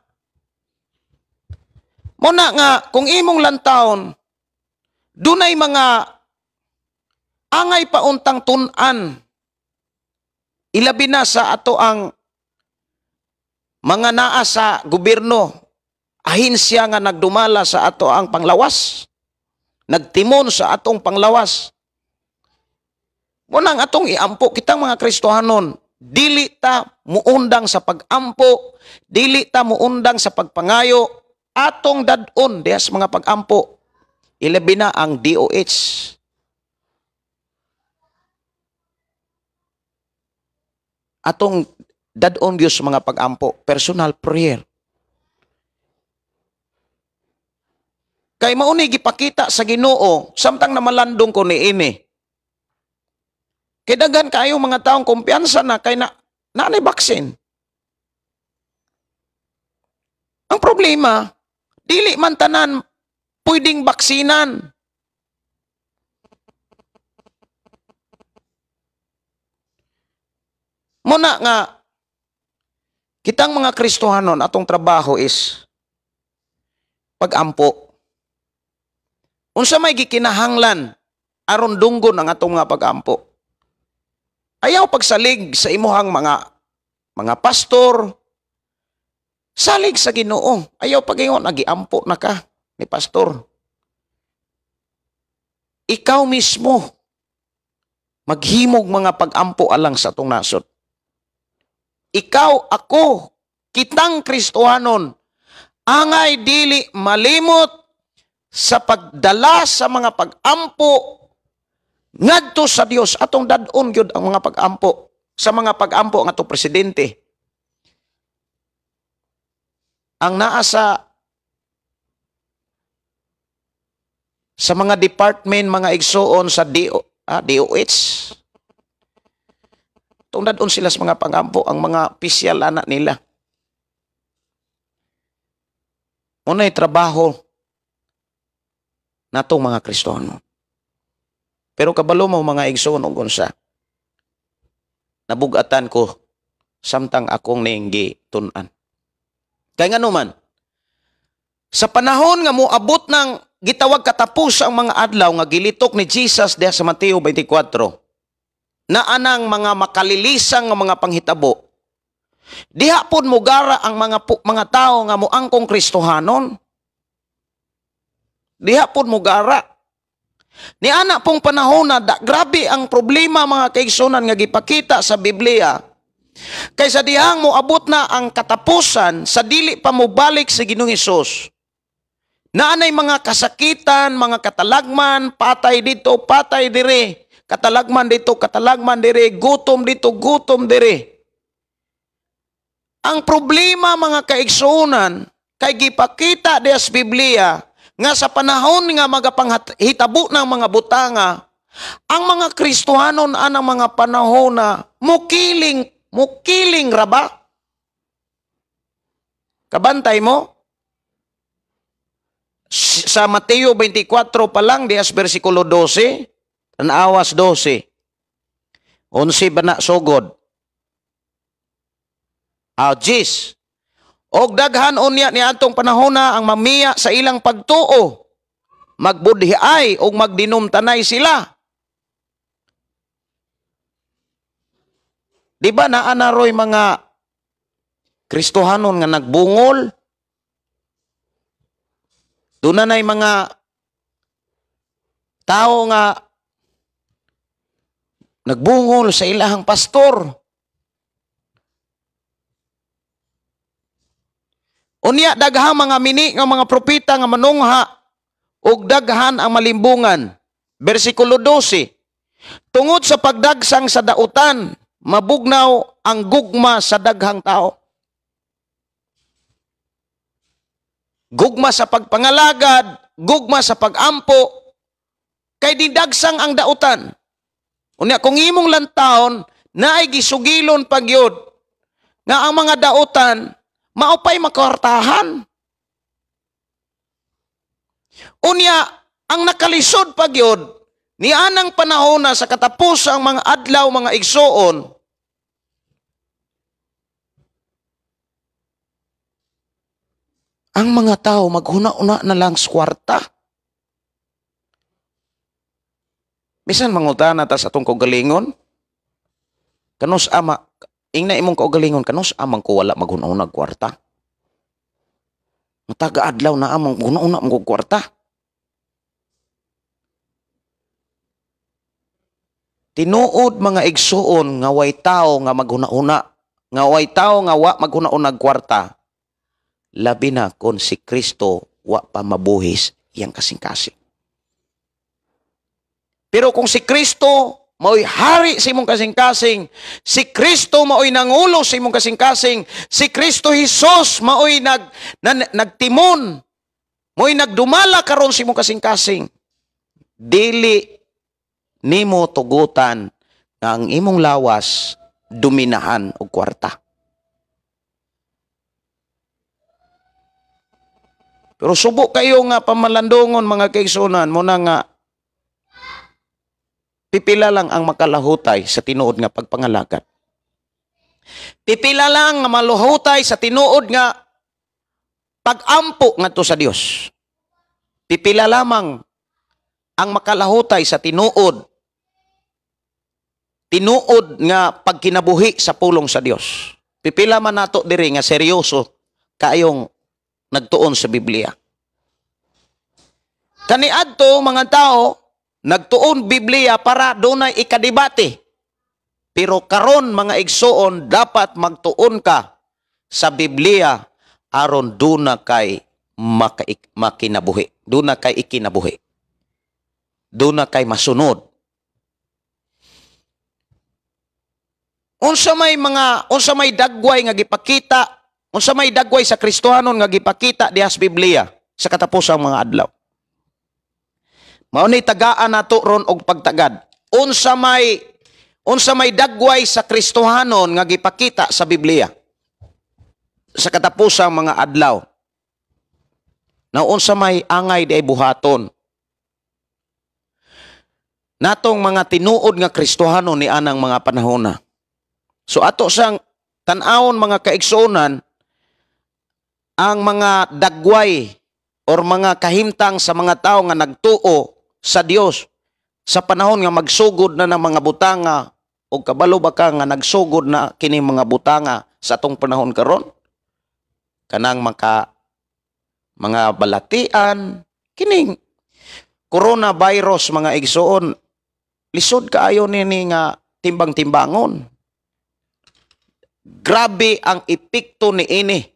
Speaker 2: Muna nga kung imong lantawon dunay mga angay pauntang tun-an, ilabi na sa ato ang mga naa sa gobyerno, ahinsya nga nagdumala sa ato ang panglawas, nagtimon sa atong panglawas. Munang atong iampo kitang mga Kristohanon, dili ta muundang sa pagampo, dili ta muundang sa pagpangayo, atong dad-on diha sa mga pagampo. Ilabi na ang DOH. Atong dad-on gyud sa mga pagampo, personal prayer. Kay mauni gipakita sa Ginoo samtang namalandong ko niini. Kay daghan kaayo mga taong kumpiyansa na kay na naanay vaccine. Ang problema, dili man tanan pwedeng baksinan. Muna nga kitang mga Kristohanon, atong trabaho is pagampo. Unsa may gikinahanglan aron dunggon ang atong mga pagampo? Ayaw pagsalig sa imuhang mga pastor. Salig sa Ginoo. Ayaw pagingon nagiampo na ka ni pastor. Ikaw mismo maghimog mga pagampo alang sa atong nasod. Ikaw, ako, kitang Kristohanon, angay dili malimot sa pagdala sa mga pagampo ngadto sa Dios. Atong dad-on gyud ang mga pagampo sa mga pagampo ang atong presidente. Ang naa sa mga department, mga igsuon sa DOH, atong dad-on sila sa mga pagampo, ang mga opisyal ana nila. Unay trabaho natong mga Kristohano. Pero kabalo mo mga igsoon og unsa, nabugatan ko samtang akong ninggi tun-an. Kay ngano man, sa panahon nga moabot ng gitawag katapos ang mga adlaw nga gilitok ni Jesus diha sa Mateo 24, na anang mga makalilisang nga mga panghitabo, diha pod mugara ang mga tao nga moangkong Kristohanon. Diha pod mugara. Ni ana pong panahon na grabe ang problema mga kaigsunan nga gipakita sa Biblia. Kaysa dihang moabot na ang katapusan sa dili pa mobalik sa Ginoong Hesus. Naanay mga kasakitan, mga katalagman, patay dito, patay dire, katalagman dito, katalagman dire, gutom dito, gutom dire. Ang problema mga kaigsunan kay gipakita diha sa Biblia nga sa panahon nga magapanghitabo ng mga butanga, ang mga Kristohanon anang mga panahon na mukiling raba. Kabantay mo? Sa Mateo 24 pa lang, dias versikulo 12, tanawas 12. 11 ba na sugod? Jis. Og daghan unya ni atong panahona ang mamiya sa ilang pagtuo, magbudhiay og magdinumtanay sila. Di ba naa na roy mga Kristohanon nga nagbungol? Doon na na'y mga tao nga nagbungol sa ilahang pastor. Unya daghang mga mini nga mga propeta nga manungha ug daghan ang malimbungan. Bersikulo 12. Tungod sa pagdagsang sa dautan, mabugnaw ang gugma sa daghang tao. Gugma sa pagpangalagad, gugma sa pagampo, kay didagsang ang dautan. Unya kung imong lantaon, naay gisugilon pagyud nga ang mga dautan maupay makwartahan. Unya ang nakalisod pagyud nianang panahon na sa katapos ang mga adlaw mga igsoon, ang mga tao maghuna-una na lang sa kwarta. Bisan mangutana ta sa atong kaugalingon, kanus ama, ingna imong kaugalingon, kanus amang ko wala maghuna-una kwarta. Mataga adlaw na amang maghuna-una mong kwarta. Tinuod mga igsuon nga way tao nga maghuna-una, nga way tao nga wa maghuna-una kwarta. Labi na kung si Kristo wa pa mabuhis iyang kasing-kasing. Pero kung si Kristo mao'y hari sa imong kasing-kasing, si Kristo mao'y nangulo sa imong kasing-kasing, si Kristo Jesus mao'y nagtimon, mao'y nagdumala karon sa imong kasing-kasing, dili nimo tugutan nga ang imong lawas dominahan og kwarta. Pero subo kayo nga pamalandungon mga kaigsunan mo na nga pipila lang ang makalahutay sa tinuod nga pagpangalagad. Pipila lang nga maluhutay sa tinuod nga pag-ampo ngadto sa Dios. Pipila lamang ang makalahutay sa tinuod nga pagkinabuhi sa pulong sa Dios. Pipila man nato diri nga seryoso kaayong nagtuon sa Biblia. Kaniadto mga tao nagtuon Biblia para dunay ikadebate. Pero karon mga igsoon, dapat magtuon ka sa Biblia aron duna kay makinabuhi, duna kay ikinabuhi, duna kay masunod. Unsa may dagway nga gipakita, unsa may dagway sa Kristohanon nga gipakita diha sa Biblia sa katapusang mga adlaw. Mao ni tagaan nato ron og pagtagad. Unsa may dagway sa Kristohanon nga gipakita sa Biblia sa katapusang mga adlaw. Na unsa may angay di ay buhaton natong mga tinuod nga Kristohanon ni anang mga panahona. So ato sang tan-awon mga kaigsuonan ang mga dagway or mga kahimtang sa mga tao nga nagtuo sa Dios sa panahon nga magsugod na ng mga butanga, o kabalo ba ka nga nagsugod na kini mga butanga sa atong panahon karon? Kanang mga balatian kining coronavirus mga igsoon, lisod kaayo nini nga timbang-timbangon. Grabe ang epekto niini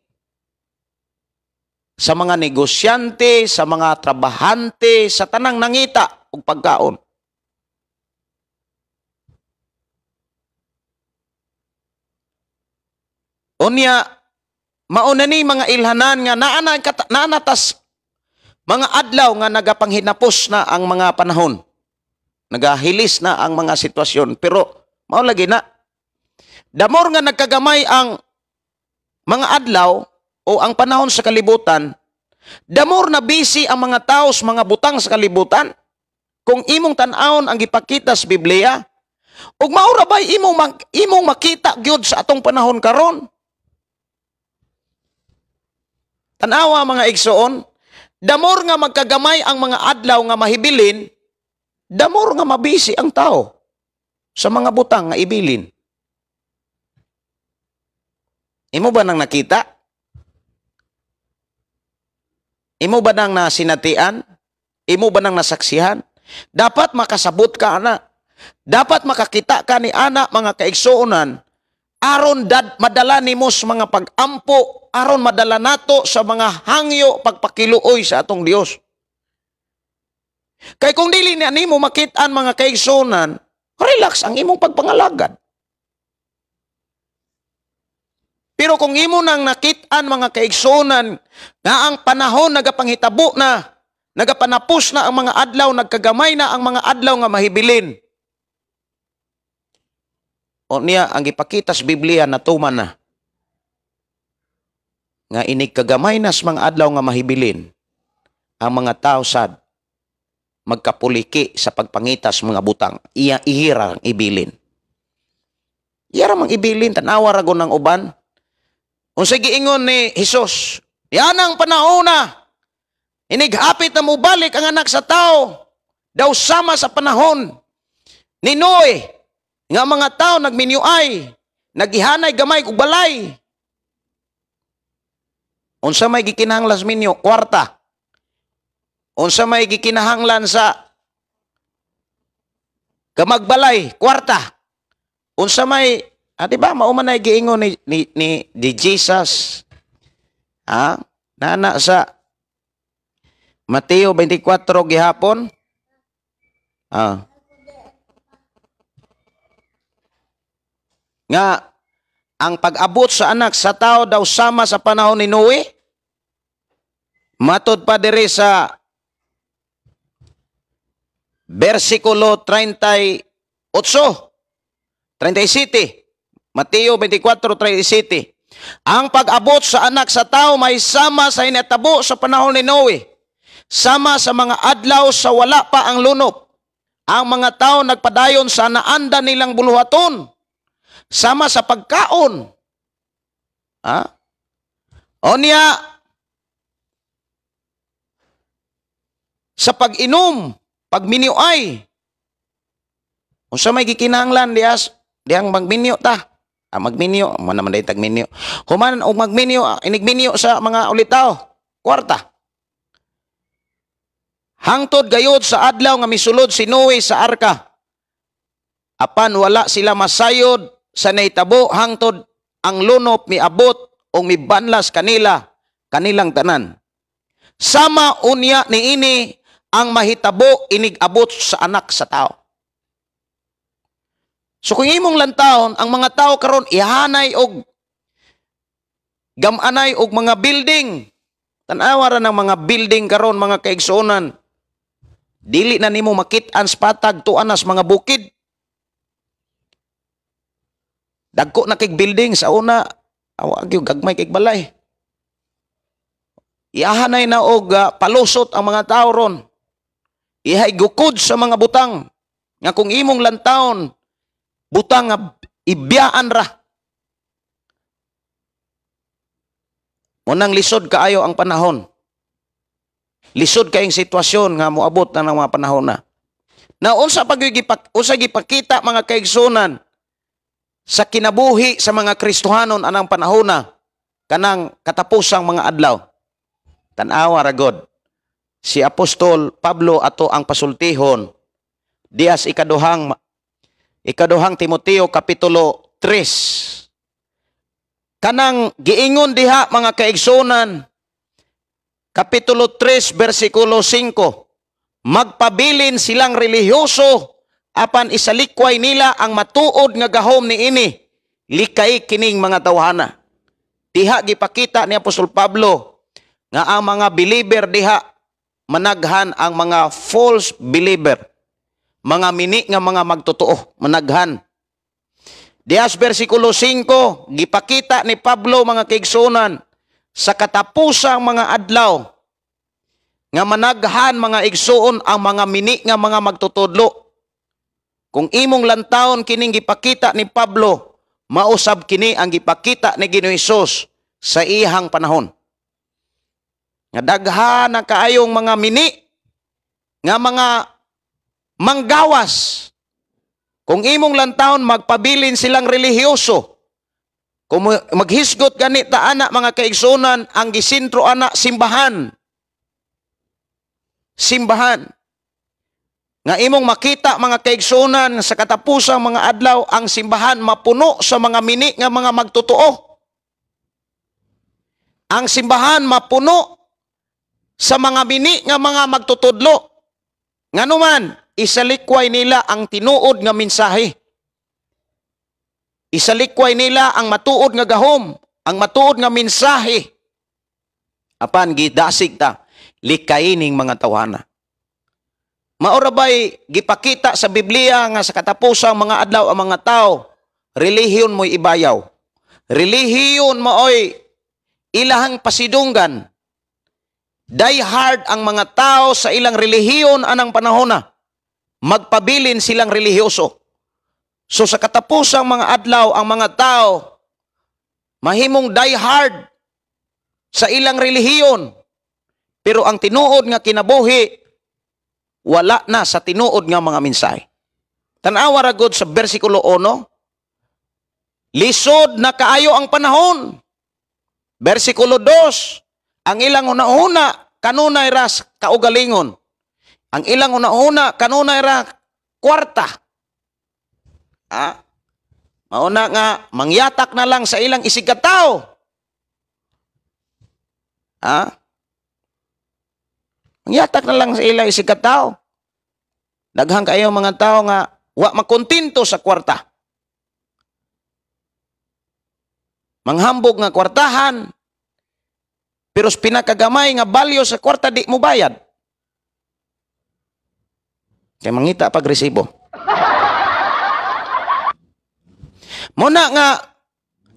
Speaker 2: sa mga negosyante, sa mga trabahante, sa tanang nangita og pagkaon. Unya, mauna ni mga ilhanan nga naanatas mga adlaw nga nagapanghinapos na ang mga panahon. Nagahilis na ang mga sitwasyon. Pero mao lagi na. Damor nga nagkagamay ang mga adlaw o ang panahon sa kalibutan, damor na busy ang mga tao sa mga butang sa kalibutan. Kung imong tan-awon ang gipakita sa Biblia, ug mao ra bay imong makita gyud sa atong panahon karon. Tan-awa mga igsoon, damor nga magkagamay ang mga adlaw nga mahibilin, damor nga mabisi ang tao sa mga butang nga ibilin. Imo ba nang nakita? Imo ba nang nasinatian? Imo ba nang nasaksihan? Dapat makasabot ka ana. Dapat makakita ka ni ana, mga kaigsuonan, aron madala nimo sa mga pag-ampo, aron madala nato sa mga hangyo pagpakiluoy sa atong Dios. Kay kung dili na nimo makit-an, mga kaigsuonan, relax ang imong pagpangalagad. Pero kung imo nang nakit-an, mga kaigsuonan, nga ang panahon nagapanghitabo na, nagapanapos na ang mga adlaw, nagkagamay na ang mga adlaw nga mahibilin. O niya, ang gipakita sa Biblia natuman na. Nga inig kagamay na sa mga adlaw nga mahibilin, ang mga tao sad magkapuliki sa pagpangitas mga butang, iya ihira ang ibilin. Iya ra mang ibilin, tanawa ra ng uban. Unsay giingon ni Hesus? Yan ang panahon na. Inighapit na mobalik ang anak sa tao. Daw sama sa panahon ni Noe, nga mga tao nagminyuay, nagihanay gamay ug balay. Unsa may gikinahanglan sa minyo? Kwarta. Unsa may gikinahanglan sa kamagbalay? Kwarta. Unsa may, di ba, mao man ay giingon ni Jesus. Ha? Nana sa Mateo 24 gihapon. Ah. Nga ang pag-abot sa anak sa tao daw sama sa panahon ni Noe. Matod pa diri sa versikulo 38, 37, Mateo 24:37. Ang pag-abot sa anak sa tao may sama sa hinatabo sa panahon ni Noe, sama sa mga adlaw sa wala pa ang lunop. Ang mga tao nagpadayon sa naanda nilang buluhaton, sama sa pagkaon. Ha? O niya, sa pag-inom, pagminiuay. Unsa may gikinahanglan dihas dihang magminyo ta? Ah, magminyo, mo naman day tagminyo. Human og magminyo, inigminyo sa mga ulitaw, kwarta. Hangtod gayod sa adlaw nga misulod si Noe sa arka. Apan wala sila masayod sa nahitabo hangtod ang lunop miabot o mibanlas kanila kanilang tanan. Sama unya niini ang mahitabo inig-abot sa anak sa tao. So kung imong lantawon, ang mga tao karon ihanay og gamanay og mga building. Tan-awa ra ng mga building karon, mga kaigsuonan. Dili na nimo makit-an sa patag tuan nas mga bukid. Dagko na kay building sa una, awa gyud gagmay kay balay. Ihanay na og palusot ang mga tao ron. Ihay gukod sa mga butang nga kung imong lantawon, butang nga ibiyaan ra. Munang lisod kaayo ang panahon. Lisod kayong sitwasyon nga moabot na ng mga panahon na. Na unsa pag unsa gipakita, mga kaigsunan, sa kinabuhi sa mga Kristohanon anang panahon na kanang katapusang mga adlaw. Tan-awa ra god. Si Apostol Pablo ato ang pasultihon dias ikaduhang Timoteo kapitulo 3. Kanang giingon diha, mga kaigsunan, kapitulo 3 bersikulo 5, magpabilin silang relihiyoso apan isalikway nila ang matuod nga gahom niini, likay kining mga tawhana. Diha gipakita ni Apostol Pablo nga ang mga believer diha managhan ang mga false believer, mga mini nga mga magtotoo, managhan. Dias versikulo 5, gipakita ni Pablo, mga kaigsunan, sa katapusang mga adlaw nga managhan, mga igsuon, ang mga mini nga mga magtutudlo. Kung imong lantawon kining gipakita ni Pablo, mausab kini ang gipakita ni Ginoong Hesus sa iyang panahon. Nga daghan na kaayong mga mini nga mga manggawas. Kung imong lantawon, magpabilin silang relihiyoso, Kung maghisgot gani ta ana, mga kaigsunan, ang gisintro ana simbahan. Simbahan. Nga imong makita, mga kaigsunan, sa katapusang mga adlaw ang simbahan mapuno sa mga mini nga mga magtotoo. Ang simbahan mapuno sa mga mini nga mga magtutudlo. Nganuman, isalikway nila ang tinuod nga mensahe. Isalikway nila ang matuod nga gahom, ang matuod nga mensahe. Apan gidasig ta, likaining mga tawhana. Maora bay gipakita sa Biblia nga sa katapusang mga adlaw ang mga tao, relihiyon mo'y ibayaw. Relihiyon mooy ilahang pasidunggan. Die hard ang mga tao sa ilang relihiyon anang panahona. Magpabilin silang relihiyoso. So sa katapusang mga adlaw ang mga tao mahimong die hard sa ilang relihiyon. Pero ang tinuod nga kinabuhi wala na sa tinuod nga mga mensahe. Tan-awa ra gud sa bersikulo 1. Lisod na kaayo ang panahon. Bersikulo 2, ang ilang una-una kanunay ra kaugalingon. Ang ilang una-una kanunay ra kwarta. Ah, mauna nga mangyatak na lang sa ilang isigkatawo. Ah, mangyatak na lang sa ilang isigkatawo. Daghang kayo mga tao nga wa makontento sa kwarta. Manghambog nga kwartahan, pero pinakagamay nga value sa kwarta di mo bayad. Kay mangita pag resibo. Muna nga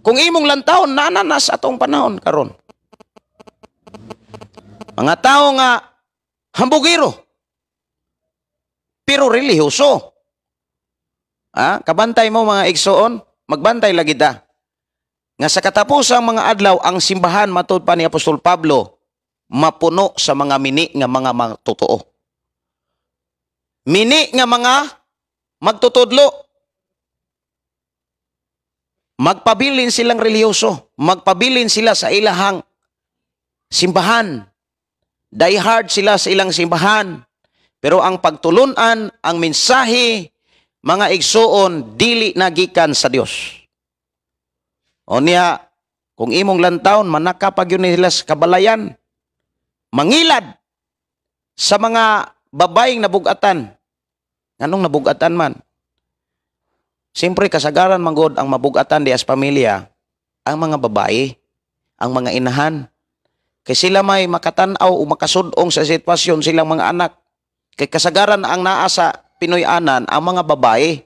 Speaker 2: kung imong lantawon nananas atong panahon karon. Mga tao nga hambugiro pero relihiyoso. Ah, kabantay mo, mga igsoon, magbantay lagi ta. Nga sa katapusang mga adlaw ang simbahan matud pa ni Apostol Pablo mapuno sa mga mini nga mga magtotoo. Mini nga mga magtutudlo. Magpabilin silang relihiyoso, magpabilin sila sa ilahang simbahan. Die hard sila sa ilang simbahan. Pero ang pagtulunan, ang mensahe, mga igsuon, dili nagikan sa Dios. O niya, kung imong lantawon, manakapag yun nila sa kabalayan. Mangilad sa mga babaeng nabugatan. Anong nabugatan man? Siyempre, kasagaran manggod ang mabugatan di as pamilya, ang mga babae, ang mga inahan. Kay sila may makatanaw o makasudong sa sitwasyon silang mga anak. Kay kasagaran ang naa sa Pinoy-anan ang mga babae.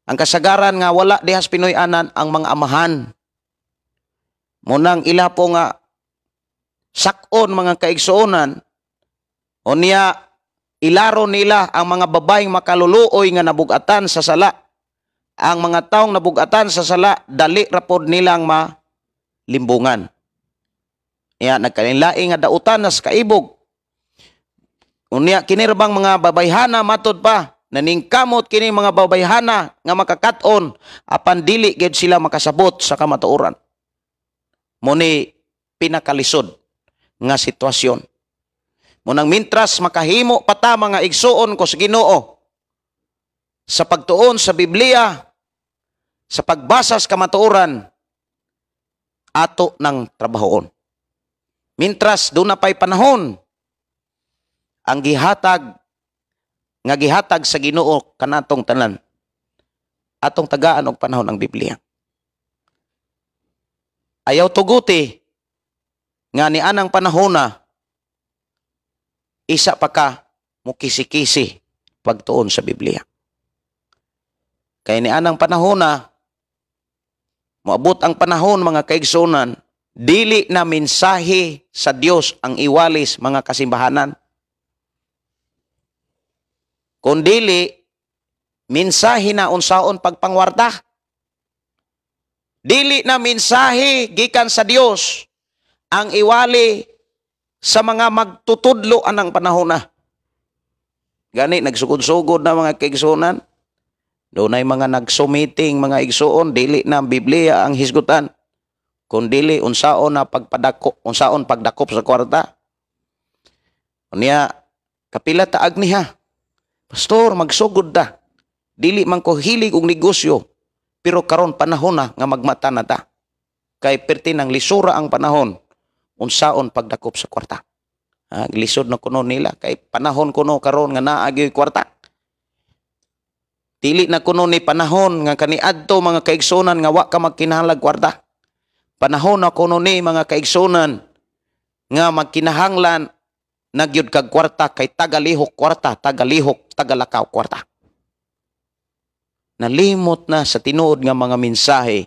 Speaker 2: Ang kasagaran nga wala dihas Pinoy-anan ang mga amahan. Munang ila po nga sakon mga kaigsuonan, o niya ilaro nila ang mga babaeng makaluluoy nga nabugatan sa sala. Ang mga taong nabugatan sa sala, dali rapod nilang malimbungan. Ya, nagkalinlaing nga dautan nas kaibog. Unya kini ra bang mga babayhana matod pa naningkamot kini mga babayhana nga makakaton apan dili gyud sila makasabot sa kamatuoran. Muni pinakalisod nga sitwasyon. Munang mintras makahimo pa ta, mga igsuon ko sa Ginoo, sa pagtuon sa Biblia, sa pagbasa sa kamatuoran, ato ng trabahoon. Mintras doon na pa'y panahon, ang gihatag nga gihatag sa Ginoo kanatong tanan, atong tagaan og panahon ang Biblia. Ayaw tuguti nga ni anang panahona isa pa ka mukisi-kisi pagtuon sa Biblia. Kay ni anang panahona, moabot ang panahon, mga kaigsunan, dili na mensahe sa Dios ang iwalis mga kasimbahanan. Kung dili, mensahe na unsaon pagpangwarta. Dili na mensahe gikan sa Dios ang iwali sa mga magtutudlo anang panahon na. Gani, nagsugod-sugod na, mga kaigsunan.
Speaker 1: Dunay mga nagsumiting, mga igsuon, dili na ang Biblia ang hisgutan, kun dili unsaon na pagpadako, unsaon pagdakop sa kwarta. Unya kapila taag niha, "Pastor, magsugod ta. Dili man ko hilig og negosyo, pero karon panahon na nga magmata na ta. Kay perti nang lisura ang panahon unsaon pagdakop sa kwarta." Ha, lisod na kuno nila kay panahon kuno karon nga naa gyoy kwarta. Dili na kuno ni panahon nga kaniadto, mga kaigsunan, nga wa ka magkinahanglag kwarta. Panahon na kuno ni, mga kaigsunan, nga magkinahanglan na gyud kag kwarta kay tagalihok kwarta, tagalihok, tagalakaw kwarta. Nalimot na sa tinuod nga mga mensahe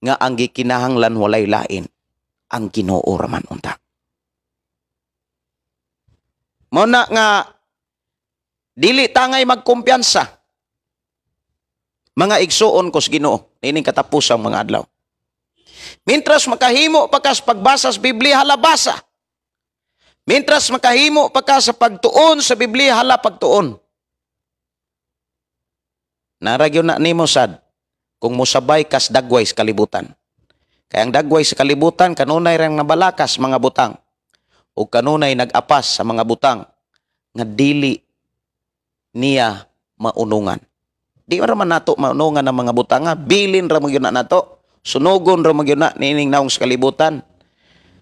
Speaker 1: nga ang gikinahanglan walay lain, ang Ginoo raman unta. Mao na nga dili tangay magkumpiyansa, mga igsuon ko sa Ginoo, nining katapusang mga adlaw. Mintras makahimo pa ka sa pagbasa sa Biblia, hala basa. Mintras makahimo pa ka sa pagtuon sa Biblia, hala pagtuon. Naragyo na nimo sad kung mosabay kas dagway sa kalibutan. Kay ang dagway sa kalibutan kanunay rang nabalakas mga butang o kanunay nag-apas sa mga butang nga dili niya maunungan. Di ra man nato maunungan ang mga butang nga bilin ra man gyud na nato. Sunugon ra man gyud na nining naong sa kalibutan.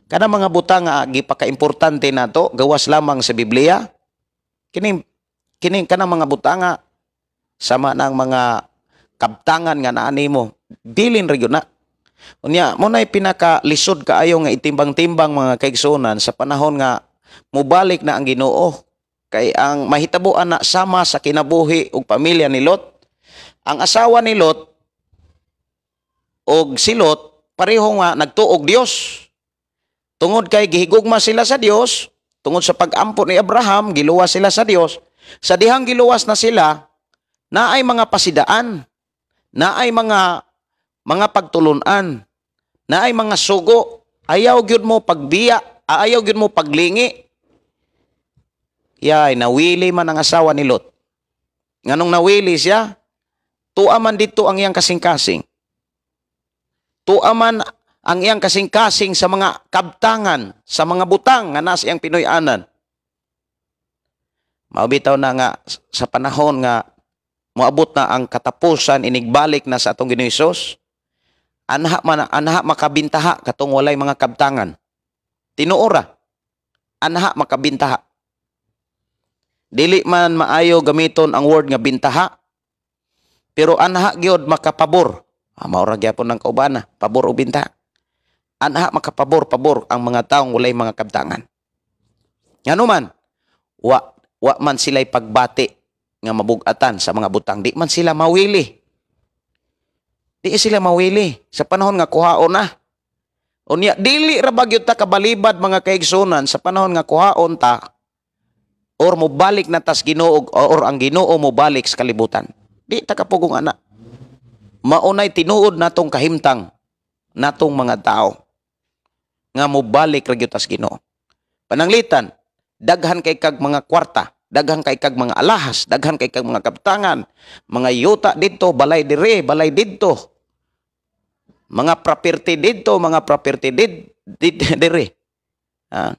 Speaker 1: Kana mga butang nga gipakaimportante nato gawas lamang sa Biblia. Kining kining kana mga butang nga sama ng mga kabtangan nga naa nimo, bilin ra gyud na. Unya mo nay pinaka lisod kaayo nga itimbang-timbang, mga kaigsuonan, sa panahon nga mobalik na ang Ginoo, kay ang mahitabuan na sama sa kinabuhi ug pamilya ni Lot. Ang asawa ni Lot og si Lot pareho nga nagtuog Dios. Tungod kay gihigugma sila sa Dios, tungod sa pag-ampo ni Abraham, giluwas sila sa Dios. Sa dihang giluwas na sila, naay mga pasidaan, naay mga pagtulunan, naay mga sugo, ayaw gyud mo pagbiya, ayaw gyud mo paglingi. Yay, nawili man ang asawa ni Lot. Nganong nawili siya, tuwa man dito ang iyang kasing-kasing. Tuwa man ang iyang kasing-kasing sa mga kabtangan, sa mga butang nga nasa iyang Pinoy-anan. Mao bitaw na nga sa panahon nga moabot na ang katapusan, inigbalik na sa atong Ginoo Hesus, anha man anha makabintaha katong walay mga kabtangan. Tinuora. Anha makabintaha. Dili man maayo gamiton ang word nga bintaha, pero anha gyud makapabor. Ah, mao ra gyapon ng kaubana, pabor o bintaha. Anha makapabor pabor ang mga taong walay mga kabtangan. Ngano man, wa wa man sila'y pagbati nga mabugatan sa mga butang. Di man sila mawili. Di sila mawili sa panahon nga kuhaon na. Unya dili ra ba gyud ta kabalibad, mga kaigsunan, sa panahon nga kuhaon ta or mobalik na tas Ginoo or ang Ginoo mobalik sa kalibutan? Di ta kapugong ana. Maunay tinuod natong kahimtang natong mga tao nga mobalik ra gyud tas Ginoo. Pananglitan, daghan kay kag mga kwarta, daghan kay kag mga alahas, daghan kay kag mga kabtangan, mga yuta didto, balay dire, balay didto. Mga property didto, mga property dire. Ha?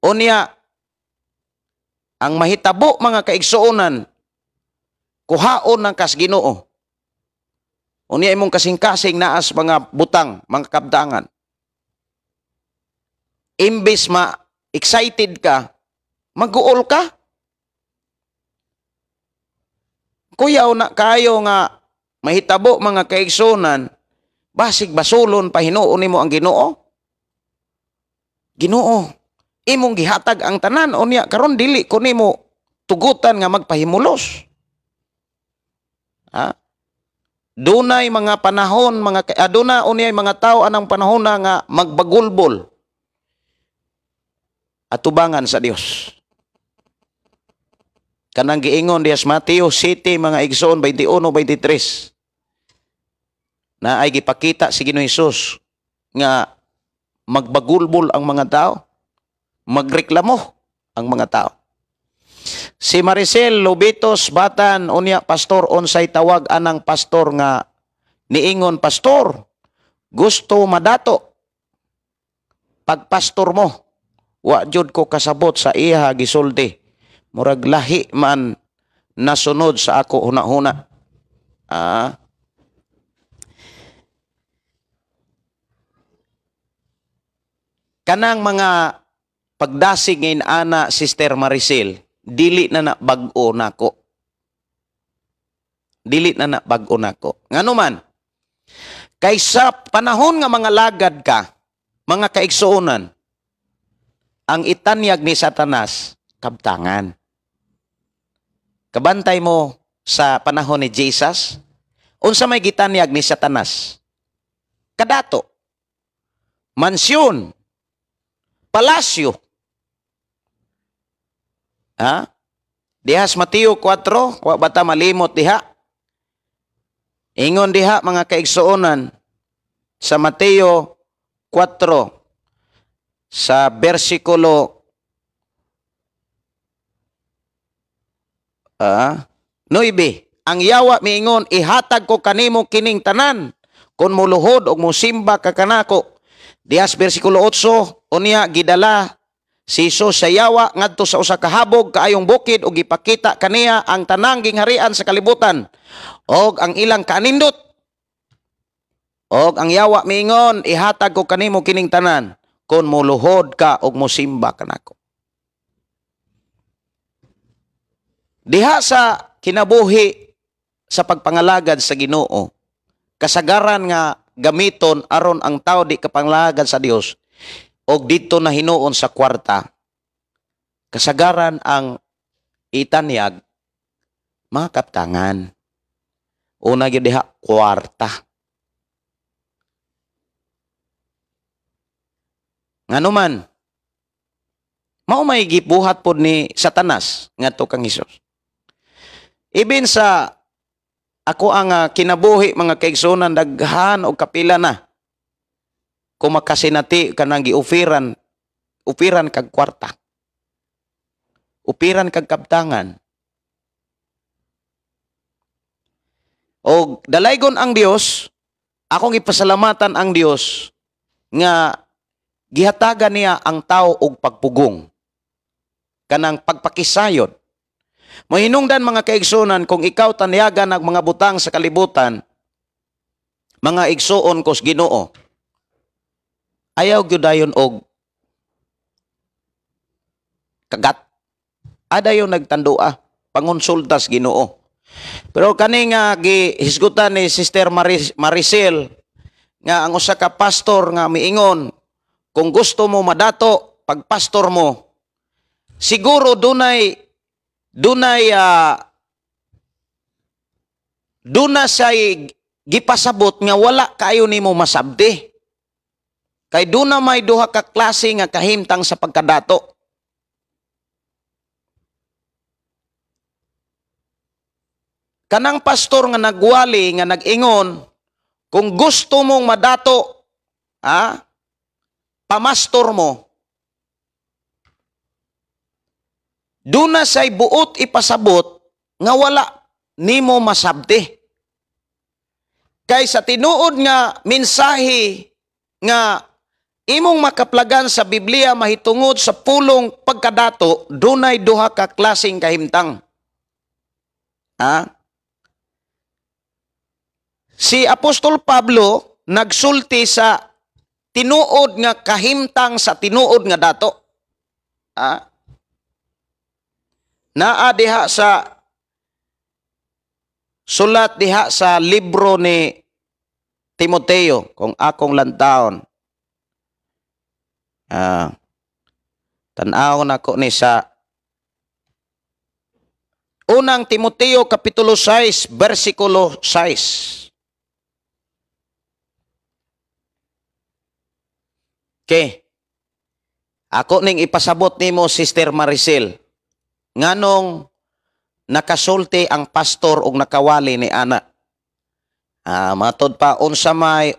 Speaker 1: Unya, ang mahitabo, mga kaigsuonan, kuhaon ng kas Ginoo. Unya imong kasing-kasing naas mga butang, mga kabtangan. Imbes ma excited ka, mag-uol ka. Kuyaw na kayo nga mahitabo, mga kaigsunan, basig basulon pa hinuon nimo ang Ginoo. Ginoo, imong gihatag ang tanan, unya karon dili ko nimo tugutan nga magpahimulos. Ha? Dunay mga panahon, duna unyay mga tao anang panahon na nga magbagulbol atubangan sa Dios. Kanang giingon diya sa Mateo 7, mga igsoon, 21-23, na ay gipakita si Ginoo Hesus nga magbagulbol ang mga tao, magreklamo ang mga tao.
Speaker 2: Si Maricel Lobitos Batan, unya pastor, unsay tawag anang pastor nga niingon, "Pastor, gusto madato pagpastor mo"? Wa jud ko kasabot sa iya gisulti. Murag lahi man nasunod sa ako huna-huna. Ah. Kanang mga pagdasig ngayon ana, Sister Maricel, dili na na bag-o nako. Dili na na bag-o nako. Ngano man, kay sa panahon nga mga lagad ka, mga kaigsuonan, ang itanyag ni Satanas, kabtangan. Kabantay mo sa panahon ni Jesus, unsa may gitanyag ni Satanas? Kadato, mansyon, palasyo. Ha? Dihas Mateo 4, wa bata malimot diha. Ingon diha mga kaigsuonan sa Mateo 4 sa bersikulo 9, ang yawa miingon, "Ihatag ko kanimo kining tanan kung muluhod og musimba ka kanako." Dihas bersikulo 8, unya gidala si Jesus sa yawa ngadto sa usa ka habog kaayong bukid ug gipakita kaniya ang tanang gingharian sa kalibutan og ang ilang kaanindot. Og ang yawa miingon, "Ihatag ko kanimo kining tanan kung muluhod ka og musimba kanako." Diha sa kinabuhi sa pagpangalagad sa Ginoo, kasagaran nga gamiton aron ang tao di kapangalagad sa Dios og didto na hinuon sa kwarta, kasagaran ang itanyag mga kaptangan. Una gyud diha, kwarta. Nganuman, mao may gibuhat pod ni Satanas ngadto kang Hesus. Ibin sa ako ang kinabuhi mga kaigsunan, daghan og kapila na kung makasinati kanang giufiran, ufiran kag kwarta, upiran kag kaptangan. Og dalaygon ang Dios, akong ipasalamatan ang Dios nga gihatagan niya ang tao og pagpugong, kanang pagpakisayod. Mahinungdan mga kaigsunan, kung ikaw tanyagan ang mga butang sa kalibutan, mga igsuon kos Ginoo, ayaw gyud dayon og kagat. Adayon nagtandua, pangonsultas Ginoo. Pero kani nga gihisgutan ni Sister Maricel nga ang usa ka pastor nga miingon, "Kung gusto mo madato pagpastor mo," siguro dunay dunay duna say gipasabot nga wala kayo nimo masabti. Kay duna may duha ka klase nga kahimtang sa pagkadato. Kanang pastor nga nagwali nga nag-ingon, "Kung gusto mong madato, pamastor mo," duna say buot ipasabot nga wala nimo masabti. Kay sa tinuod nga mensahe nga imong makaplagan sa Biblia mahitungod sa pulong pagkadato, dunay duha ka klaseng kahimtang. Si Apostol Pablo nagsulti sa tinuod nga kahimtang sa tinuod nga dato. Naa diha sa sulat diha sa libro ni Timoteo, kung akong lantaon. Tan-aw nako ni sa Unang Timoteo kapitulo 6 bersikulo 6. Okay. Ako ning ipasabot nimo, Sister Maricel, nganong nakasulti ang pastor og nakawali ni ana. Matod pa unsa may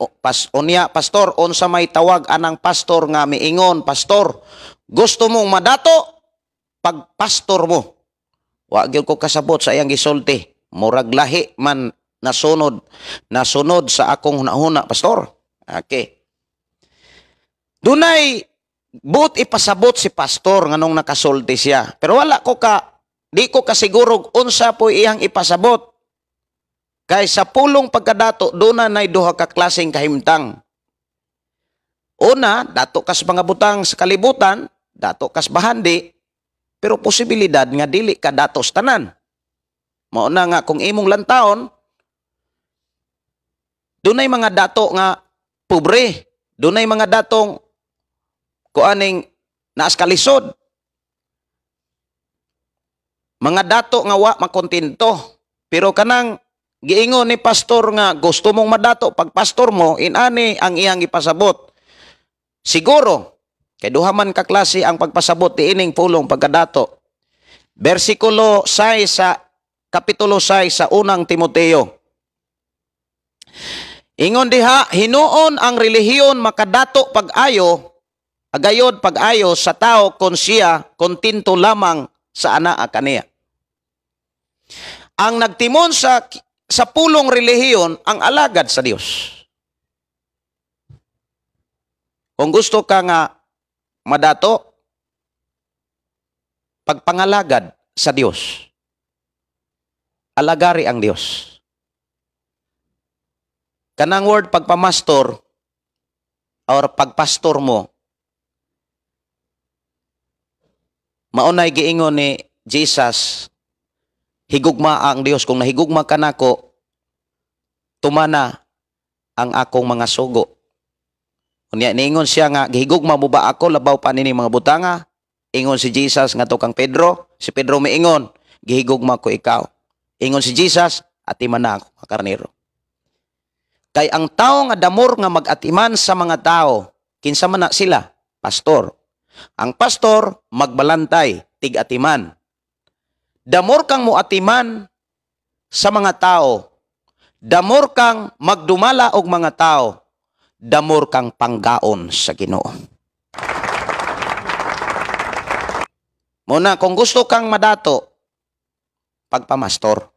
Speaker 2: unya pastor, unsa may tawag anang pastor nga miingon, "Pastor, gusto mong madato pagpastor mo"? Wa gyud ko kasabot sa iyang gisulti. Murag lahi man nasunod sa akong hunahuna, pastor. Okay. Dunay buot ipasabot si pastor nganong nakasulti siya. Pero wala ko ka, di ko kasiguro unsa po iyang ipasabot. Kay sa pulong pagkadato, doon na duha ka klaseng kahimtang. Una, dato kas mga butang sa kalibutan, dato kas bahandi, pero posibilidad nga dili ka dato sa tanan. Mao na nga kung imong lantaon, dunay mga dato nga pobre, dunay mga datong kuaning naas kalisod. Mga dato nga wa makontento, pero kanang giingon ni pastor nga gusto mong madato, pag pastor mo, inani ang iyang ipasabot. Siguro, kay duha man ka klase ang pagpasabot niining pulong pagkadato. Versikulo 6 sa Kapitulo 6 sa unang Timoteo. Ingon diha, hinuon ang relihiyon makadato pag-ayo, agayod pag-ayo sa tao kon siya kontento lamang sa anaa kaniya. Ang nagtimon sa pulong relihiyon ang alagad sa Dios. Kung gusto ka nga madato, pagpangalagad sa Dios. Alagari ang Dios. Kanang word pagpamastor or pagpastor mo, maunay giingon ni Jesus, higugma ang Dios. Kung nahigugma ka nako, tumana ang akong mga sugo. Unya niingon siya nga gihigugma mo ba ako labaw pa nini mga butanga? Ingon si Jesus ngadto kang Pedro, si Pedro miingon, gihigugma ko ikaw. Ingon si Jesus, atiman na ako mga karnero. Kay ang tao nga damor nga mag-atiman sa mga tao, kinsa man na sila? Pastor. Ang pastor magbalantay tig-atiman. Damor kang moatiman sa mga tao, damor kang magdumala og mga tao, damor kang panggaon sa Ginoo. Muna, kung gusto kang madato, pagpamastor.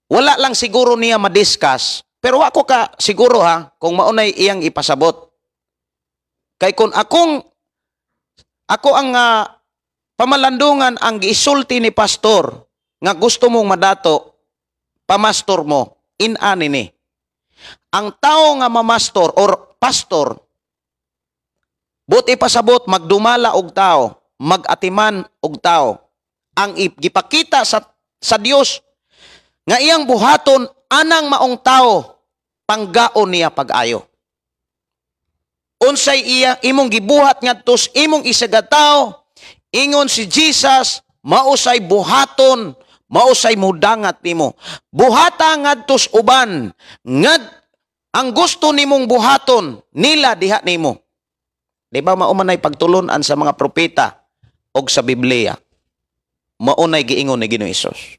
Speaker 2: Wala lang siguro niya madiscuss, pero ako ka siguro ha, kung maunay iyang ipasabot. Kay kung ako ang pamalandungan ang giisulti ni pastor nga gusto mong madato, pamastor mo, inani ni. Ang tao nga mamastor or pastor, buti pasabot, magdumala og tao, magatiman og tao. Ang gipakita sa Dios nga iyang buhaton anang maong tao, panggaon niya pag-ayo. Unsay iya imong gibuhat ngadto sa imong isa ka tawo, ingon si Jesus, mausay buhaton, mausay mudangat nimo. Buhata ngadto sa uban, ngad ang gusto nimong buhaton nila diha nimo. Di ba mao man ay pagtulon-an sa mga propeta og sa Biblia? Maunay giingon ni Ginoong Hesus.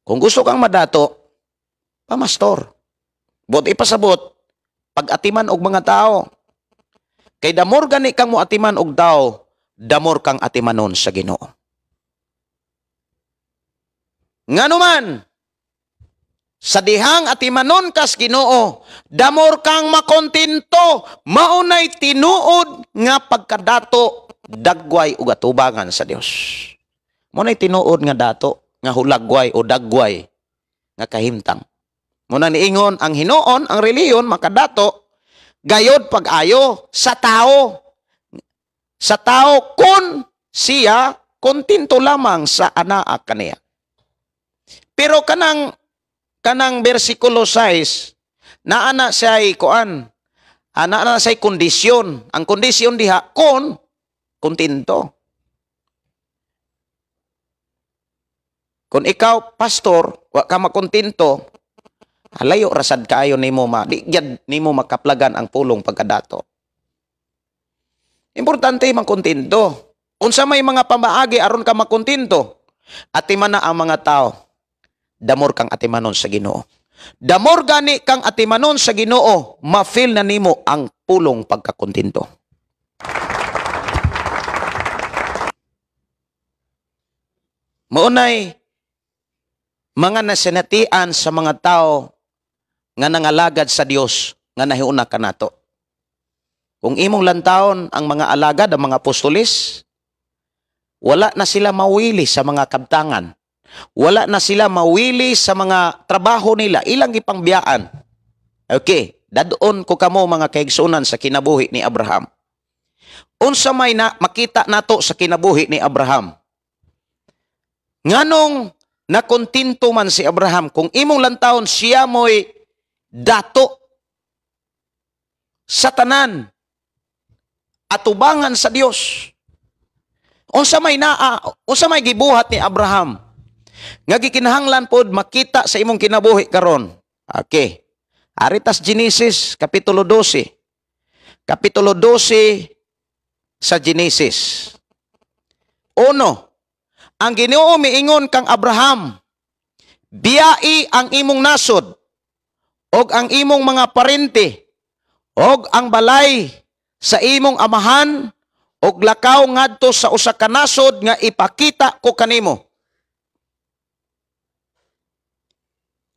Speaker 2: Kung gusto kang madato, pamastor. Buot ipasabot, pag-atiman og mga tao. Kay damor gani kang moatiman og tao, damor kang atimanon sa Ginoo. Nganuman, sa dihang atimanon kas Ginoo, damor kang makontento, maunay tinuod nga pagkadato, dagway ug atubangan sa Dios. Maunay tinuod nga dato, nga hulagway o dagway nga kahimtang. Muna niingon ang hinuon, ang reliyon makadato gayod pag-ayo sa tao. Sa tao kun siya kontento lamang sa anaa kaniya. Pero kanang bersikulo 6, naana siya'y kuan, ana siya'y kondisyon. Ang kondisyon diha kun kontento. Kung ikaw pastor, wa ka makontento, layo rasad kaayo nimo ma, di gyud nimo makaplagan ang pulong pagkadato. Importante makontento. Unsa may mga pamaagi aron ka makontento? Atiman na ang mga tao. Damor kang atimanon sa Ginoo. Damor gani kang atimanon sa Ginoo, ma-feel na nimo ang pulong pagkakontento. Maunay mga nasinatian sa mga tao nga nangalagad sa Dios nga nahiuna kanato. Kung imong lantawon ang mga alagad, ang mga apostoles, wala na sila mawili sa mga kabtangan. Wala na sila mawili sa mga trabaho nila, ilang gipangbiyaan. Okay, dadon ko kamo, mga kaigsunan, sa kinabuhi ni Abraham. Unsa may na makita nato sa kinabuhi ni Abraham? Nganong nakontento man si Abraham? Kung imong lantawon, siya mo'y dato sa tanan atubangan sa Dios. Unsa may gibuhat ni Abraham nga gikinahanglan pod makita sa imong kinabuhi karon? Okay. Aritas Genesis kapitulo 12. Kapitulo 12 sa Genesis. Uno, ang Ginoo miingon kang Abraham, "Biyai ang imong nasod og ang imong mga parente og ang balay sa imong amahan og lakaw ngadto sa usa ka nasod nga ipakita ko kanimo.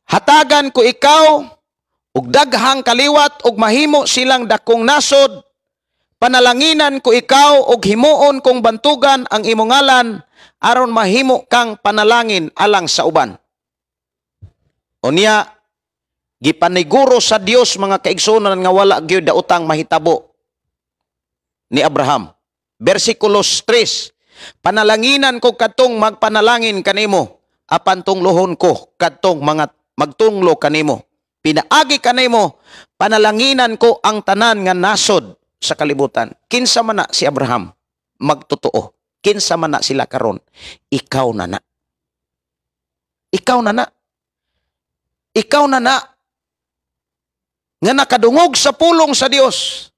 Speaker 2: Hatagan ko ikaw og daghang kaliwat og mahimo silang dakong nasod. Panalanginan ko ikaw og himuon kong bantugan ang imong ngalan aron mahimo kang panalangin alang sa uban." Unya gipaniguro sa Dios, mga kaigsuonan, nga wala gyud daotang mahitabo ni Abraham. Versikulo 3, "Panalanginan ko kadtong magpanalangin kanimo, apan tunglohon ko kadtong mga magtunglo kanimo. Pinaagi kanimo, panalanginan ko ang tanan nga nasod sa kalibutan." Kinsa man na si Abraham? Magtotoo. Kinsa man na sila karon? Ikaw na na. Ikaw na na. Ikaw na na nga nakadungog sa pulong sa Dios.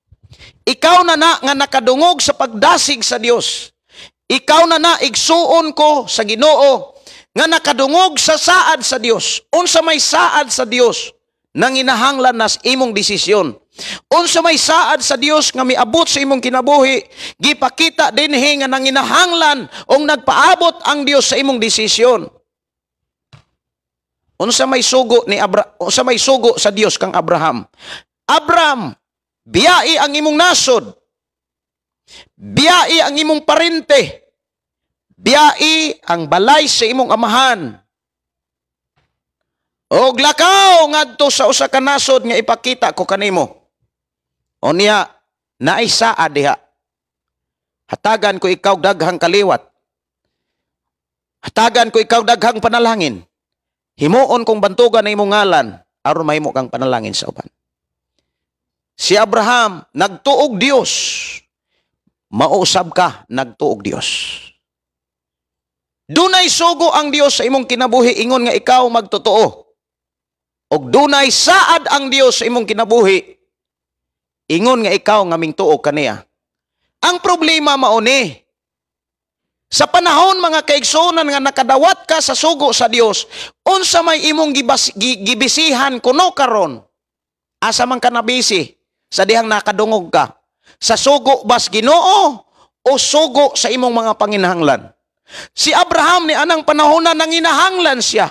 Speaker 2: Ikaw na na nga nakadungog sa pagdasig sa Dios. Ikaw na na, igsuon ko sa Ginoo, nga nakadungog sa saad sa Dios. Unsa may saad sa Dios nang inahanglan nas imong desisyon? Unsa may saad sa Dios nga miabot sa imong kinabuhi? Gipakita dinhi nga nanginahanglan o nagpaabot ang Dios sa imong desisyon. Unsa may sugo sa Dios kang Abraham? "Abraham, biyai ang imong nasod. Biyai ang imong parente. Biyai ang balay sa imong amahan. Og lakaw ngadto sa usa ka nasod nga ipakita ko kanimo." Unya, naay saa diha. "Hatagan ko ikaw daghang kaliwat. Hatagan ko ikaw daghang panalangin. Himuon kong bantugan na imong ngalan aron mahimo kang panalangin sa uban." Si Abraham nagtuog Dios. Mausab ka, nagtuog Dios. Dunay sugo ang Dios sa imong kinabuhi ingon nga ikaw magtotoo. Og dunay saad ang Dios sa imong kinabuhi ingon nga ikaw nga mingtuo kaniya. Ang problema mao ni, sa panahon, mga kaigsuonan, nga nakadawat ka sa sugo sa Dios, unsa may imong gibisihan kuno karon? Asa man ka nabisi sa dihang nakadungog ka? Sa sugo bas Ginoo o sugo sa imong mga panginahanglan? Si Abraham ni anang panahon na nanginahanglan siya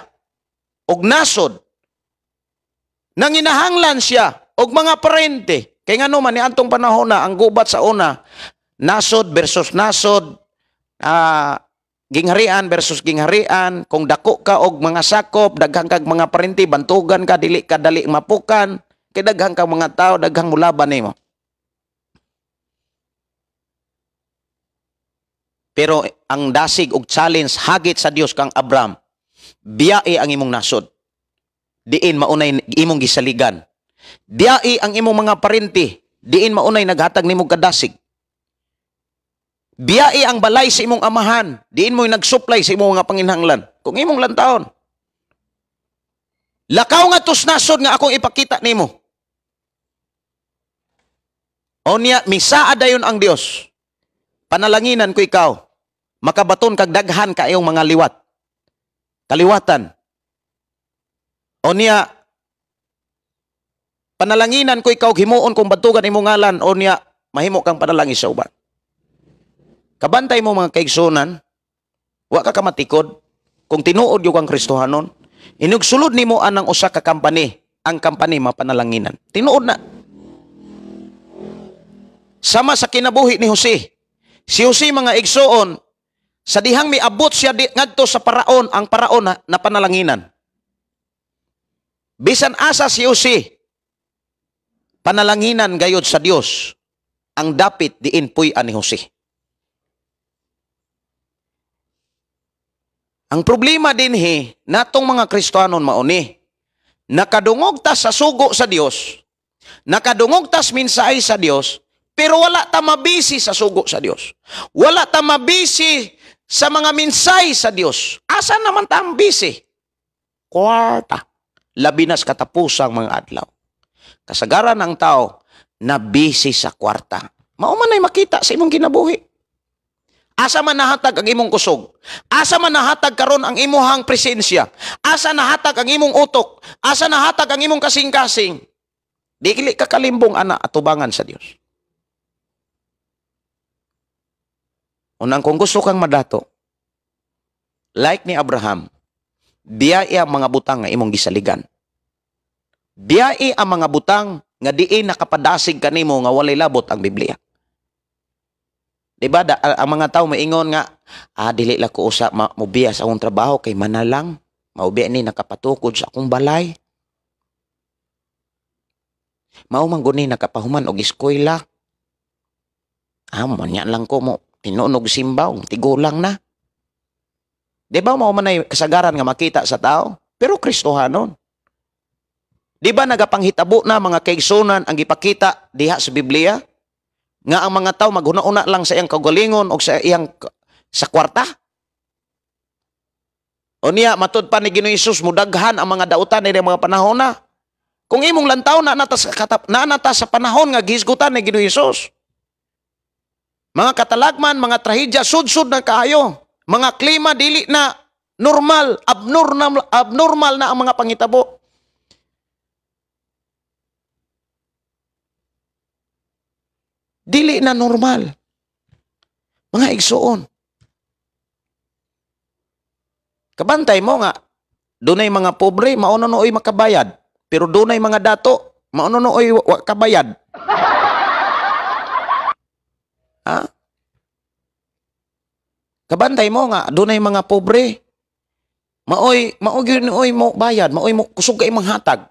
Speaker 2: og nasod. Nanginahanglan siya og mga parente. Kay ngano man ni antong panahon na ang gubat sa una, nasod versus nasod, gingharian versus gingharian. Kung dako ka og mga sakop, daghang kag mga parente, bantugan ka, dili ka dali mapukan, kay daghang kang mga tao, daghang mulaban nimo. Pero ang dasig og challenge hagit sa Dios kang Abraham, biyai ang imong nasod. Diin maunay imong gisaligan. Biyai ang imong mga parente, diin maunay naghatag nimong kadasig. Biyai ang balay sa imong amahan, diin mo'y nagsupply sa imong mga panginhanglan. Kung imong lantawon, lakaw nga tos nasod nga akong ipakita nimo. Onya, misaa dayon ang Dios. "Panalanginan ko ikaw, makabaton kag daghan ka iyong mga liwat. Kaliwatan. Onya, panalanginan ko ikaw, himuon kong bantugan imong ngalan, onya, mahimo kang panalangin sa uban." Kabantay mo, mga kaigsunan, wa ka kamatikod. Kung tinuod yung kang Kristohanon, inugsulod nimo anang usa ka company, ang company mapanalanginan. Tinuod na. Sama sa kinabuhi ni Jose. Si Jose, mga igsoon, sa dihang miabot siya ngadto sa paraon, ang paraon na napanalanginan. Bisan asa si Jose, panalanginan gayod sa Dios ang dapit diin puy-an ni Jose. Ang problema dinhi natong mga Kristohanon mauni, nakadungog ta sa sugo sa Dios, nakadungog tas mensahe sa Dios, pero wala ta mabisi sa sugo sa Dios. Wala ta mabisi sa mga mensahe sa Dios. Asa naman ta ang bisi? Kwarta. Labi nas katapusang mga adlaw. Kasagaran ang tao na busy sa kwarta. Mao man ay makita sa imong kinabuhi. Asa man nahatag ang imong kusog? Asa man nahatag karon ang imuhang presensya? Asa nahatag ang imong utok? Asa nahatag ang imong kasing-kasing? Dili ka kalimbong ana atubangan sa Dios. Unang kung gusto kang madato, like ni Abraham, biyai ang mga butang nga imong gisaligan. Biyai ang mga butang nga diin nakapadasig kanimo nga walay labot ang Biblia. Diba, ang mga tao maingon nga, dili la ko usa mobiya sa akong trabaho kay manalang, maubiya ni nakapatukod sa akong balay. Mao man guni nakapahuman og eskwela. Manya lang ko mo tinunog simbaw, tigulang na. Diba mao man ay kasagaran nga makita sa tao, pero Kristohanon. Diba nagapanghitabo na mga kaigsunan ang gipakita diha sa Biblia? Nga ang mga tao maghuna-una lang sa iyang kaugalingon o sa iyang sa kwarta. O niya, matud pa ni Ginoong Hesus, mudaghan ang mga dautan ni mga panahon na. Kung imong lantaw na nata sa panahon nga gihisgutan ni Ginoong Hesus. Mga katalagman, mga trahedya, sudsud na kaayo. Mga klima dili na normal, abnormal na ang mga pangitabo. Dili na normal. Mga igsuon. Kabantay mo nga, dunay mga pobre, mauna nooy makabayad. Pero dunay mga dato, mauna nooy kabayad. Ha? Kabantay mo nga, dunay mga pobre, maoy nooy mo bayad, maoy mo kusog kay manghatag.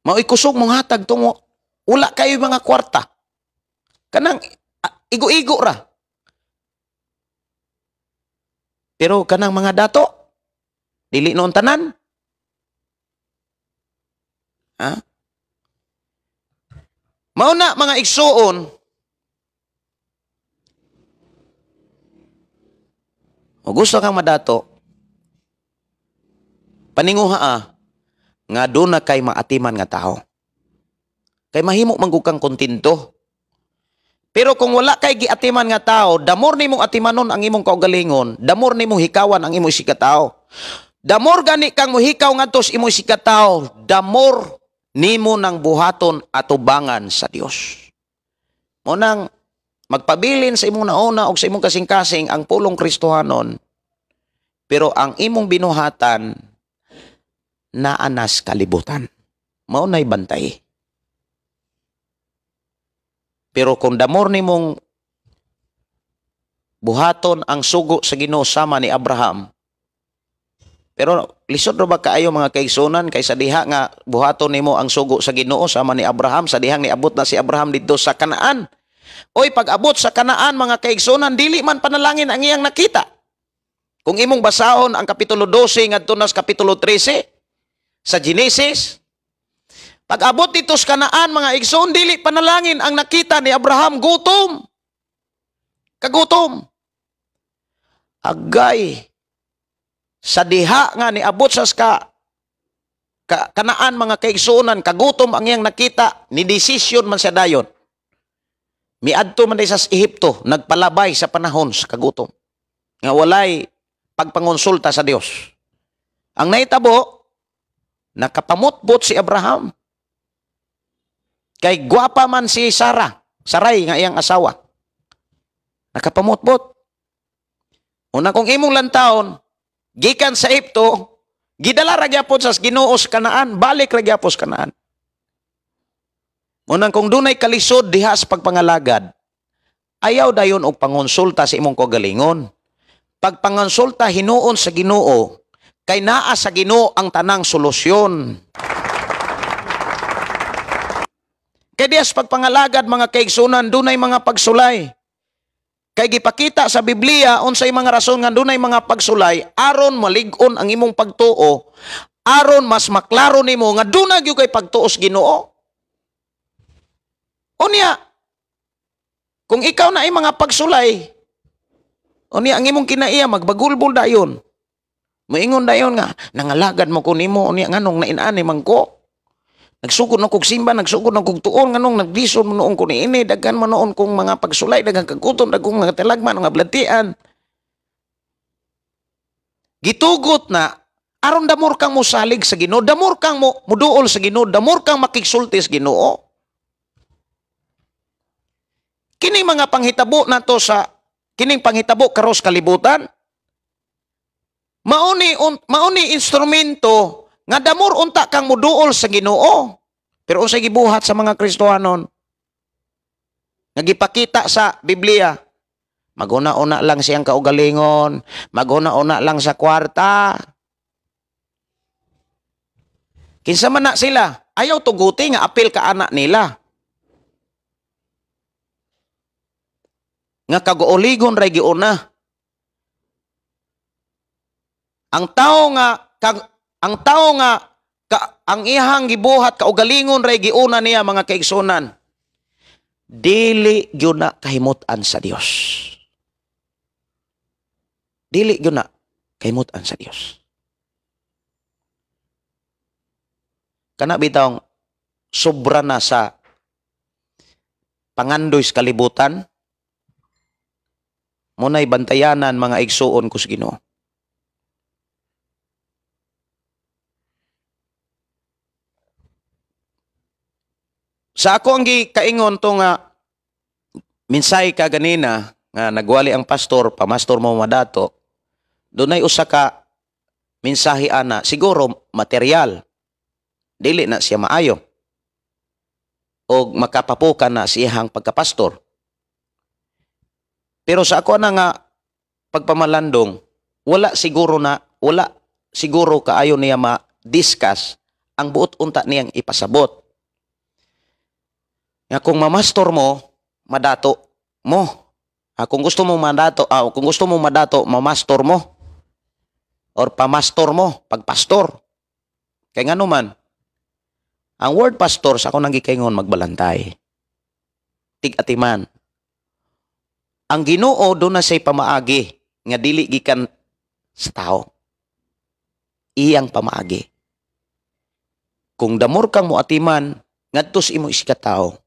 Speaker 2: Maoy kusog mong hatag tungo wala kayo mga kwarta. Kanang igo-igo ra. Pero kanang mga dato, dili noon tanan. Ha? Mao na mga igsuon, o gusto kang madato, paninguha nga doon na kay maatiman nga tao. Kay mahimo man gud kang kontento. Pero kung wala kay giatiman nga tao, damor nimong atimanon ang imong kaugalingon, damor nimong hikawan ang imong isikatao. Damor gani kang mohikaw ngadto sa imong isikatao, damor nimo nang buhaton atubangan sa Dios. Mo nang magpabilin sa imong nauna og sa imong kasing-kasing ang pulong Kristohanon, pero ang imong binuhatan naanas kalibutan. Mao nay bantay. Pero kung damor nimong buhaton ang sugo sa Ginoo sama ni Abraham, pero lisod ra ba kaayo mga kaigsunan kaysa diha nga buhaton nimo ang sugo sa Ginoo sama ni Abraham sa dihang niabot na si Abraham didto sa Kanaan. Oy, pag-abot sa Kanaan mga kaigsunan, dili man panalangin ang iyang nakita. Kung imong basahon ang kapitulo 12 ngadto na sa kapitulo 13 sa Genesis, pag-abot dito sa Kanaan mga igsoon, dili panalangin ang nakita ni Abraham, gutom. Kagutom. Agay sa diha nga niabot sa Kanaan mga kaigsuonan, kagutom ang iyang nakita, ni desisyon man siya dayon. Miadto man sa Ehipto, nagpalabay sa panahon sa kagutom. Nga walay pagpangonsulta sa Dios. Ang nahitabo, nakapamutbot si Abraham. Kay gwapa man si Sarah, Saray nga iyang asawa. Nakapamutbot. Una kung imong lantawon, gikan sa Ehipto, gidala ra gyapon sa Ginoo sa Kanaan, balik ra gyapon sa Kanaan. Unang kung dunay kalisod diha sa pagpangalagad, ayaw dayon og pangonsulta sa imong kaugalingon. Pagpangonsulta hinuon sa Ginoo, kay naa sa Ginoo ang tanang solusyon. Kay diha sa pagpangalagad mga kaigsunan, dunay mga pagsulay. Kay gipakita sa Biblia unsay mga rason nga dunay mga pagsulay aron malig-on ang imong pagtuo, aron mas maklaro nimo nga dunay gyud kay pagtuo sa Ginoo. Unya, kung ikaw na ay mga pagsulay, unya ang imong kinaiya magbagulbol dayon. Moingon dayon nga nangalagad mo ko nimo, unya nganong nainani man ko. Nagsugod na kog simba, nagsugod na kog tuon, nganong nagdison mo noon ko niini, daghan mo noon kong mga pagsulay, daghang kagkutom, daghang mga talagman, mga blantian. Gitugot na, aron damor kang mosalig sa Ginoo, damor kang muduol sa Ginoo, damor kang makigsulti sa Ginoo. Kining mga panghitabo nato sa kining panghitabo karos kalibutan, mauni instrumento nga damor unta kang muduol sa Ginoo. Pero unsay gibuhat sa mga Kristohanon nga gipakita sa Biblia, maguna-una lang siyang kaugalingon, maguna-una lang sa kwarta. Kinsa man na sila, ayaw tuguti nga apil ka anak nila. Nga kaguoligon ray giuna. Ang tao nga ang tao nga ang iyang gibuhat kaugalingon ray giuna niya mga kaigsunan, dili gyud na kahimut-an sa Dios. Dili gyud na kahimut-an sa Dios. Kana bitawng sobra na sa pangandoy sa kalibutan, muna'y bantayanan mga igsuon ko sa Ginoo. Sa ako ang gikaingon to nga minsay ka ganina nga nagwali ang pastor, pamastor mo madato, dunay usa ka mensahe ana, siguro material, dili na siya maayo og makapapukan na siyang pagkapastor. Pero sa ako na nga pagpamalandong, wala siguro kaayo niya ma-discuss ang buot unta niyang ipasabot. Nga kung mamastor mo, madato mo. Kung gusto mo madato, kung gusto mo madato, mamastor mo. Or pamastor mo, pagpastor. Kaya nga naman, ang word pastor sa ako nang gikaingon magbalantay. Tig-atiman. Ang Ginoo doon na siya'y pamaagi nga dili gikan sa tao. Iyang pamaagi. Kung damor kang moatiman ngadto sa imong isikatao,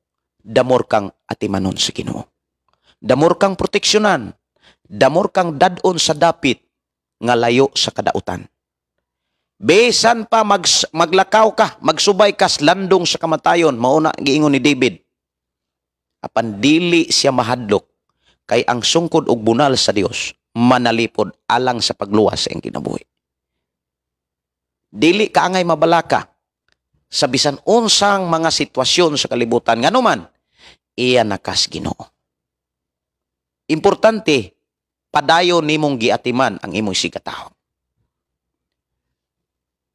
Speaker 2: damor kang atimanon sa Ginoo. Damor kang proteksyonan, damor kang dadon sa dapit nga layo sa kadautan. Bisan pa maglakaw ka, magsubay ka sa landong sa kamatayon, mauna giingon ni David. Apan dili siya mahadlok kay ang sungkod og bunal sa Dios manalipod alang sa pagluwas sa iyang kinabuhi. Dili ka angay mabalaka sa bisan unsang mga sitwasyon sa kalibutan, nganuman iya nakas Ginoo. Importante padayon nimong giatiman ang imong isigkatawo.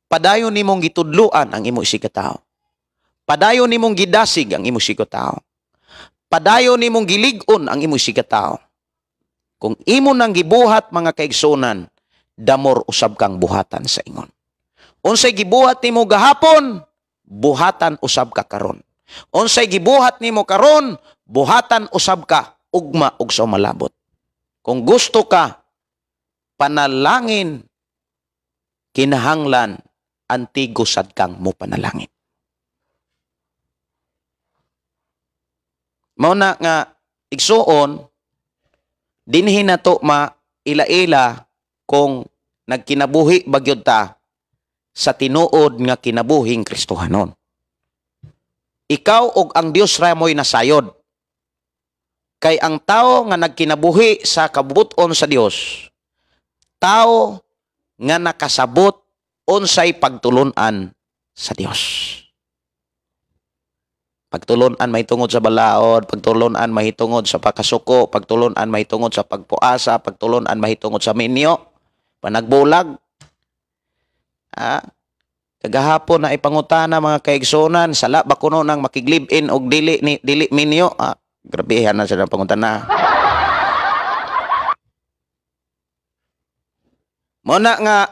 Speaker 2: Padayon nimong gitudluan ang imong isigkatawo. Padayon nimong gidasig ang imong isigkatawo. Padayon nimong gilig-on ang imong isigkatawo. Kung imo nang gibuhat mga kaigsunan, damor usab kang buhatan sa ingon. Unsay gibuhat nimo gahapon, buhatan usab ka karon. Unsay gibuhat nimo karon, buhatan usab ka ugma ug sa malabot. Kung gusto ka panalangin, kinahanglan antigo sad kang mo panalangin. Mao na nga igsuon, dinhi na to maila-ila kung nagkinabuhi ba gyud ta sa tinuod nga kinabuhing Kristohanon. Ikaw og ang Dios ra mo'y nasayod. Kay ang tao nga nagkinabuhi sa kabubuton sa Dios, Tao nga nakasabot unsay pagtulunan sa Dios. Pagtulunan mahitungod sa balaod, pagtulunan mahitungod sa pagkasuko, pagtulunan mahitungod sa pagpuasa, pagtulunan mahitungod sa minyo, panagbulag. Kagahapon na ipangutana mga kaigsunan, sala ba kuno nang makiglib-in og dili ni dili minyo? Grabehan na sila pangutana. Muna nga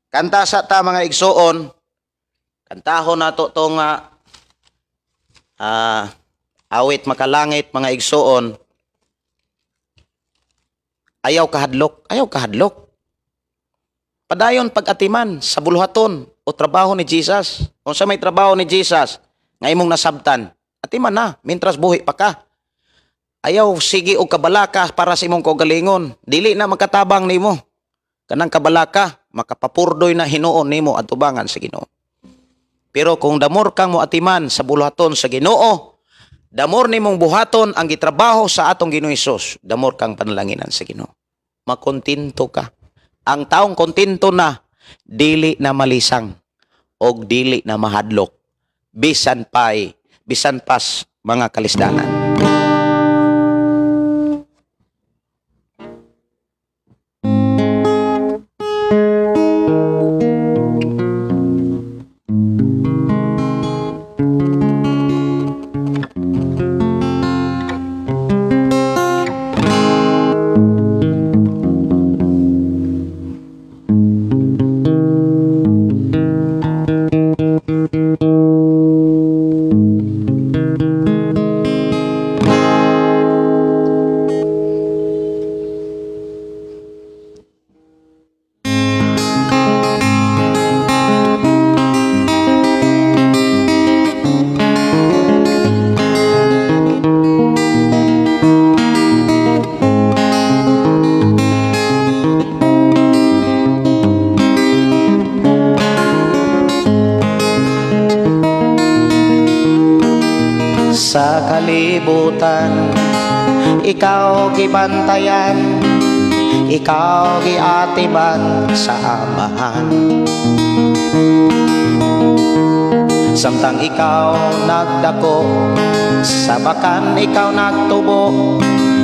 Speaker 2: kanta sa ta mga igsuon, kantahon nato tong awit makalangit mga igsuon. Ayaw kahadlok, ayaw kahadlok. Padayon pag-atiman sa buluhaton o trabaho ni Jesus. Unsa may trabaho ni Jesus nga imong nasabtan, atiman na mintras buhi pa ka. Ayaw sige og kabalaka para sa imong kaugalingon. Dili na makatabang nimo. Kanang kabalaka makapapurdoy na hinuon nimo at tubangan sa Ginoo. Pero kung damor kang moatiman sa buluhaton sa Ginoo, damor nimong buhaton ang gitrabaho sa atong Ginoo Hesus, damor kang panalanginan sa Ginoo. Makontento ka. Ang taong kontento na, dili na malisang og dili na mahadlok, bisan pay, bisan pas mga kalisdanan. Sa kalibutan, ikaw gibantayan, ikaw giatiman sa Amahan. Samtang ikaw nagdako, sa bakan ikaw nagtubo,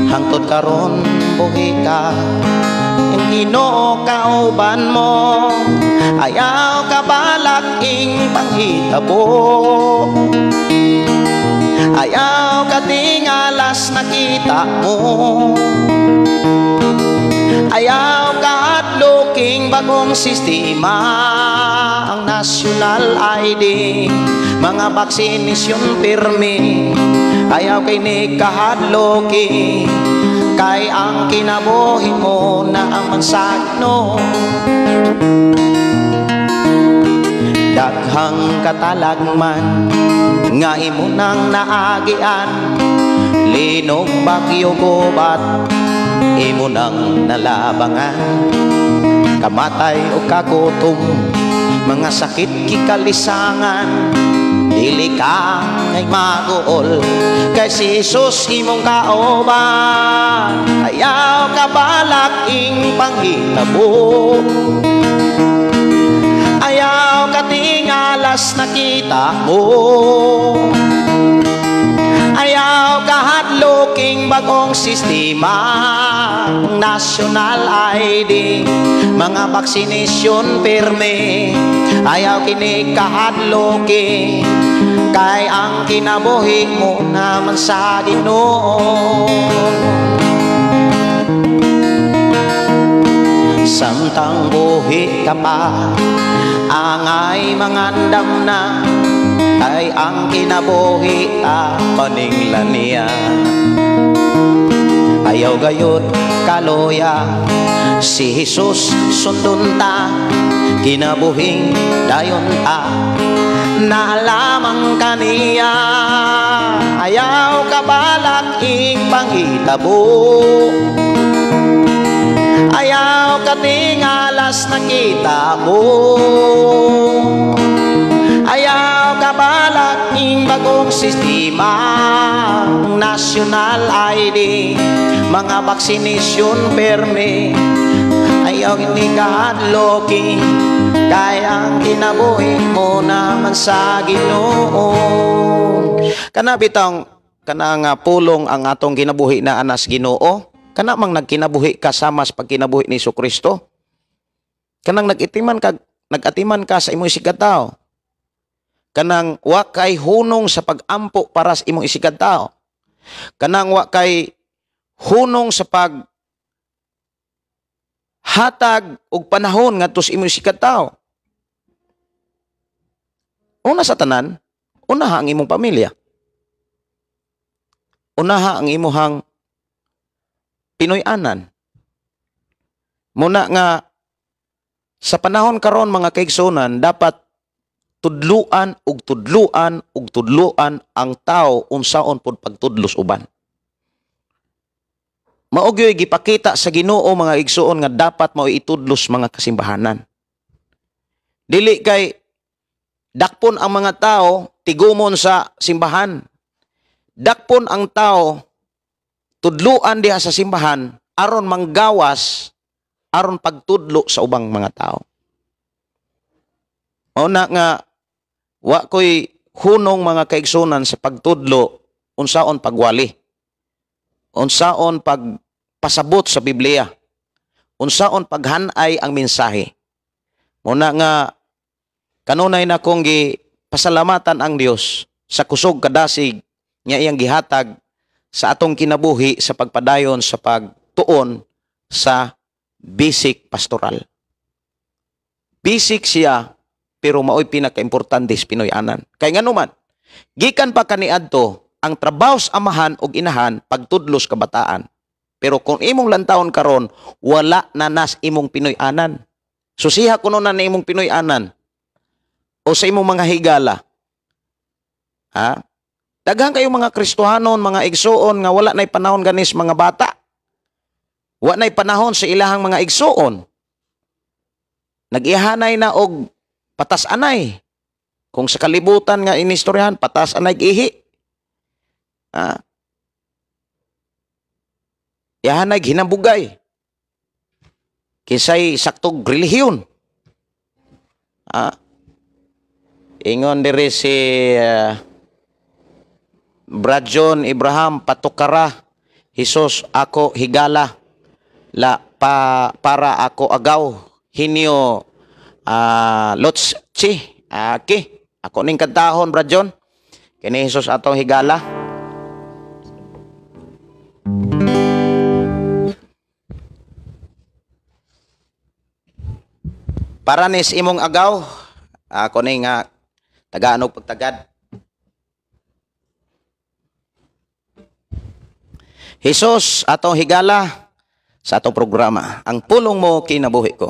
Speaker 2: hangtod karon buhi ka, ang Ginoo kauban mo, ayaw ka balaking panghitabo. Ayaw ka tingalas nakita mo, ayaw ka hadloking bagong sistema, ang national ID, mga vaksinisyon pirmi, ayaw kay ni kahadloki, kay ang kinabuhi mo na ang Ginoo. Daghang katalagman nga imo nang naagian, linog bagyo gubat imo nang nalabangan, kamatay o kagutom, mga sakit kikalisangan, dili ka ngay maguol kay si Jesus imong kauban. Ayaw ka balaking panghitabo, ayaw ka tingalas nakita mo, ayaw ka hadloking bagong sistema, national ID, mga vaksinisyon pirmi, ayaw kini kahadloki, kay ang kinabuhi mo naman sa Ginoo. Samtang buhi ka pa, angay mangandam na, kay ang kinabuhi ta paningla niya. Ayaw gayud kaloya, si Jesus sundon ta, kinabuhing dayon ta, naalamang kaniya. Ayaw ka balaking panghitabo, ayaw ka tingalas nakita mo, ayaw ka balaking bagong sistema, national ID, mga vaksinisyon perme, ayaw Ayaw ini kahadloki, kay ang kinabuhi mo naman sa Ginoo. Kana bitang kana nga pulong ang atong kinabuhi na anas Ginoo, kana mang nagkinabuhi ka sama sa pagkinabuhi ni Kristo. Kanang nagatiman ka sa imong isigkatawo. Kanang wa kay hunong sa pagampo para sa imong isigkatawo. Kanang wa kay hunong sa pag hatag og panahon ngadto sa imong isigkatawo. Una sa tanan, unaha ang imong pamilya. Unaha ang imuhang Pinoy-anan. Muna nga sa panahon karon mga kaigsunan, dapat tudluan ug tudluan ug tudluan ang tao unsaon pud pagtudlos uban. Mao gyoy gipakita sa Ginoo mga igsuon nga dapat mao itudlos mga kasimbahanan. Dili kay dakpon ang mga tao tigumon sa simbahan. Dakpon ang tao tudluan diha sa simbahan aron manggawas, aron pagtudlo sa ubang mga tao. Mao na nga wa ko'y hunong mga kaigsunan sa pagtudlo unsaon pagwali, unsaon pagpasabot sa Biblia, unsaon paghanay ang mensahe. Muna nga kanunay na kong gipasalamatan ang Dios sa kusog kadasig nga iyang gihatag sa atong kinabuhi sa pagpadayon sa pagtuon sa basic pastoral. Basic siya pero maoy pinakaimportante sa Pinoy-anan. Kay nganuman, gikan pa kaniadto ang trabaho sa amahan ug inahan pagtudlos kabataan. Pero kung imong lantawon karon, wala na nas imong Pinoy-anan. Susiha kuno na imong Pinoy-anan o sa imong mga higala. Ha? Daghan kayo mga Kristohanon, mga igsuon nga wala na'y panahon ganis mga bata. Wa na'y panahon sa ilahang mga igsuon. Nag-ihanay na og patas-anay. Kung sa kalibutan nga inistoryahan, patas-anay ihi. Ha? Ihanay hinambugay. Kisay saktog relihiyon. Ha? Ingon diri si Brad John Ibrahim Patukara, Jesus ako higala la pa, para ako agaw hinyo lots chi aki ako ning kantahon Brad John kini Jesus atong higala. Para nis imong agaw ako ning tagaanog pagtagad. Jesus atong higala sa atong programa, ang pulong mo kinabuhi ko.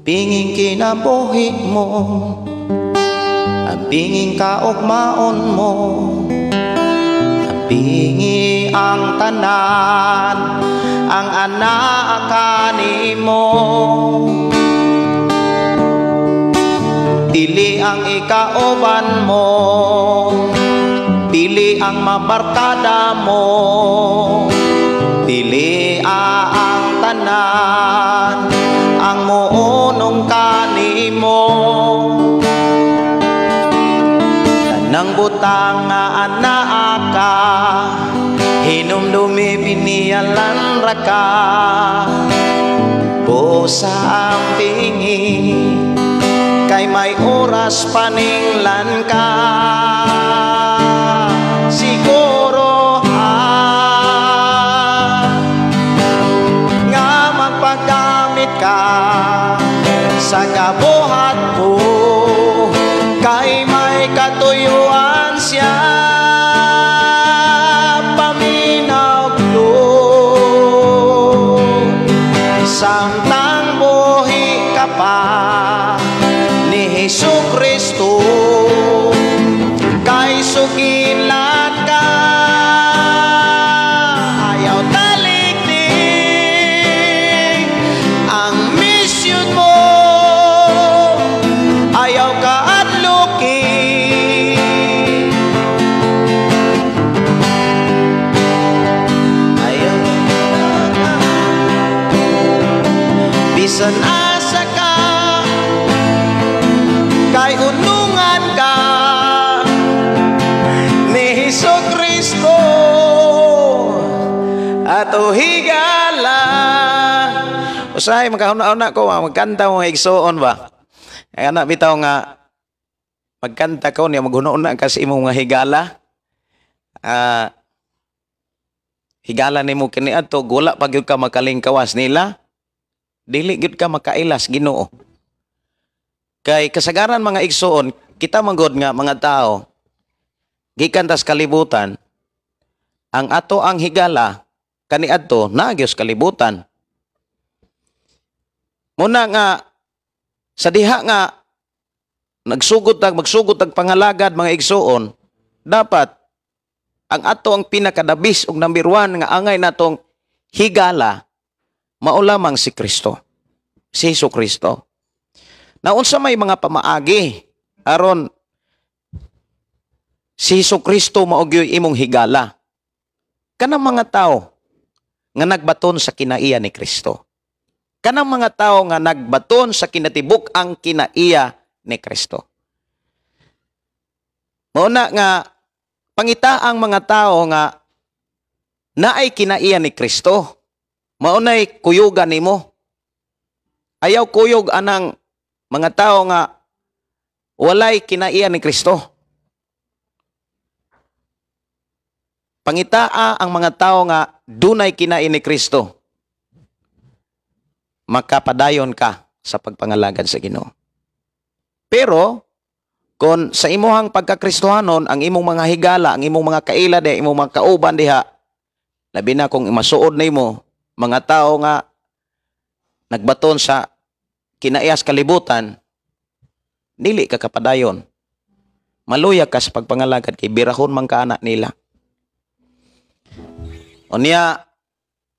Speaker 2: Pinging kinabuhi mo, ang pinging kaugmaon mo, bingi ang tanan, ang anak kanimo. Dili ang ikauban mo, dili ang mabarkada mo, dili ang tanan, ang muunong kanimo. Nang butang nga anaa ka, hinumdumi biniyalan ra ka, busa ang pingi, kay may oras paninglan ka. Siguro ha, nga magpagamit ka sa kabuhat ko, kay may katuyuan siya paminaglo. Samtang buhi ka pa ni Hesus Kristo, kay sugilan ka, ayaw talikdi.
Speaker 1: Bisan asa ka, kay unungan ka ni Hesus Kristo ato higala.
Speaker 2: Usahay makahuna-una ko, magkanta mo igsuon ba? Ay anak bitaw nga magkanta ko niya, maghuna-una ka sa imong mga higala. Higala nimo kini adto, wala pa gyud ka makalingkawas nila. Dili gyud ka makailas Ginoo. Kay kasagaran mga igsuon, kita manggod nga mga tao gikan tas kalibutan, ang ato ang higala kaniadto naa gyud sa kalibutan. Muna nga sa diha nga nagsugod tag magsugod tag pangalagad mga igsuon, dapat ang ato ang pinakadabis ug number 1 nga angay natong higala mao lamang si Kristo, si Hesus Kristo. Naunsa may mga pamaagi aron si Hesus Kristo mao gyud imong higala? Kanang mga tao nga nagbaton sa kinaiya ni Kristo. Kanang mga tao nga nagbaton sa kinatibuk ang kinaiya ni Kristo. Mao na nga pangita ang mga tao nga naay kinaiya ni Kristo. Mao nay kuyugan nimo. Ayaw kuyog anang mga tao nga walay kinaiya ni Kristo. Pangitaa ang mga tao nga dunay kinaiya ni Kristo. Makapadayon ka sa pagpangalagad sa Ginoo. Pero kung sa imuhang pagkakristohanon, ang imong mga higala, ang imong mga kaila diha, imong mga kauban diha, labi na kung masuod nimo mga tao nga nagbaton sa kinaiyas kalibutan, dili ka kapadayon. Maluya ka sa pagpangalagad kay birahon man ka anak nila. Unya,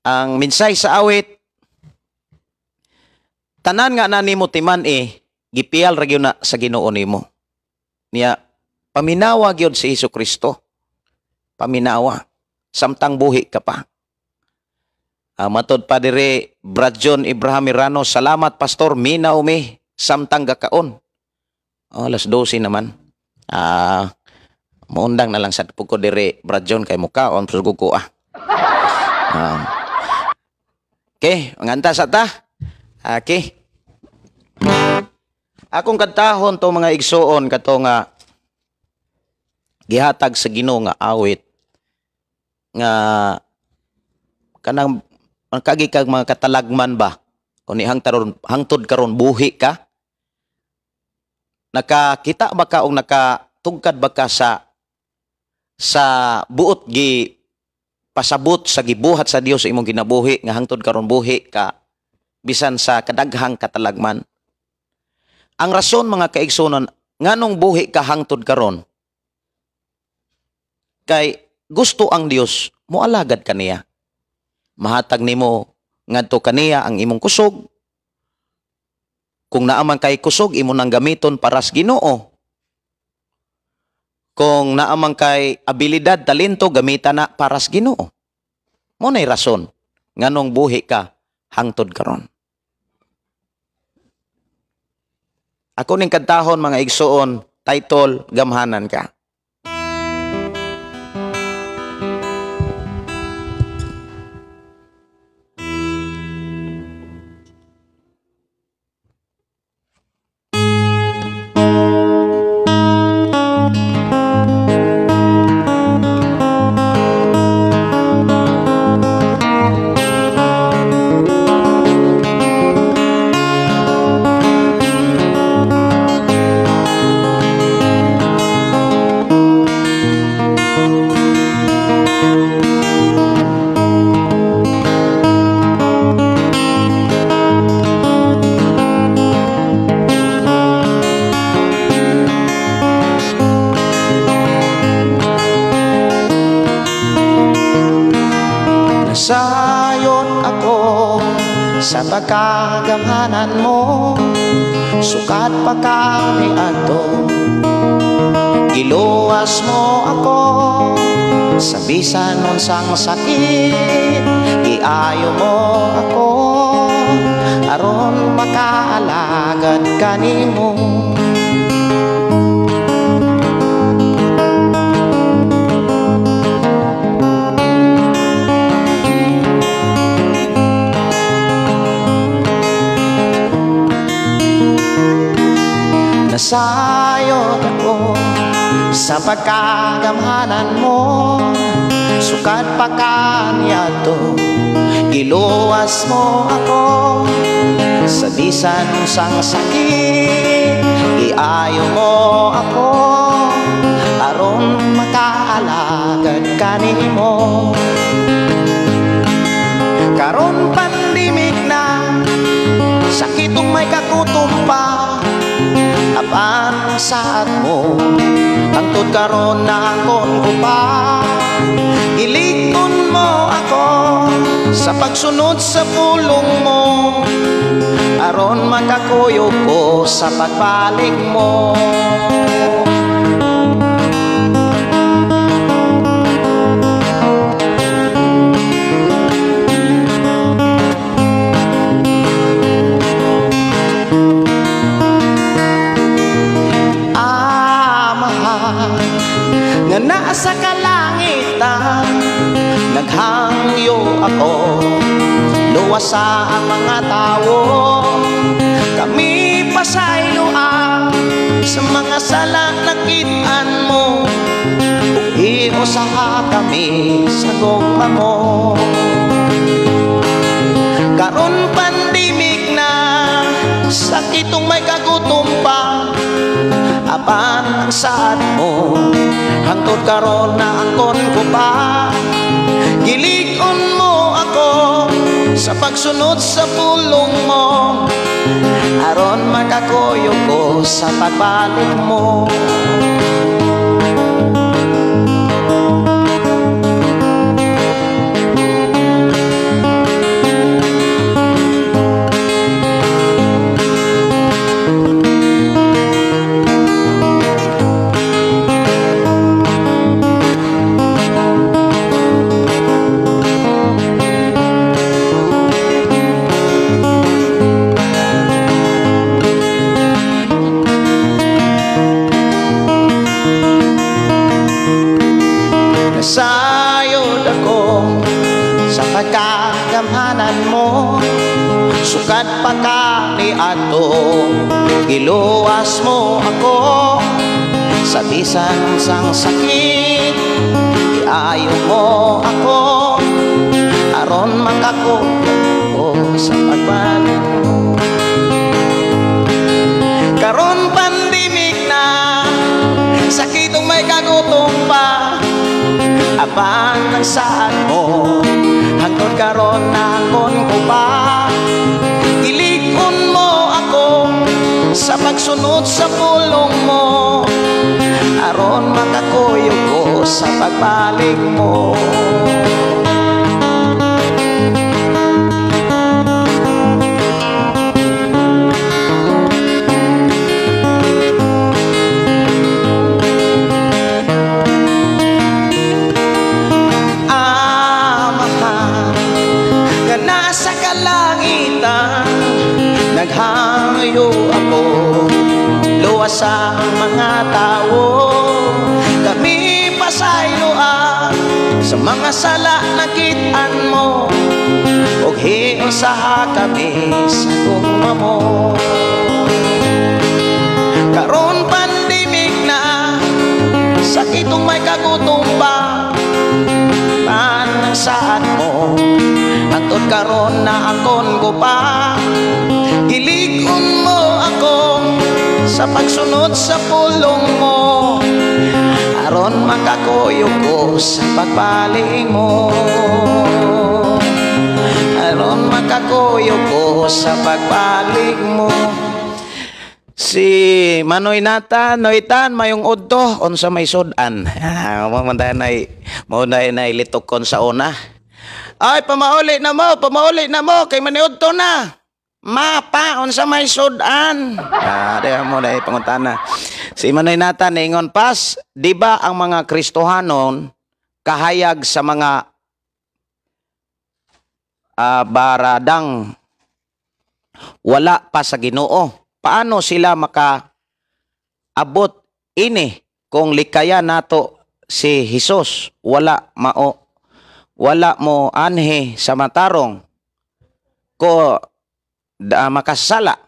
Speaker 2: ang minsay sa awit, tanan nga na nimo timan gipiyal ra gyud na sa Ginoo nimo. Niya, paminawa gyud si Hesus Kristo. Paminawa samtang buhi ka pa. Matod pa dire Brad John Ibrahim Mirano, salamat pastor, minaw mi samtang gakaon. Oh, alas 12 naman. Muundang na lang sa ko dire Brad John kay mukaon sugod ko ah. Okay, manganta sa ta. Okay. Akong kantahon to mga igsuon kato nga gihatag sa Ginoo nga awit nga kanang kagi kag mga katalagman ba kung hangtod karon buhi ka, nakakita ba ka o nakatugkad ba ka sa buot gi pasabot sa gibuhat sa Dios sa imong kinabuhi nga hangtod karon buhi ka bisan sa kadaghang katalagman? Ang rason mga kaigsunan nganong buhi ka hangtod karon kay gusto ang Dios moalagad kaniya. Mahatag nimo ngadto kaniya ang imong kusog. Kung naa man kay kusog, imo nang gamiton para sa Ginoo. Kung naa man kay abilidad, talento, gamitan na para sa Ginoo. Mo nay rason nganong buhi ka hangtod karon. Ako ning kantahon mga igsuon, title Gamhanan Ka.
Speaker 1: Nasayon ako sa pagkagamhanan mo, sukat pa kani adto. Giluwas mo ako sa bisan unsang sakit, giayo mo ako Aron makaalagad kanimo. Nasayod ako sa pagkagamhanan mo, sukad pa kaniadto giluwas mo ako. Sa bisan unsang sakit, iayo mo ako, aron makaalagad kanimo. Karon pandemic na, sakitong may kagutom pa, apan saad mo hangtod karon na akon ko pa. Gilikon mo ako sa pagsunod sa pulong mo, aron makakuyog ko sa pagbalik mo. Nga nasa kalangitan, naghangyo ako, luwasa ang mga tao. Kami pasayloa sa mga sala nakitaan mo, ug hiusaha kami sa gugma mo. Karon pandemic na, sakitong may kagutom pa, apan ang saad mo hangtod karon na angkon ko pa. Gilig-on mo ako sa pagsunod sa pulong mo, aron makakuyog ko sa pagbalik mo. Nasayod ako sa pagkagamhanan mo, sukad pa kaniadto giluwas mo ako. Sa bisan sang sakit, iayo mo ako, aron makakuyog ko sa pagbalik mo. Karon pandemic na, sakitong may kagutom pa, apan ang saad mo hangtod karon na angkon ko pa. Gilig-on mo ako sa pagsunod sa pulong mo, aron makakuyog ko sa pagbalik mo. Naghangyo ako, luwas sa mga tao. Kami pasayloa sa mga sala nakitaan mo, ug hiusaha kami sa gugma mo. Karon pandemic na, sakitong may kagutom pa, panang saad mo hangtod karon na angkon ko pa. Gilig-on mo ako sa pagsunod sa pulong mo, aron makakuyog ko sa pagbalik mo. Aron makakuyog ko sa pagbalik mo. Si Manoy Natan, Noitan, mayong udto, unsa may sudan. Mao nay litokon sa una. Ay, pamauli na mo, kay maniudto na. Mapa, unsa may sudan. Diha mo na pangutana. Si Manoy Natan, ingon pas, di ba ang mga Kristohanon kahayag sa mga baradang wala pa sa Ginoo. Paano sila maka abot ini kung likaya nato si Jesus, wala mao, wala mo anhi sa matarong ko da, makasala.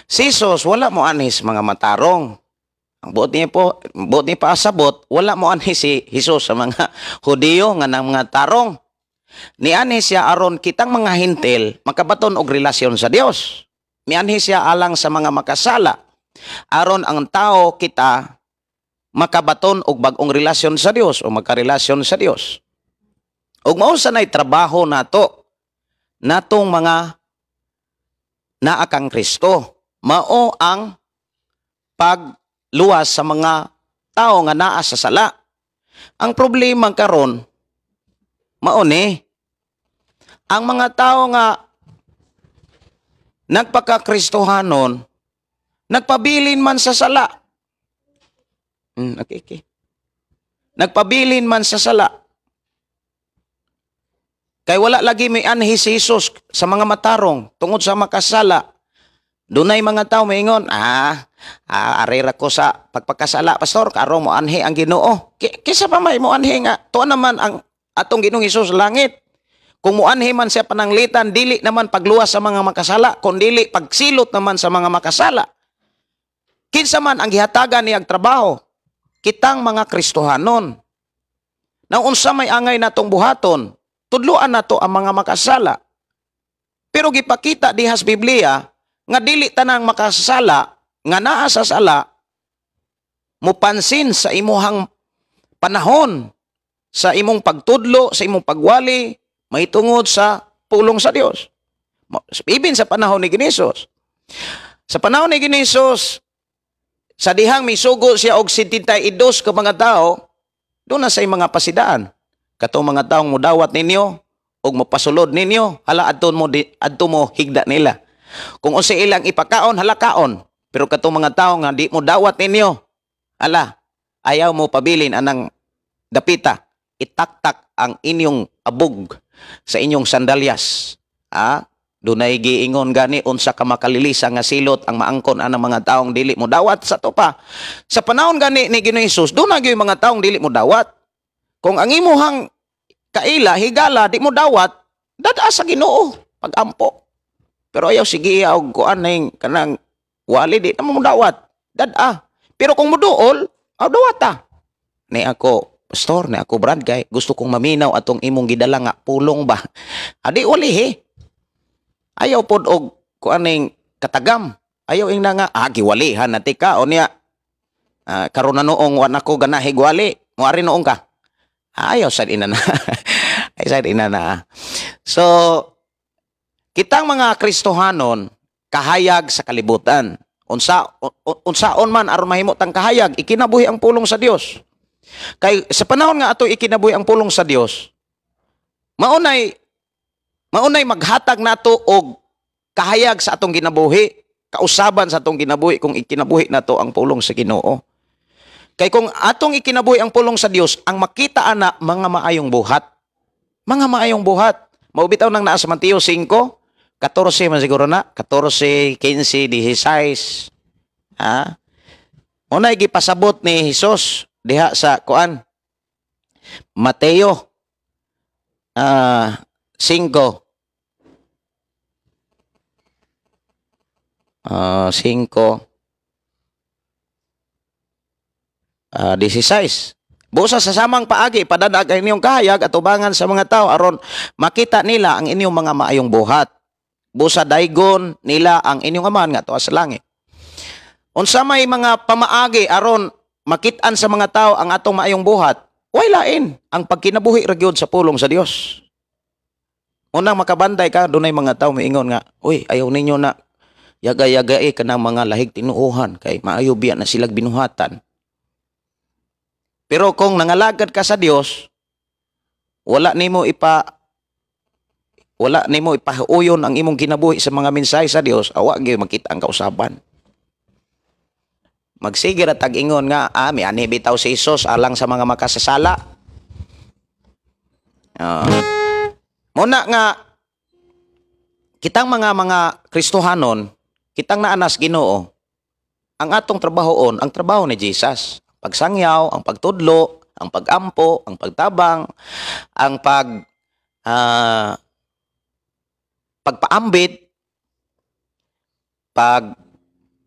Speaker 1: Si Jesus wala mo anhi sa mga matarong. Ang buot niya po, buot niya paasabot, wala mo anhi si Jesus sa mga Hudiyo nga nang mga tarong. Nianhi siya aron kitang mga Hentil makabaton og relasyon sa Dios. Mianhi siya alang sa mga makasala aron ang tao kita makabaton og bag-ong relasyon sa Dios o magkarelasyon sa Dios. Ug mao sa nay trabaho nato natong mga naa kang Kristo. Mao ang pagluwas sa mga tao nga naa sa sala. Ang problema karon mao ni ang mga tao nga nagpaka-Kristohanon nagpabilin man sa sala. Okay. Nagpabilin man sa sala. Kay wala lagi may anhi si Jesus sa mga matarong tungod sa makasala. Dunay mga tao maingon, ari ra ko sa pagpakasala, pastor, karon mo anhi ang Ginoo. Kisa pa may mo anhi nga tuwa naman ang atong Ginoong Hesus langit. Kung muanhi man siya pananglitan, dili naman pagluwas sa mga makasala, kun dili pagsilot naman sa mga makasala. Kinsa man ang gihatagan niyang trabaho? Kitang mga Kristohanon. Nang unsa may angay natong buhaton, tudluan nato ang mga makasala. Pero gipakita diha sa Biblia nga dili tanang makasala nga naa sa sala mupansin sa imuhang panahon, sa imong pagtudlo, sa imong pagwali, mahitungod sa pulong sa Dios. Ibin sa panahon ni Ginisos. Sa panahon ni Ginisos, sa dihang misugo siya og 72 ka mga tao, doon na sa mga pasidaan. Katong mga taong mudawat ninyo og mopasulod ninyo, hala adto mo adto mo higda nila. Kung unsa ilang ipakaon, hala kaon. Pero katong mga tao nga di mo dawat ninyo, hala ayaw mo pabilin anang dapita, itaktak ang inyong abog sa inyong sandalyas. Dunay giingon gani unsa ka makalilisa nga silot ang maangkon anang mga taong dili mo dawat sa topa. Sa panahon gani ni Ginoong Hesus, dunay gyud mga taong dili mo dawat. Kung ang imuhang kaila, higala, di mo dawat, dada sa Ginoo pagampo. Pero ayaw sige og kuan ning kanang wali di na mo dawat, dada. Pero kung moduol, aw dawat ta. Ni ako, pastor, ni ako brad kay gusto kong maminaw atong imong gidala nga pulong ba. Adi wali he. Ayaw pod og kuan ning katagam. Ayaw ingna nga giwalihan na tika o niya. Karon na noong wa nako ganahi gwali, moari noong ka. Ayaw sad ina na. Ay sad ina na. So kitang mga Kristohanon kahayag sa kalibutan. Unsaon man aron mahimo tang kahayag, ikinabuhi ang pulong sa Dios. Kay sa panahon nga ato ikinabuhi ang pulong sa Dios, maunay maghatag nato og kahayag sa atong kinabuhi, kausaban sa atong kinabuhi kung ikinabuhi nato ang pulong sa Ginoo. Kay kung atong ikinabuhi ang pulong sa Dios, ang makita ana mga maayong buhat. Mga maayong buhat. Mao bitaw nang naa sa Mateo 5, 14 man siguro na, 14, 15, 16. Ha? Unay gipasabot ni Hesus diha sa kuan. Mateo 5. 5 16. Busa sa samang paagi, padadag ang inyong kahayag at ubangan sa mga tao aron makita nila ang inyong mga maayong buhat. Busa daygon nila ang inyong amahan nga tuwa sa langit. Unsa may mga pamaagi aron makit-an sa mga tao ang atong maayong buhat, way lain ang pagkinabuhi ra gyud sa pulong sa Dios. Unang makabanday ka, dunay mga tao miingon nga, uy, ayaw ninyo na yaga-yagae kanang mga lahig tinuohan kay maayo biya na silag binuhatan. Pero kung nangalagad ka sa Dios, wala nimo ipahuyon ang imong kinabuhi sa mga mensahe sa Dios, awa gyud makita ang kausaban. Magsige ra tag-ingon nga, mianhi bitaw si Hesus alang sa mga makasasala. Muna nga
Speaker 2: Kitang mga Kristohanon, kitang naanas Ginoo, ang atong trabahoon, ang trabaho ni Jesus. Pagsangyaw, ang pagtudlo, ang pagampo, ang pagtabang, ang pagpaambit,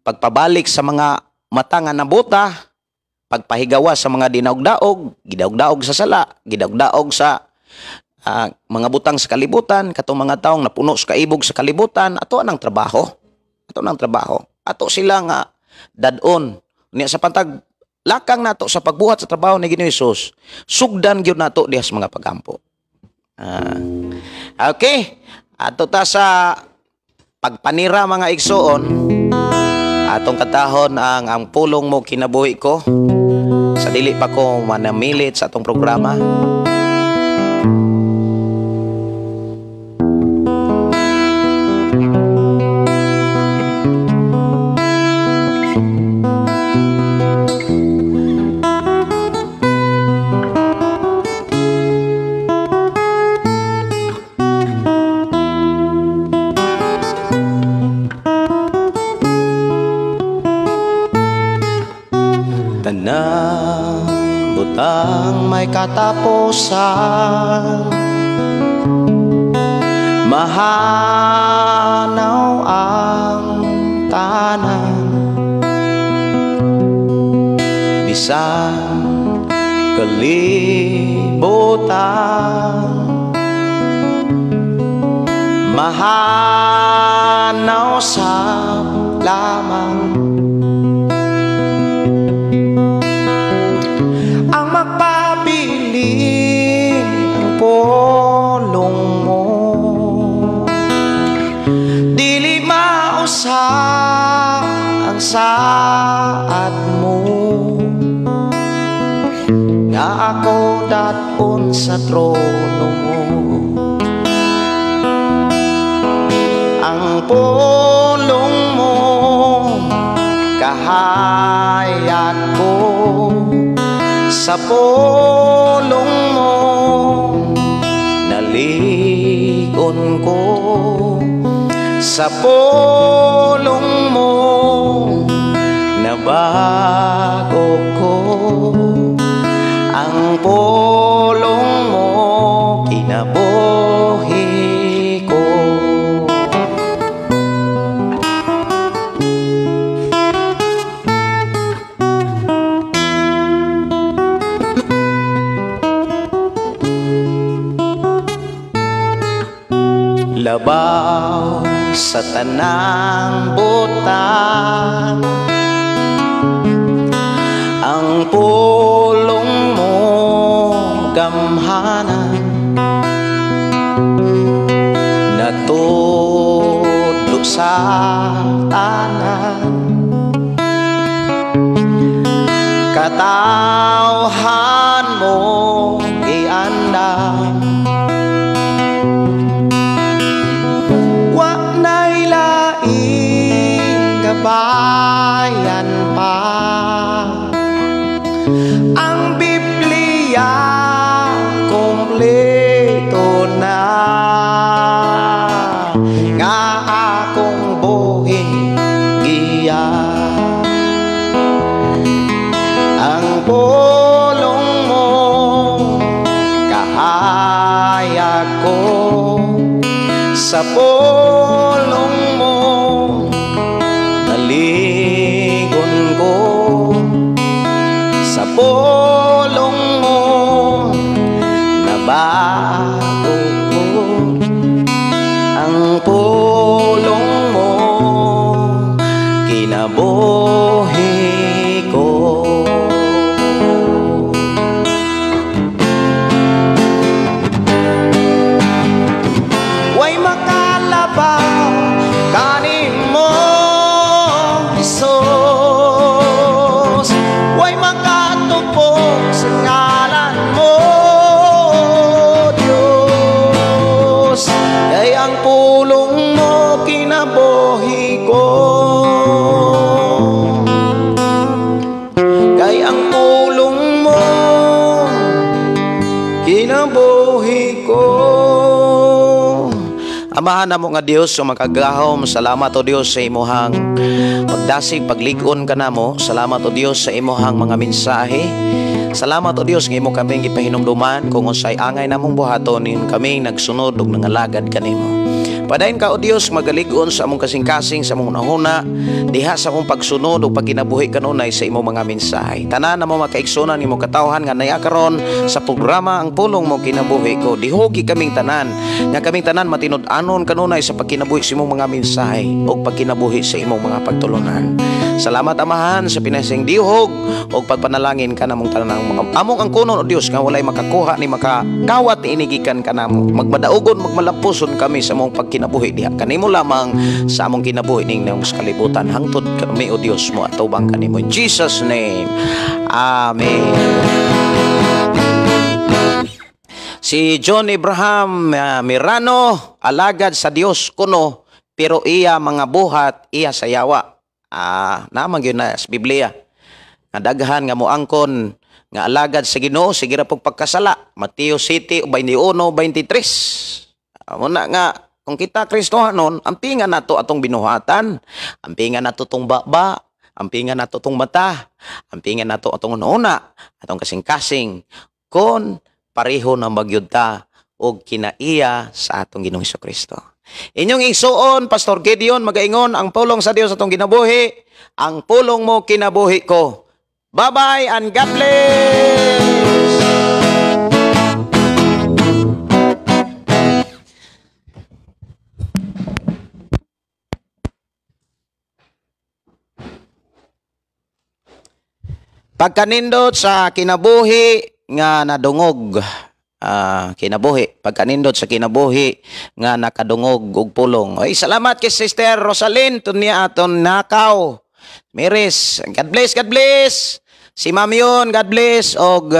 Speaker 2: pagpabalik sa mga mata nga nabuta, pagpahigawa sa mga dinaog-daog, gidaog-daog sa sala, gidaog-daog sa mga butang sa kalibutan, katong mga taong napuno sa kaibog sa kalibutan, ato ang trabaho. Ato ang trabaho. Ato sila nga dadon. Niya sa pantag lakang nato sa pagbuhat sa trabaho ni Ginoo Hesus, sugdan gyud nato diha sa mga pagampo. Okay, ato ta sa pagpanira, mga igsoon. Atong katahon ang "Pulong Mo Kinabuhi Ko" sa dili pa ko manamilit sa atong programa. Tanang butang may katapusan, mahanaw ang tanan, bisan kalibutan, mahanaw sa lamang. Ang magpabilin ang pulong mo, dili mausa ang saad mo, nga ako dadon sa trono mo. Ang pulong mo kahayag ko, sa pulong mo naligon ko, sa pulong mo nabago ko. Ang pulong mo kinabuhi ko. Labaw sa tanang butang, ang pulong mo gamhanan, natudlo sa tanan, katawhan mo giandam. Wa na'y laing gabayan pa, ang Biblia kompleto na, nga akong buhi giya. Ang pulong mo kahayag ko, sa pulong mo naligon ko, sa pulong mo nabago ko. Ang pulong mo kinabuhi ko. Way makalabaw kanimo, Hesus, way makatupok sa ngalan mo, Diyos, kay ang pulong mo kinabuhi ko. Kay ang pulong mo kinabuhi ko. Amahan namo nga Dios sa makagagahom, salamat o Dios sa imuhang pagdasig, paglig-on kanamo. Salamat o Dios sa imuhang mga mensahe. Salamat o Dios nga imo kaming gipahinumduman kung unsay angay namong buhaton nin kaming nagsunod ug nangalagad kanimo. Padayon ka o Dios magalig-on sa among kasing-kasing, sa among hunahuna diha sa among pagsunod ug pagkinabuhi kanunay sa imong mga mensahe. Tanan namo makaigsunan nimo katawhan nga naa karon sa programa Ang Pulong Mo Kinabuhi Ko. Dihugi kaming tanan nga kaming tanan matinud-anon kanunay sa pagkinabuhi sa imong mga mensahe ug pagkinabuhi sa imong mga pagtulunan. Salamat, Amahan, sa pinasing dihog ug pagpanalangin ka namong tanan. Among angkonon o Dios nga walay makakuha ni makakawat ni inigikan kanamo. Magmadaugon, magmalampuson kami sa among pagkinabuhi diha kanimo lamang sa among kinabuhi ning sa kalibutan hangtod kami o Dios mo atubang kanimo. In Jesus' name. Amen. Si John Abraham Mirano, alagad sa Dios kuno, pero iya mga buhat iya sa yawa. Naman gyud na sa Biblia. Nga daghan nga moangkon nga alagad sa Ginoo sige ra pug pagkasala. Mateo 7:21-23. Muna nga kung kita Kristohanon, ampingan nato atong binuhatan, ampingan nato tong baba, ampingan nato tong mata, ampingan nato atong una, atong kasing-kasing kon pareho na magyud ta og kinaiya sa atong Ginoong Kristo. Inyong igsuon, Pastor Gideon, magaingon ang pulong sa Dios atong ginabuhi, ang pulong mo kinabuhi ko. Bye-bye and God bless! Pagkanindot sa kinabuhi nga nadungog, kinabuhi, pagkanindot sa kinabuhi nga nakadungog og pulong. Oy, salamat kay Sister Rosalyn tunya aton nakaw. Miris, God bless, God bless. Si Ma'am yun, God bless og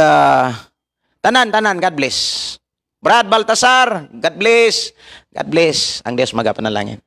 Speaker 2: tanan tanan, God bless. Brad Baltasar, God bless. God bless. Ang Dios magapanalangin.